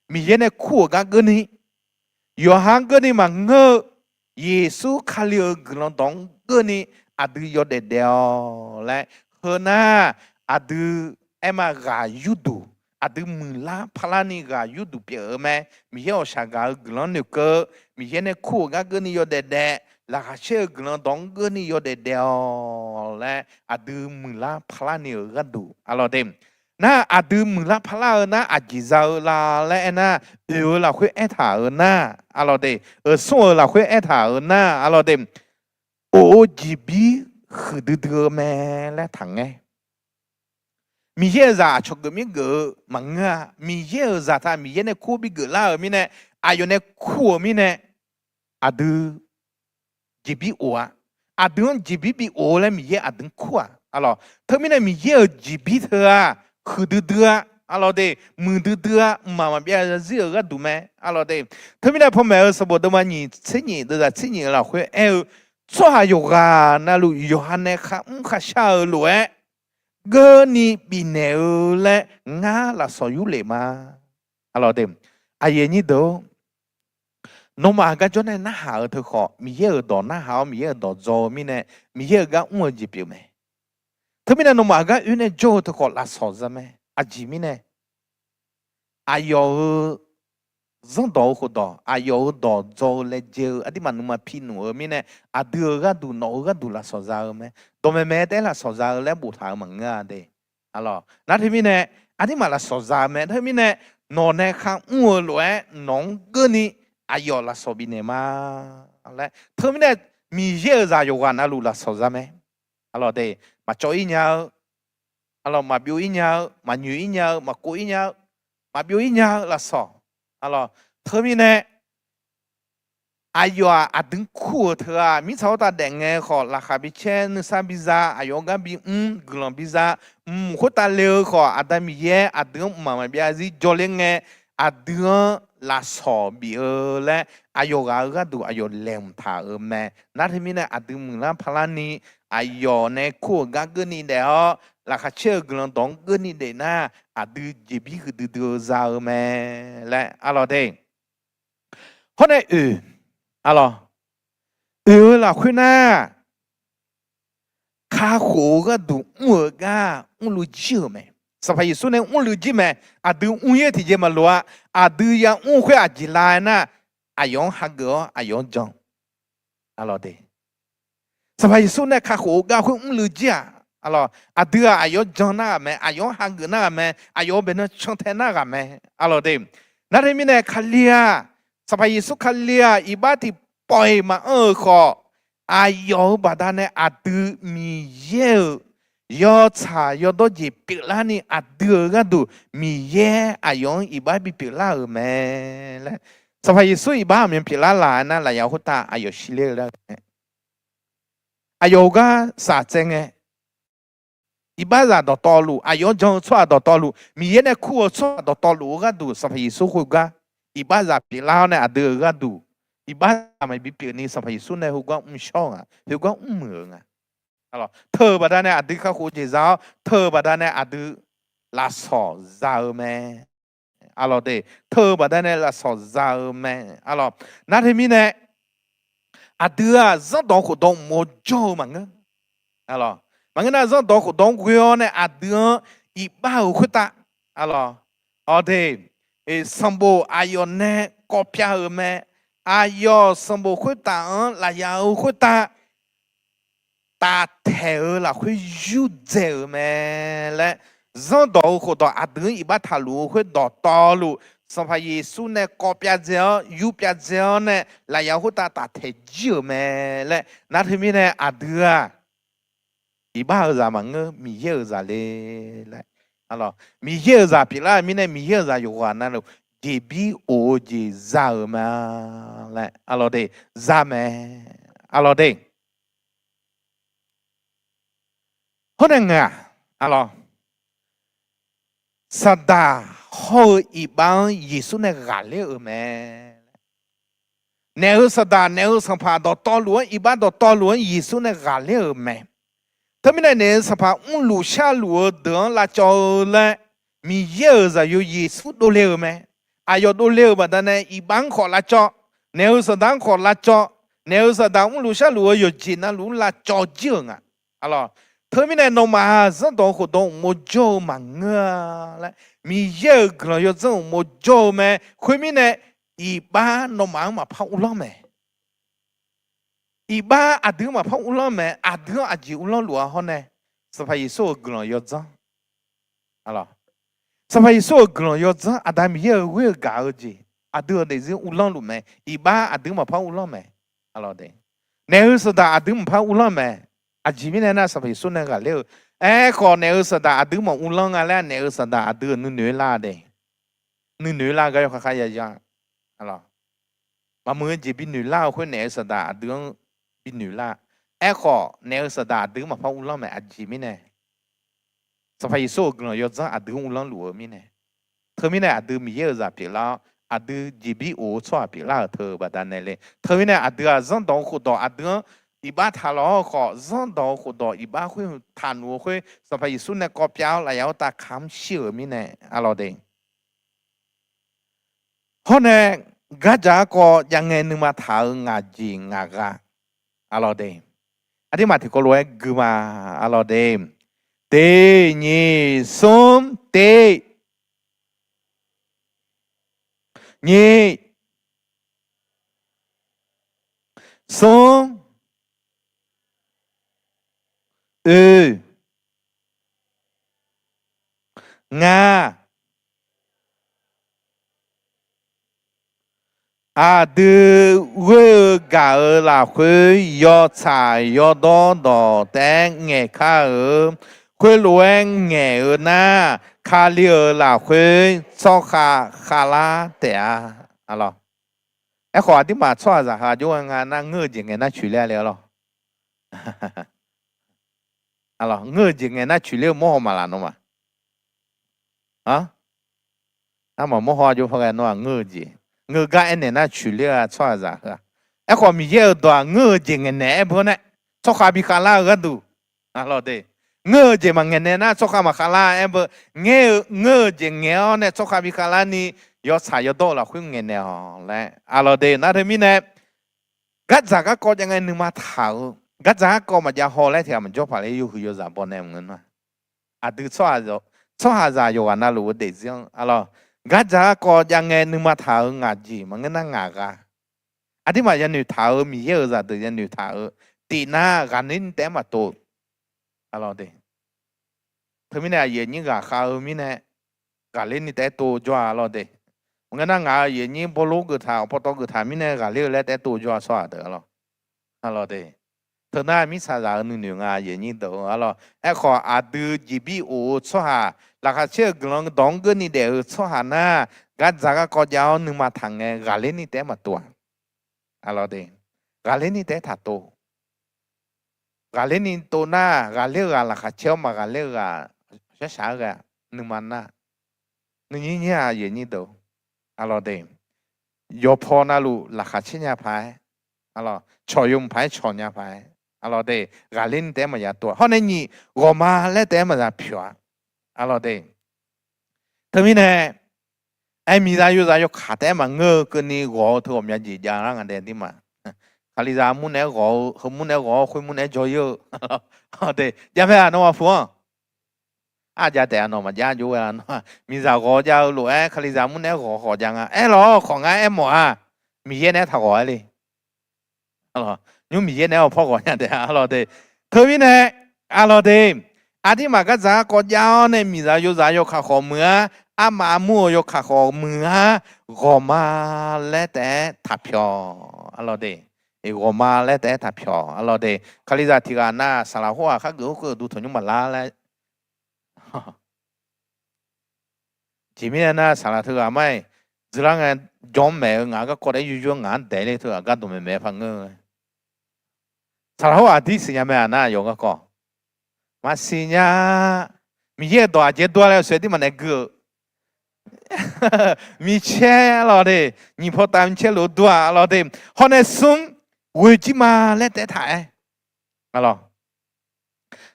Miqyaer nae kur-euq gar geur ni, yawqha-anr geur ni maqngeur-eu, Yeqsur Kali-euq guiqlanq dawq-anr geur ni aqdui yawdaef daef-awq laer, heu nar aqdui aerma ghaq yurduq, aqdui muiqlar parlar ni ghaq yurduq pyeuf-eu mae. Miqyaer ghawqshaq gaq-eu guiqlanq-anr noeqkeuv, Miqyaer nae kur-euq gar geur ni yawdaef daef, laqkhaq caer-eu guiqlanq dawq-anr geur ni yawdaef daef-awq laer, aqdui muiqlar parlar ni-euq gharduq, arlawr de, nar aqdui muiqlar parlar-eu nar aqjeq za-eu la laer aernar, oeq-euq lafkhoer aertaq-euq nar, arlawr de, oeqsmr-euq lafkhoer aertaq-euq nar, arlawr de, of-eu jeqbir huiqdui dui-eu mae laer taqngaer. Miqyaer-euq zaq aqcawq geuf mir geuf-eu maqngeur-a. Miqyaer-euq zaq taq Miqyaer nae kur bigeuf lar-euq mirnae, aqyawf nae kur-euq mirnae, aqdui jeqbir of-a. Aqdui-anr jeqbir bi of-eu laer Miqyaer aqdui-anr kur-aq, arlawr. Teumirnae Miqyaer-euq jeqbir teu-aq, huiqdui dui-a, arlawr de, muiqdui dui-a, mqmaq maqbyav zarzir-euq gharduq mae, arlawr de. Teumirnae panmaeq-eu sanqbof deuvma nyiq tser nyiq deuvzaq tser nyiq-eu lafkhoer aer-eu, tsawrhaq yawqghaq navluf yawqha nae kharmr kharshar-eu lof-aer, geur ni bifnaeq-eu laer ngar lafsawq yurlef ma, arlawr de. Aqyuif aqnyir deuq-or, nawmaf gar jawr nae narhaq-eu teu khawf, Miqyaer-euq dawq narhaq-awr Miqyaer-euq dawq dzaw-eu mirnae, Miqyaer-euq gar mr-eu jeq pyeuf mae. Teumirnae nawmaf gar oer nae jawr-eu teu khawf lafsawq za mae. Aqjeq mirnae, aqyawf-euq zanrdawq-eu khofdawq, aqyawf-euq dawq dzaw-eu laejae-eu aqduimaf nuima pi nmq-eu mirnae, aqdui-euq gharduq, nawq-euq gharduq lafsawq za-eu mae. Dawqmaeq maeq-aer taef-aer lafsawq za-eu laer boftaq-euq maqngeur-a de. Nar teumirnae, aqduimaf lafsawq za-eu mae. Teumirnae, nawq nae kharmr-eu lof-aer nawq-anr geur ni aqyawf lafsawq bifnaeq ma laer. Teumirnae, Miqyaer-euq zaq yawqghaq navluf lafsawq za mae. Arlawr de, maqcawv-ir nya-eu, arlawr, maqbyov-ir nya-eu, maqnyoeq-ir nya-eu, maqkov-ir nya-eu, maqbyov-ir nya-eu lafsawq, arlawr. Teumirnae, aqyawf-aq aqdui kur-euq teu-aq, mirtsaq khoertav daef ngae khawf, laqkhaq bi caer, nuisar biza, aqyawf-eu gar bimr, guiqlanq biza, mq khoertav le-eu khawf, Aqda Miqyaer aqdui-anr mqmaq maqbyav zarzir jawrler ngae, aqdui-anr lafsawq bif-eu laer, aqyawf ghaq-eu gharduq aqyawf laeqhmq taq-euq mae. Nar teumirnae aqdui muiqlar parlar ni, aqyawf nae kur-euq gar geur ni daef-awr, laqkhaq caer-eu guiqlanq dawq-anr geur ni daef nar, aqdui jeqbir huiqdui dui-eu za-eu mae laer, arlawr de. Hawr nae oeq, arlawr, oeq-eu lafkhoer nar, kakhof-eu gharduq mr-eu gar mrluiv jir-euq mae. Sanqpaq Yeqsur nae mrluiv jir mae. Aqdui mr-ir-eu tiqjeq maqloq-a. Aqdui yamr-eu khoer aqjeq la-aer nar, aqyawf-anr hageuf-awr aqyawf-anr jan, arlawr de. Sanqpaq Yeqsur nae kakhof-eu gar khoer mrluiv jir-aq, arlawr, aqdui-aq aqyawf-anr jan nar ghaq mae, aqyawf-anr hageuf nar ghaq mae, aqyawf-euq baeqnan cantae nar ghaq mae, arlawr de. Nar teumirnae Kali-aq, Sanqpaq Yeqsur Kali-aq iqbax tiqpawf-iq maqanr-euq khawf, aqyawf-euq baqdanae aqdui Miqyaer-euq yawtsaq yawdawr jeq pyeuflarni aqdui-euq gharduq Miqyaer aqyawf-anr iqbax bipyeuf lar-euq mae laer, Sanqpaq Yeqsur iqbax aqmyan pyeuflar laf-aer nar, lafyaq khoertav aqyawf shirler-eu laer-eu mae. Aqyawf-euq gar saqtsaev ngae, iqbaxzaq dawqtawvluf, aqyawf-anr jan-eu tsawrhaq dawqtawvluf, Miqyaer nae kur-eu tsawrhaq dawqtawvluf-eu gharduq Sanqpaq Yeqsur khoergar iqbaxzaq pyeuflar-awr nae aqdui-euq gharduq iqbaxzaq maqbi pyeufni Sanqpaq Yeqsur nae heugar mrshawr-eu nga, heugar mrmuiq-euq nga. Teu-euq baqdanae aqdui kakhof-eu jeq za-awr, teu-euq baqdanae aqdui lafsawq za-eu mae. Arlawr de, teu-eu baqdanae lafsawq za-eu mae. Arlawr, nar teumirnae aqdui-aq zanrdawq khofdawq mq-eu jawr-eu maqngeur. Arlawr, maqngeur nar zanrdawq khofdawq-anr ghoe-awr nae aqdui-anr iqbax-euq khoertav, arlawr, awq de, sanqbof aqyawf nae kawv pyav-euq mae. Aqyawf sanqbof khoertav-anr lafyaq-eu khoertav taftaeq-eu lafkhoer yurdzae-euq mae laer, zanrdawq-eu khofdawq aqdui-anr iqbax taqluf-eu khoer dawqtawvluf, Sanqpaq Yeqsur nae kawv pyav dzae-awr yur pyav dzae-awr nae lafyaq-eu khoertav taftaeq jir-euq mae laer, nar teumirnae aqdui-aq iqbax-euq zaq maqngeur, Miqyaer-euq zaq le laer. Arlawr, Miqyaer-euq zaq pyeuflar-euq mirnae Miqyaer-euq zaq yawqghaq navluf jeqbir of-eu jeq za-euq ma laer, arlawr de, za mae. Arlawr de, hawr nae ngaq, arlawr, Saqdaq hawr-eu iqbax-anr Yeqsur nae ghaqler-euq mae laer. Naef-eu saqdaq, naef-eu sanqpaq dawqtawvluf-anr, iqbax dawqtawvluf-anr Yeqsur nae ghaqler-euq mae. Teumirnae naef-eu sanqpaq mrluf sharluf-eu deuq-anr lavcawv-eu laer, Miqyaer-euq zaqyo Yeqsur dovle-euq mae. Aqyawf dovle-euq baqdanae iqbax-anr khawf lavcawv, naef-eu saqdaq-anr khawf lavcawv, naef-eu saqdaq mrluf sharluf-eu yawqjeq navluf-anr lavcawv jir-euq nga. Arlawq, teumirnae nawmaf-aq zanrdawq-eu khofdawq uqmov jawr-eu maqngeur-a laer, Miqyaer-euq guiqlanq yawdzanr uqmov jawr-eu mae. Khoermirnae, iqbax nawmaf-anr maqpar uvlanr mae. Iqbax aqdui-anr maqpar uvlanr mae. Aqdui-anr aqjeq uvlanr luf-a hawr nae, Sanqpaq Yeqsur-euq guiqlanq yawdzanr. Arlawq, Sanqpaq Yeqsur-euq guiqlanq yawdzanr, Aqda Miqyaer-euq ghoer-eu gaq-eu jeq, aqdui-euq daefzir uvlanr luf mae. Iqbax aqdui maqpar uvlanr mae. Arlawq de, naef-eu saqdaq aqdui maqpar uvlanr mae. Aqjeq mirnae nar, Sanqpaq Yeqsur nae ghaqler-eu. Aerkhawf, naef-eu saqdaq aqdui maquvlanr nga laer, naef-eu saqdaq aqdui-euq nuinoeq lar de. Nuinoeq lar gar yawkhav khav ya ya. Arlawq, maqmuiq-eu jeq binoeq lar-eu khoer naef-eu saqdaq aqdui-anr binoeq lar. Aerkhawf, naef-eu saqdaq aqdui maqpar uvlanr mae. Aqjeq mirnae, Sanqpaq Yeqsur-euq guiqlanq yawdzanr aqdui-anr uvlanr luf-eu mirnae, teumirnae aqdui Miqyaer-euq zaq pyeuflar-awr, aqdui jeqbir of-eu tsawrhaq pyeuflar-euq teu-eu baqdanae le. Teumirnae aqdui-aq zanrdawq-eu khofdawq aqdui-anr iqbax taqlawq-awr khawf, zanrdawq-eu khofdawq iqbax khoer taqnuq-eu khoer, Sanqpaq Yeqsur nae kawv pyav-awr lafyaq-awr tav kamq shir-euq mirnae, arlawq de. Hawr nae, gardzaq garkawv jav ngae nuima taq-euq ngaq jeq ngaq gha, arlawq de. Aqdirmaf tiqkawv lof-aer gui ma, arlawq de. Tiq nyiq smr tiq nyiq smr oe ngaq, aqdui ghoer-eu gaq-euq lafkhoer yawtsaq yawdawr dawq taef-aer ngaeqkar-eu khoerlof-aer ngaeq-eu nar, Kali-euq lafkhoer tsawrkhav khavlar taef-a. Arlawq, aerkhawf aqdirmaf tsawrhaqzaq ha jov-aer nga nar, ngeur-eu jeq ngaeq nar coeqler-a le arlawq. Arlawq, ngeur-eu jeq ngaeq nar coeqler-eu mawrhaw maqlaf nawmaf. Armaf mawrhaw jov par ghae nawr-aq ngeur-eu jeq, ngeur gar aernaeq nar coeqler-a tsawrhaqzaq heu-aq. Aerkhawf Miqyaer-euq dawq-aq ngeur-eu jeq ngaeqnaeq-aer beu-awr nae, tsawrkhav bi khavlar-eu gharduq. Arlawq de, ngeur-eu jeq maqngaeq naeq nar tsawrkhav maqkhavlar-aer beu. Ngeur-eu jeq ngaeq-awr nae tsawrkhav bi khavlar ni, yawtsaq yawdawr-eu lafkhoer ngaeqnaeq-awq laer. Arlawq de, nar teumirnae, gardzaq garkawv jav ngae nuima taq-eu, gardzaq garkawv maqjav haw laer tiq ghaq maqjawr paq ler yawhuiq yawzaq baw nae maqngeur nar, aqdui tsawrhaqzaq yawqghaq navluf-eu daefzir-anr, arlawq, gardzaq garkawv jav ngae nuima taq-euq ngaq jeq maqngeur nar ngaq gha. Aqdirmaf yanoeq taq-euq Miqyaer-euq zaqdeuq yanoeq taq-euq tiqnar ghaqler ni taef-aer maqtov. Arlawq de, teumirnae aqyuif aqnyir ghaqkhav-eu mirnae, ghaqler ni taef-aer tov jawr-a arlawq de. Maqngeur nar ngaq-euq aqyuif aqnyir bawrlor geuf taq, awqpawtawv geuf taq mirnae ghaqler-eu laer taef-aer tov jawr-a tsawrhaq deuq arlawq. Arlawq de, teunar mirtsaqzaq-euq nuinoeq nga aqyuif aqnyir deuq arlawq. Aerkhawf aqdui jeqbir of-eu tsawrhaq, laqkhaq caer-eu guiqlanq dawq-anr geur ni daef-eu tsawrhaq nar, gardzaq garkawv jav-awr nuima taq ngae ghaqler ni taef-aer maqtov-aq. Arlawq de, ghaqler ni taef-aer taqtov. Ghaqler ni tov nar, ghaqler-eu ghaq laqkhaq caer-awr maqghaqler-eu ghaq, sharshaq-aer ghae nuima nar, nuinyir nyir-aq aqyuif aqnyir deuq, arlawq de, yawqpaw navluf laqkhaq caer nya paq-aer, arlawq, cawq yawmuiq paq-aer cawq nya paq-aer, arlawq de, ghaqler ni taef-aer maqya tov-aq. Hawr nae nyiq, ghawqma laer taef-aer maqza pyawq-a. Arlawq de, teumirnae, aer, miqzaq yozaq yawkaq taef-aer maqngeur-eu keuvni ghawq-eu teu ghawqmya jeq javlar nga dae aqdirmaf. Kalizaq mur naeq-aer ghawq-eu, heu mur naeq-aer ghawq-awr khoer mur naeq-aer jawr-ir-eu. Arlawq de, javmae-aq nawmaf pu-anr. Arjav taef-a nawq maqjav jov ghae-a nawr-aq, miqzaq ghawq jav-eu lof-aer Kalizaq mur naeq-aer ghawq khawf jav nga. Aerlawq khawf ngar aermawf-a, Miqyaer naeq-aer taq ghawq-aer le. Nymr Miqyaer naeq-aer awqpawr ghawq nya taef-a arlawq de. Teumirnae, arlawq de, aqdirmaf gardzaq garkawv jav-awr nae miqzaq yozaq yawkaq khawf muiq-ar, armaf armur-eu yawkaq khawf muiq-ar, ghawqma laer taef-aer taqpyawq arlawq de. Ghawqma laer taef-aer taqpyawq arlawq de. Kalizaq tiq ghaq nar saqlaq hawr-aq khargeuf hawr keuv duq tanqnymr maqlar laer Jeq mirnae nar, saqlaq teughaq mar-iq dzeurlar ngae, jawr-anr maeq-eu ngaq-anr garkawv daef-aer yur yur-anr ngaq-anr daeq le teughaq gardmq maeqmaeq-aer par ngeur-eu. Saqlaq hawr aqdir siqnya mae-aq nar, yawqghaq garkawv maqsiq nya. Miqyaer-euq dawq aqjeq dur-a laer yawshaef aqdirmaf nae gui-euq. Micaer arlawq de, nyiq paw tav micaer lof dur-aq arlawq de. Hawr nae smr, ghoejir ma laer taef taq-aer arlawq.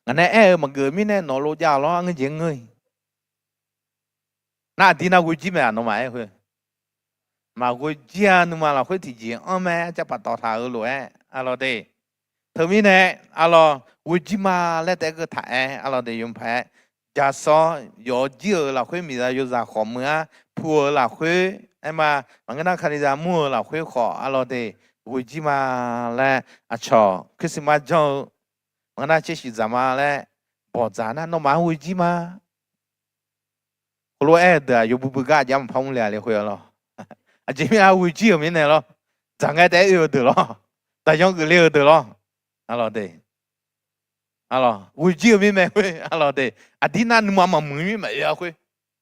Ngaq nae aer-eu maqgeuf mirnae nawq lo jav-awq lawr, arngeur jeq ngeur-iq. Nar aqdir nar ghoejir mae-aq nawmaf aer khoer. Maqghoejir-a, nuima lafkhoer tiqjeq anr mae, arcav paftawf taq-eu lof-aer arlawq de. Teumirnae arlawq, ghoejir ma laer taef-aer keuv taq-aer arlawq de, yawmuiq paq-aer. Jaqsawr yawf-eu jir-euq lafkhoer miqzaq yawzaq khawf meuq-ar pu-eu lafkhoer aer ma, maqngeur nar kalizaq mur-eu lafkhoer khawf arlawq de, ghoejir ma laer aqcawq Christmas janr-eu maqngeur nar tser shif dzaq ma laer bawqdzaq nar nawmaf-anr ghoejir ma. Heulof-aer aer-eu deuq-aq yawbui bui gar aqjeq maqpar mr le-a le khoer-a lawr. Aqjeq mirnae ghoejir-euq mirnae lawr. Dzaq ngae taef-aer oe-eu deuq lawr. Daqyan geufle-eu deuq lawr. Arlawq de. Arlawq, ghoejir-eu mirmae khoer arlawq de. Aqdir nar nuima maqmuiq mir maqoe-a khoer.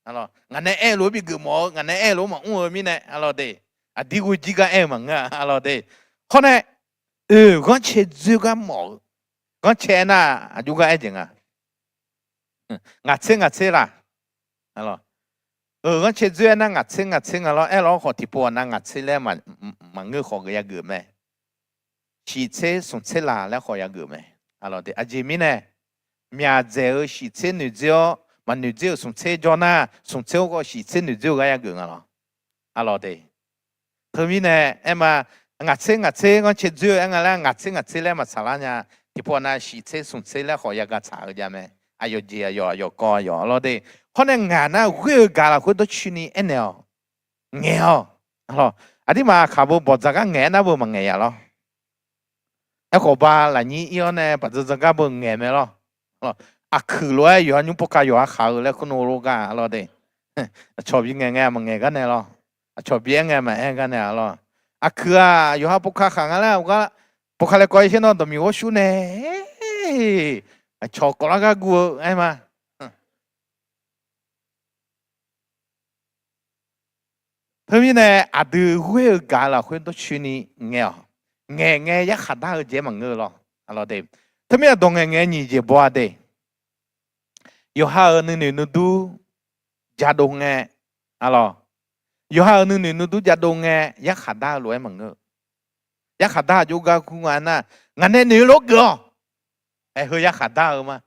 Arlawq, ngaq nae aer-eu lof-aer bigeuf mawf-eu, ngaq nae aer-eu lof-aer maqmr-eu mirnae arlawq de. Aqdir ghoejir gar aer-eu maqngeur-a arlawq de. Hawr nae, oe, ghanrcae dzoer gar mawf-eu. Ghanrcae aernar aqjox gar aer jeq nga. Ngaq tser ngaq tser laq. Arlawq, ghanrcae dzoer aernar ngaq tser ngaq tser nga lawr. Aerlawr khawf tiqpov-aq nav ngaq tser laer maqngeur khawf ghae yageuf mae. Shiq tser smq tser laq laer khawf yageuf mae. Arlawq de, aqjeq mirnae, myaqdzaeq-eu shiq tser noeqdzoer-awr maqnoeqdzoer-euq smq tser jawr nar, smq tser-awr khawf shiq tser noeqdzoer-eu gar yageuf nga lawr. Arlawq de. Teumirnae aer ma, ngaq tser ngaq tser ghanrcae dzoer-eu aer nga laer ngaq tser ngaq tser laer maqtsaq lar nya. Tiqpov nav shiq tser smq tser laer khawf yaga tsaq-eu jav mae. Aqyawf jeq aqyawf, aqyawf kawv aqyawf arlawq de. Hawr nae ngaq nar ghoer-eu gaq lafkhoer dawrcoeni aernaeq-awq. Ngaeq-awq. Arlawq, aqdirmaf aqkaq beu bawqdzaq gar ngaeq-aer nar beu maqngaeq ya lawr. Aerkhawf ba lafnyir ir-awr nae paqdzan dzan gar beu ngaeq mae lawr. Aqkuiq lof-aer yawqha nymr pawrka yawqha khaq-eu laer kur nmr lof gar arlawq de. Aqcawq bi ngaeq ngae maqngaeq gar nae lawr. Aqcawq bi aer ngae maqaer gar nae arlawq. Aqkuiq-aq yawqha pawrka khaq nga laer gar, pawrka laer kawv-ir sher nawr dawqmiq ghawr shur nae, aqcawq kawvlar gar guv-eu aer ma. Teumirnae aqdui ghoer-eu gaq lafkhoer dawrcoeni ngaeq-awq. Ngaeq ngae yarkhaq dar-eu jeq maqngeur-eu lawr. Arlawq de. Teumirnae dawq ngaeq ngae nyiq jeq baw-a de. Yawqha-euq nuinoeq nuidur jadov ngae, arlawq, yawqha-euq nuinoeq nuidur jadov ngae yarkhaq dar-eu lof-aer maqngeur. Yarkhaq dar-eu jov gar kur nga nar, ngaq nae noeq lof geuf-awq. Aer heu yarkhaq dar-eu ma.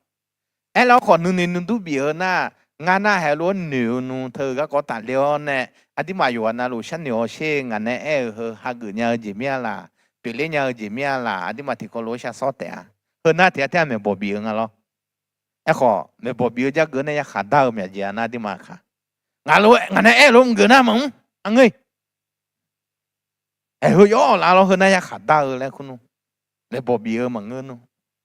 Aerlar khawf nuinoeq nuidur bif-eu nar, ngar nar haeq lof-aer noeq-eu nmr teu-eu garkawv tafler-awr nae, aqdirmaf yawqghaq navluf sharnoeq-awr sher ngaq nae aer-eu heu hageuf nya-eu jeq mir-a laq, pyeufler nya-eu jeq mir-a laq, aqdirmaf tiqkawv lof-aer shar sawr taef-a. Heu nar tiq ghaq taer-a maeqbawq bif-eu nga lawr. Aerkhawf maeqbawq bif-eu jar geuf nae yarkhaq dar-eu myaq jeq-a nar aqdirmaf kaq. Ngaq lof-aer ngaq nae aer-eu lof mqgeuf nar maqmr. Aqngeur-iq. Aer heu yawr laf lawr heu nar yarkhaq dar-eu laer kur nmr. Maeqbawq bif-eu maqngeur nmr.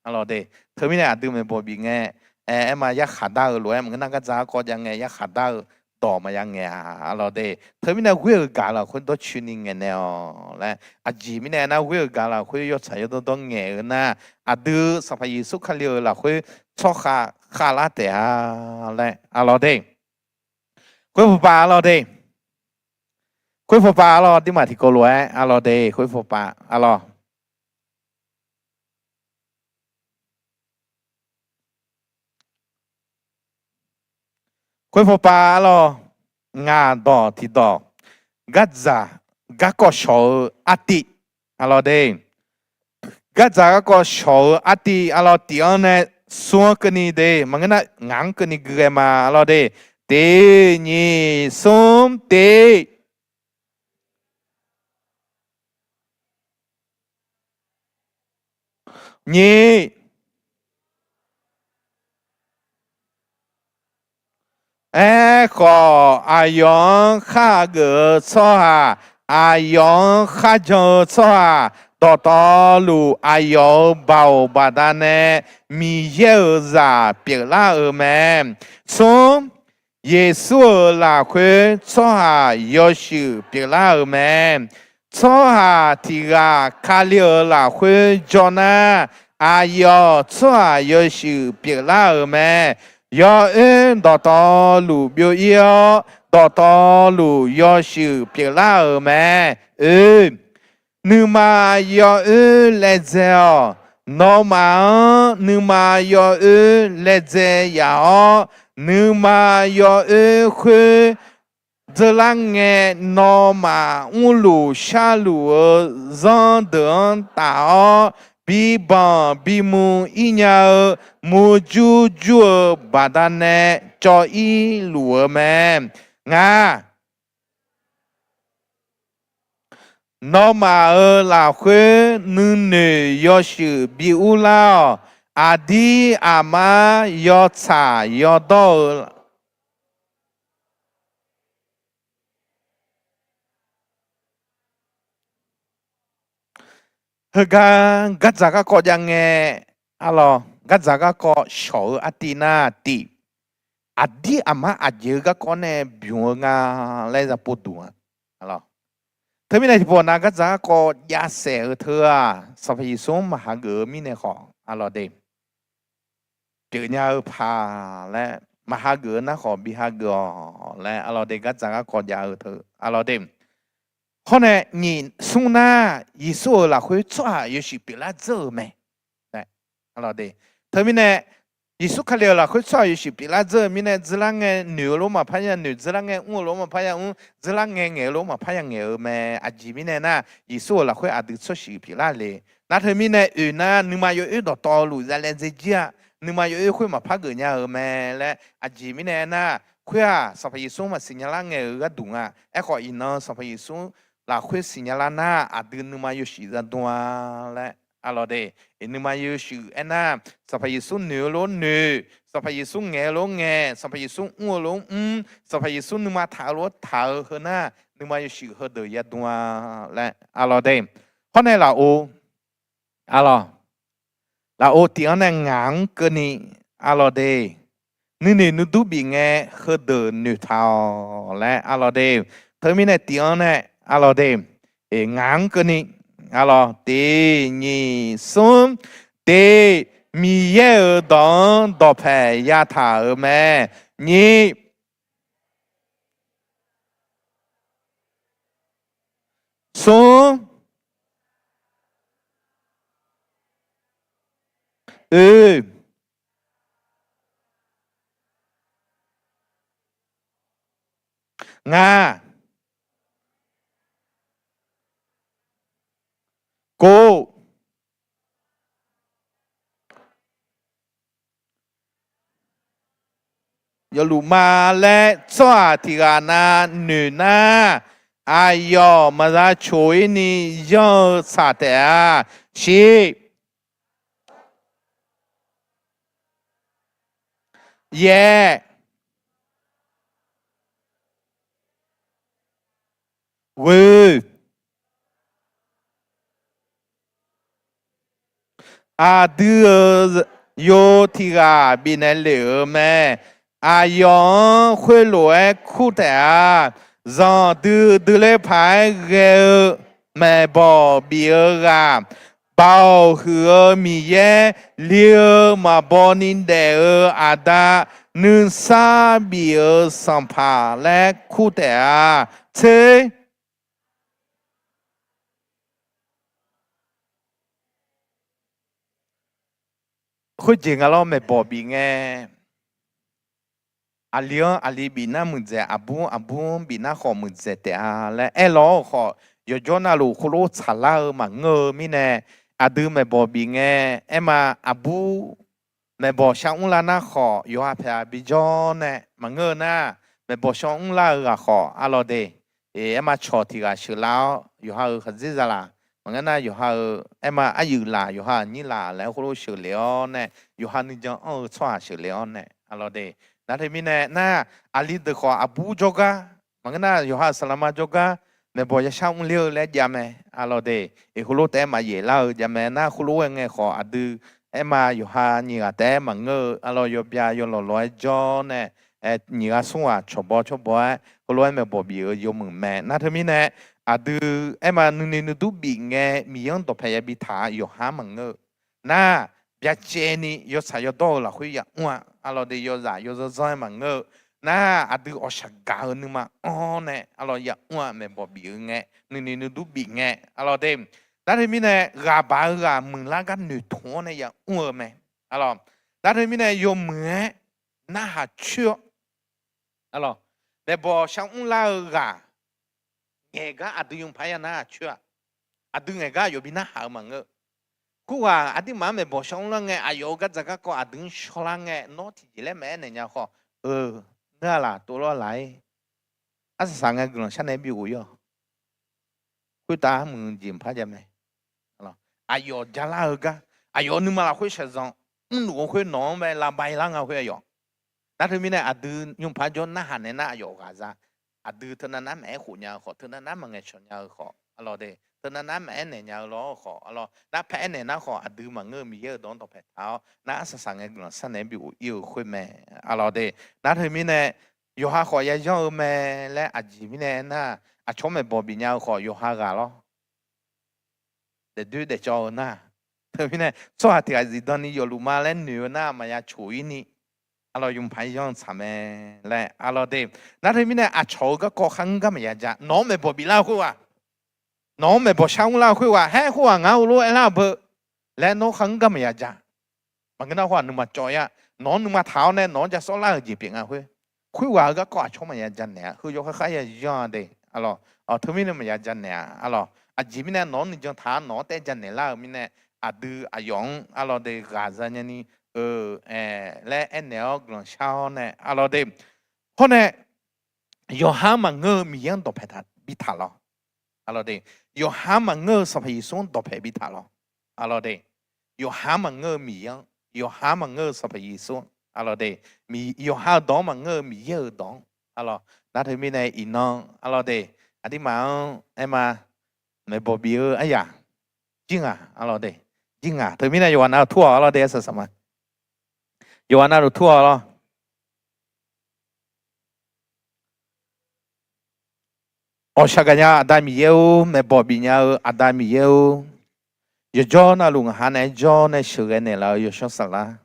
Arlawq de. Teumirnae aqdui maeqbawq bif ngae, aer ma yarkhaq dar-eu lof-aer maqngeur nar gardzaq garkawv jav ngae yarkhaq dar-eu dawq maqya ngaeq-a. Arlawq de. Teumirnae ghoer-euq gaq lafkhoer dawrcoeni ngaeqnaeq-awq laer aqjeq mirnae nar ghoer-euq gaq lafkhoer yawtsaq yawdawr dawr ngaeq-eu nar, aqdui Sanqpaq Yeqsur Kali-euq lafkhoer tsawrkhav khavlar taef-a laer arlawq de. Khoer pawpav arlawq de. Khoer pawpav arlawq, aqdirmaf tiqkawv lof-aer arlawq de, khoer pawpav arlawq. Khoer pawpav arlawq, ngaq dawq tiqdawq, gardzaq garkawv shawq-eu artiv, arlawq de. Gardzaq garkawv shawq-eu artiv arlawq, tiq-anr nae smr-anr keuvni de, maqngeur nar ngaq-anr keuvni gui ghae ma arlawq de. Tiq nyiq smr tiq. Nyiq. Aerkhawf, aqyawf-anr khargeuf-eu tsawrhaq, aqyawf-anr kharjan-eu tsawrhaq, dawqtawvluf aqyawf-euq baoq baqdanae Miqyaer-euq zaq pyeuflar-euq mae. Smr, Yeqsur-euq lafkhoer tsawrhaq yawshuif pyeuflar-euq mae. Tsawrhaq tiq ghaq Kali-euq lafkhoer jawr nar, aqyawf tsawrhaq yawshuif pyeuflar-euq mae. Yawoer dawqtawvluf byov-ir-awr, dawqtawvluf yawshuif pyeuflar-euq mae. Oe, nuima yawoer laedzae-awq. Nawmaf-anr nuima yawoer laedzae yaf-awr, nuima yawoer khoer dzeurlar ngae, nawmaf mrluf sharluf-eu zanrdeuq-anr taf-awr, bibanq bimuv ir nya-eu murjur jur-eu baqdanae cawv ir luf-eu mae. Ngar nawmaf-euq lafkhoer nuinoeq yawshuif bi urlar-awq. Aqdir aqmar yawtsaq yawdawr-eu Heugar gardzaq garkawv jav ngae, arlawr, gardzaq garkawv shawq-eu artiv nar tif, aqdir aqmar aqjeq-eu garkawv nae bymq-eu nga laer za pov duq-a. Teumirnae tiqpov nar gardzaq garkawv jav saef-eu teu-aq, Sanqpaq Yeqsur-anr maqhageuf-eu mirnae khawf, arlawr de, pyeufnya-eu paq laer maqhageuf-eu nar khawf bi hageuf-awq laer, arlawr de, gardzaq garkawv jav-eu teu, arlawr de. Hawr nae nyiq smr nar, Yeqsur-euq lafkhoer tsawrhaq yawshuif pyeuflar dzeur-euq mae. Arlawr de, teumirnae Yeqsur Kali-euq lafkhoer tsawrhaq yawshuif pyeuflar dzeur-eu mirnae, dzeurlar ngae noeq-eu lof maqpar ya noeq, dzeurlar ngae mr-eu lof maqpar ya mr, dzeurlar ngae ngaeq-eu lof maqpar ya ngaeq-eu mae. Aqjeq mirnae nar, Yeqsur-euq lafkhoer aqdui tsawrhaq yawshuif pyeuflar le. Nar teumirnae oeq nar, nuima yawoer dawqtawvluf zalae dzae jir-a. Nuima yawoer khoer maqpar geuf nya-euq mae laer. Aqjeq mirnae aernar, khoer-aq, Sanqpaq Yeqsur maqsiq nya lar ngaeq-eu gharduq nga. Aerkhawf, iqnan Sanqpaq Yeqsur lafkhoer siqnya lar nar, aqdui nuima yawshuif za dm-a laer, arlawr de. Iq nuima yawshuif aernar, Sanqpaq Yeqsur noeq-eu lof noeq, Sanqpaq Yeqsur ngaeq-eu lof ngaeq, Sanqpaq Yeqsur mr-eu lof mr, Sanqpaq Yeqsur nuima taq-eu lof taq-eu heu nar, nuima yawshuif heudeuq ya dm-a laer, arlawr de. Hawr nae lafov, arlawr, lafov tiq-anr nae ngaq-anr keuvni, arlawr de, nuinoeq nuidur bif ngae heudeuq noeqtaq-awq laer, arlawr de. Teumirnae tiq-anr nae, arlawr de, ngaq-anr keuvni, arlawr, tiq nyiq smr, tiq, Miqyaer-euq dawq-anr dawqpaeq yataq-euq mae. Nyiq, smr, oe, ngaq, kov, yawluf ma laer tsawrhaq tiq ghaq nav noeq nar, aqyawf maqza coq-ir ni yanr-eu tsaq taef-a. Shir, yaer, ghoe, aqdui-euq yo tiq ghaq bifnaeq lef-euq mae. Aqyawf-anr khoerlof-aer kur taef-a. Zanqdui dui ler paq-aer ghae-eu maeqbawq bif-eu ghaq, Baoq huiq-eu Miqyaer, li-eu maqbaw ni daef-eu Aqda, nuisar bif-eu Sanqpaq laer kur taef-a. Tser, khoerjeq nga lawr, maeqbawq bif ngae, aqli-anr aqli bifnar muiqdzaeq, aqbur aqbur-anr bifnar khawf muiqdzaeq taef-a laer aerlawr-eu khawf, yawqjawr navluf khoerlof tsaqlar-eu maqngeur-eu mirnae, aqdui maeqbawq bif ngae, aerma aqbur maeqbawq shar mrlar nar khawf, yawqha paeq-a bijawr nae maqngeur-eu nar, maeqbawq shar mrlar-eu ghaq khawf, arlawr de, aerma cawq tiq ghaq sheuqlar-awr, yawqha-euq khaqdzerzaq laf, maqngeur nar yawqha-euq aerma aryuif laf, yawqha aqnyir laf laer khoerlof sheuqle-awr nae, yawqha nuijan anr-eu tsawrhaq sheuqle-awr nae, arlawr de. Nar teumirnae nar, aqli deuq khawf aqbur jawrgar, maqngeur nar yawqha-euq saqlaqma jawrgar, maeqbawq yashar mrler-eu laer jav mae, arlawr de. Eq, khoerlof taef-aer maqyaef lar-eu jav mae nar, khoerlof-aer ngae khawf aqdui aerma yawqha nyiq ghaq taef-aer maqngeur-eu, arlawr yawbya yawlawq lawq-aer jawr nae, nyiq ghaq smr ghaq cawqbaw cawqbaw-aer khoerlof-aer maeqbawq bif-eu yawmuiq mae. Nar teumirnae, aqdui aerma nuinoeq nuidur bif ngae Miqyaer-anr dawqpaeq yabi taq-a yawqha-anr maqngeur-eu nar, byacaevni yawtsaq yawdawr-eu lafkhoer yamr-a, arlawr de, yawzaf yawzanr zanr-aer maqngeur-eu nar, aqdui awqshaq gaq-eu nuima anr-awr nae, arlawr, yamr-a maeqbawq bif-eu ngae, nuinoeq nuidur bif ngae, arlawr de. Nar teumirnae ghaqbaq-eu ghaq muiqlar gar noeqtmq-awr nae yamr-eu mae, arlawr. Nar teumirnae yawmuiq-aer narhaq coer-awr, arlawr, Maeqbawq shar mrlar-eu ghaq ngaeq gar aqdui nymq paq ya nar-aq coer-aq, aqdui ngaeq gar aqyawf bi narhaq-eu maqngeur. Khoerghaq aqduimaf-anr maeqbawq shar mrlar ngae, aqyawf-euq gardzaq garkawv aqdui-anr shawrlar ngae, nawr tiqjeq laer maqaer naeq nya khawf, eu, ngeur-a laf, tov lawr laf-ir. Arsaq saq ngae guiqlanq sharnaeq bighof-ir-awq. Khoertav muiq jeq maqpar jav mae. Aqyawf jalar-eu gar, aqyawf nuima lafkhoer shaqzanq mrluf-eu khoer nawq-anr bae lavbae lar nga khoer aqyawf. Nar teumirnae aqdui nymq paq jawr narhaq naeq nar aqyawf ghaq za. Aqdui teunav nar maqaer khof nya-eu khawf, teunav nar maqngaeq cawq nya-eu khawf, aqlawq de, teunav nar maqaer naeq nya-eu lawr khawf, aqlawq nar par aer naeq nar khawf, aqdui maqngeur-eu Miqyaer-euq dawq-anr dawqpaeq taq-awr nar, arsaq saq ngae guiqlanq sharnaeq bighof-ir-eu khoer mae. Aqlawq de, nar teumirnae yawqha khawf yayanr-eu mae laer aqjeq mirnae aernar, aqcawq maeqbawq bifnya-eu khawf yawqha ghaq lawr. Daefdoer daefcawv-eu nar, teumirnae tsawrhaq tiq ghaq zifdan ni yawfluf ma laer noeq-eu nar maqya coq-ir ni, aqlawq nymq paq yanr-eu tsaq mae laer, aqlawq de. Nar teumirnae aqcawq-eu garkawv kharngeur gar maqya ja. Nawq-anr maeqbawq biflar-eu khoerghaq, nawq-anr maeqbawq shar mrlar-eu khoerghaq, haer khoerghaq ngar heulof-aer aerlar-eu beu laer nawr kharngeur gar maqya ja. Maqngeur nar khoerghaq nuima cawv-ir-a. Nawq-anr nuima taq-awr nae nawq-anr ja sawrlar-eu jeq pyeuf nga khoer, khoerghaq-eu garkawv aqcawq maqya ja naeq-a. Heu yawkhaer khar ya yanr-a de, aqlawq. Teumirnae maqya ja naeq-a, aqlawq. Aqjeq mirnae nawq-anr nuijan taq-awr nawq-anr taef ja naeq lar-euq mirnae, aqdui aqyawf-anr aqlawq de ghaq za nyani-eu, aer laer aernaeq-awr guiqlanq shar-awr nae, aqlawq de. Hawr nae yawqha-anr maqngeur-eu Miqyaer-anr dawqpaeq bi taq lawr. Aqlawq de, yawqha-anr maqngeur-eu Sanqpaq Yeqsur-anr dawqpaeq bi taq lawr. Aqlawq de, yawqha-anr maqngeur-eu Miqyaer-anr, yawqha-anr maqngeur-eu Sanqpaq Yeqsur-anr, aqlawq de, yawqha-euq dawq-anr maqngeur-eu Miqyaer-euq dawq-anr, aqlawq. Nar teumirnae iqnan, aqlawq de, aqduimaf-anr aerma, maeqbawq bif-eu aryaq, jir ngaq, aqlawq de, jir ngaq. Teumirnae yawqghaq navluf tur-awq, aqlawq de, arsaq saq ma. Yawqghaq navluf tur-awq lawr. Awqshaq gaqnya Aqda Miqyaer-or, maeqbawq bifnya-eu Aqda Miqyaer-or, yawqjawr navluf ngaq ha naeq-aer jawr nae sheuqghae naeqlaf-eu Yawshawr Saflar,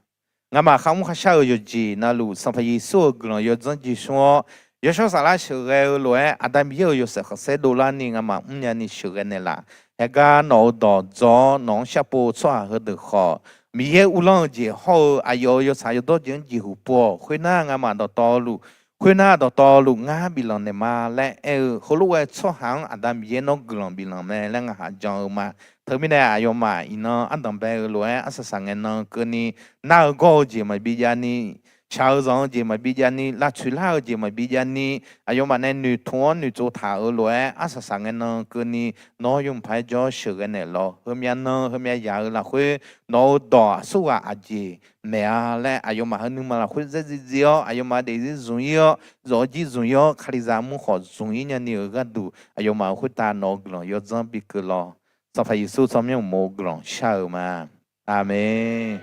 ngamaf kharmr kharshar-euq yawqjeq navluf Sanqpaq Yeqsur-euq guiqlanq yawdzanr jeqsmr-awr, Yawshawr Saflar sheuqghae-eu lof-aer Aqda Miqyaer-euq yawshaef khanqsaer dovlarni ngamaf mrnya ni sheuqghae naeqlaf. Haegar nawq-euq dawq dzaw-awr nawq-anr sharpov-eu tsawrhaq heudeuq khawf, Miqyaer uvlanr-eu jeq hawr-eu aqyawf-euq yawtsaq yawdawr jeq-anr jeqhuq pov-awq. Khoernar ngamaf dawqtawvluf, khoernar dawqtawvluf ngar biflanq naeqma laer aer-eu heulof-aer tsawrhaq-anr Aqda Miqyaer nawr guiqlanq biflanq mae laer ngaq ha jan-eu ma. Teumirnae aqyawfmaf iqnan ardanq bae-eu lof-aer arsaq saq ngae nan keuvni nar-eu gawr-eu jeq maqbi javni, shaq-eu zanq-eu jeq maqbi javni, lavtsoeq lar-eu jeq maqbi javni, aqyawfmaf nae noeqtmq-awr noeqtsov taq-euq lof-aer arsaq saq ngae nan keuvni nawr yawmuiq paq-aer jawr sheuqghae naeqlaf-awq. Heumyav nan heumyav yaq-eu lafkhoer nawq-euq dawq aqsurghaq aqjeq maeq-a laer aqyawfmaf heu nuima lafkhoer zaer zizir-awr, aqyawfmaf daefzir zmq-ir-awr, zawq-eu jir zmq-ir-awr, Kalizaq mur khawf zmq-ir nyani-euq gharduq aqyawfmaf-euq khoertav nawq-euq guiqlanq yawdzanr bi keuv lawq. Sanqpaq Yeqsur tsawrmyanr uqmov-eu guiqlanq shar-euq ma. Aqmeq.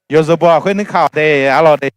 Yawzeu baw-aq khoer nuikaq-awq de, arlawq de.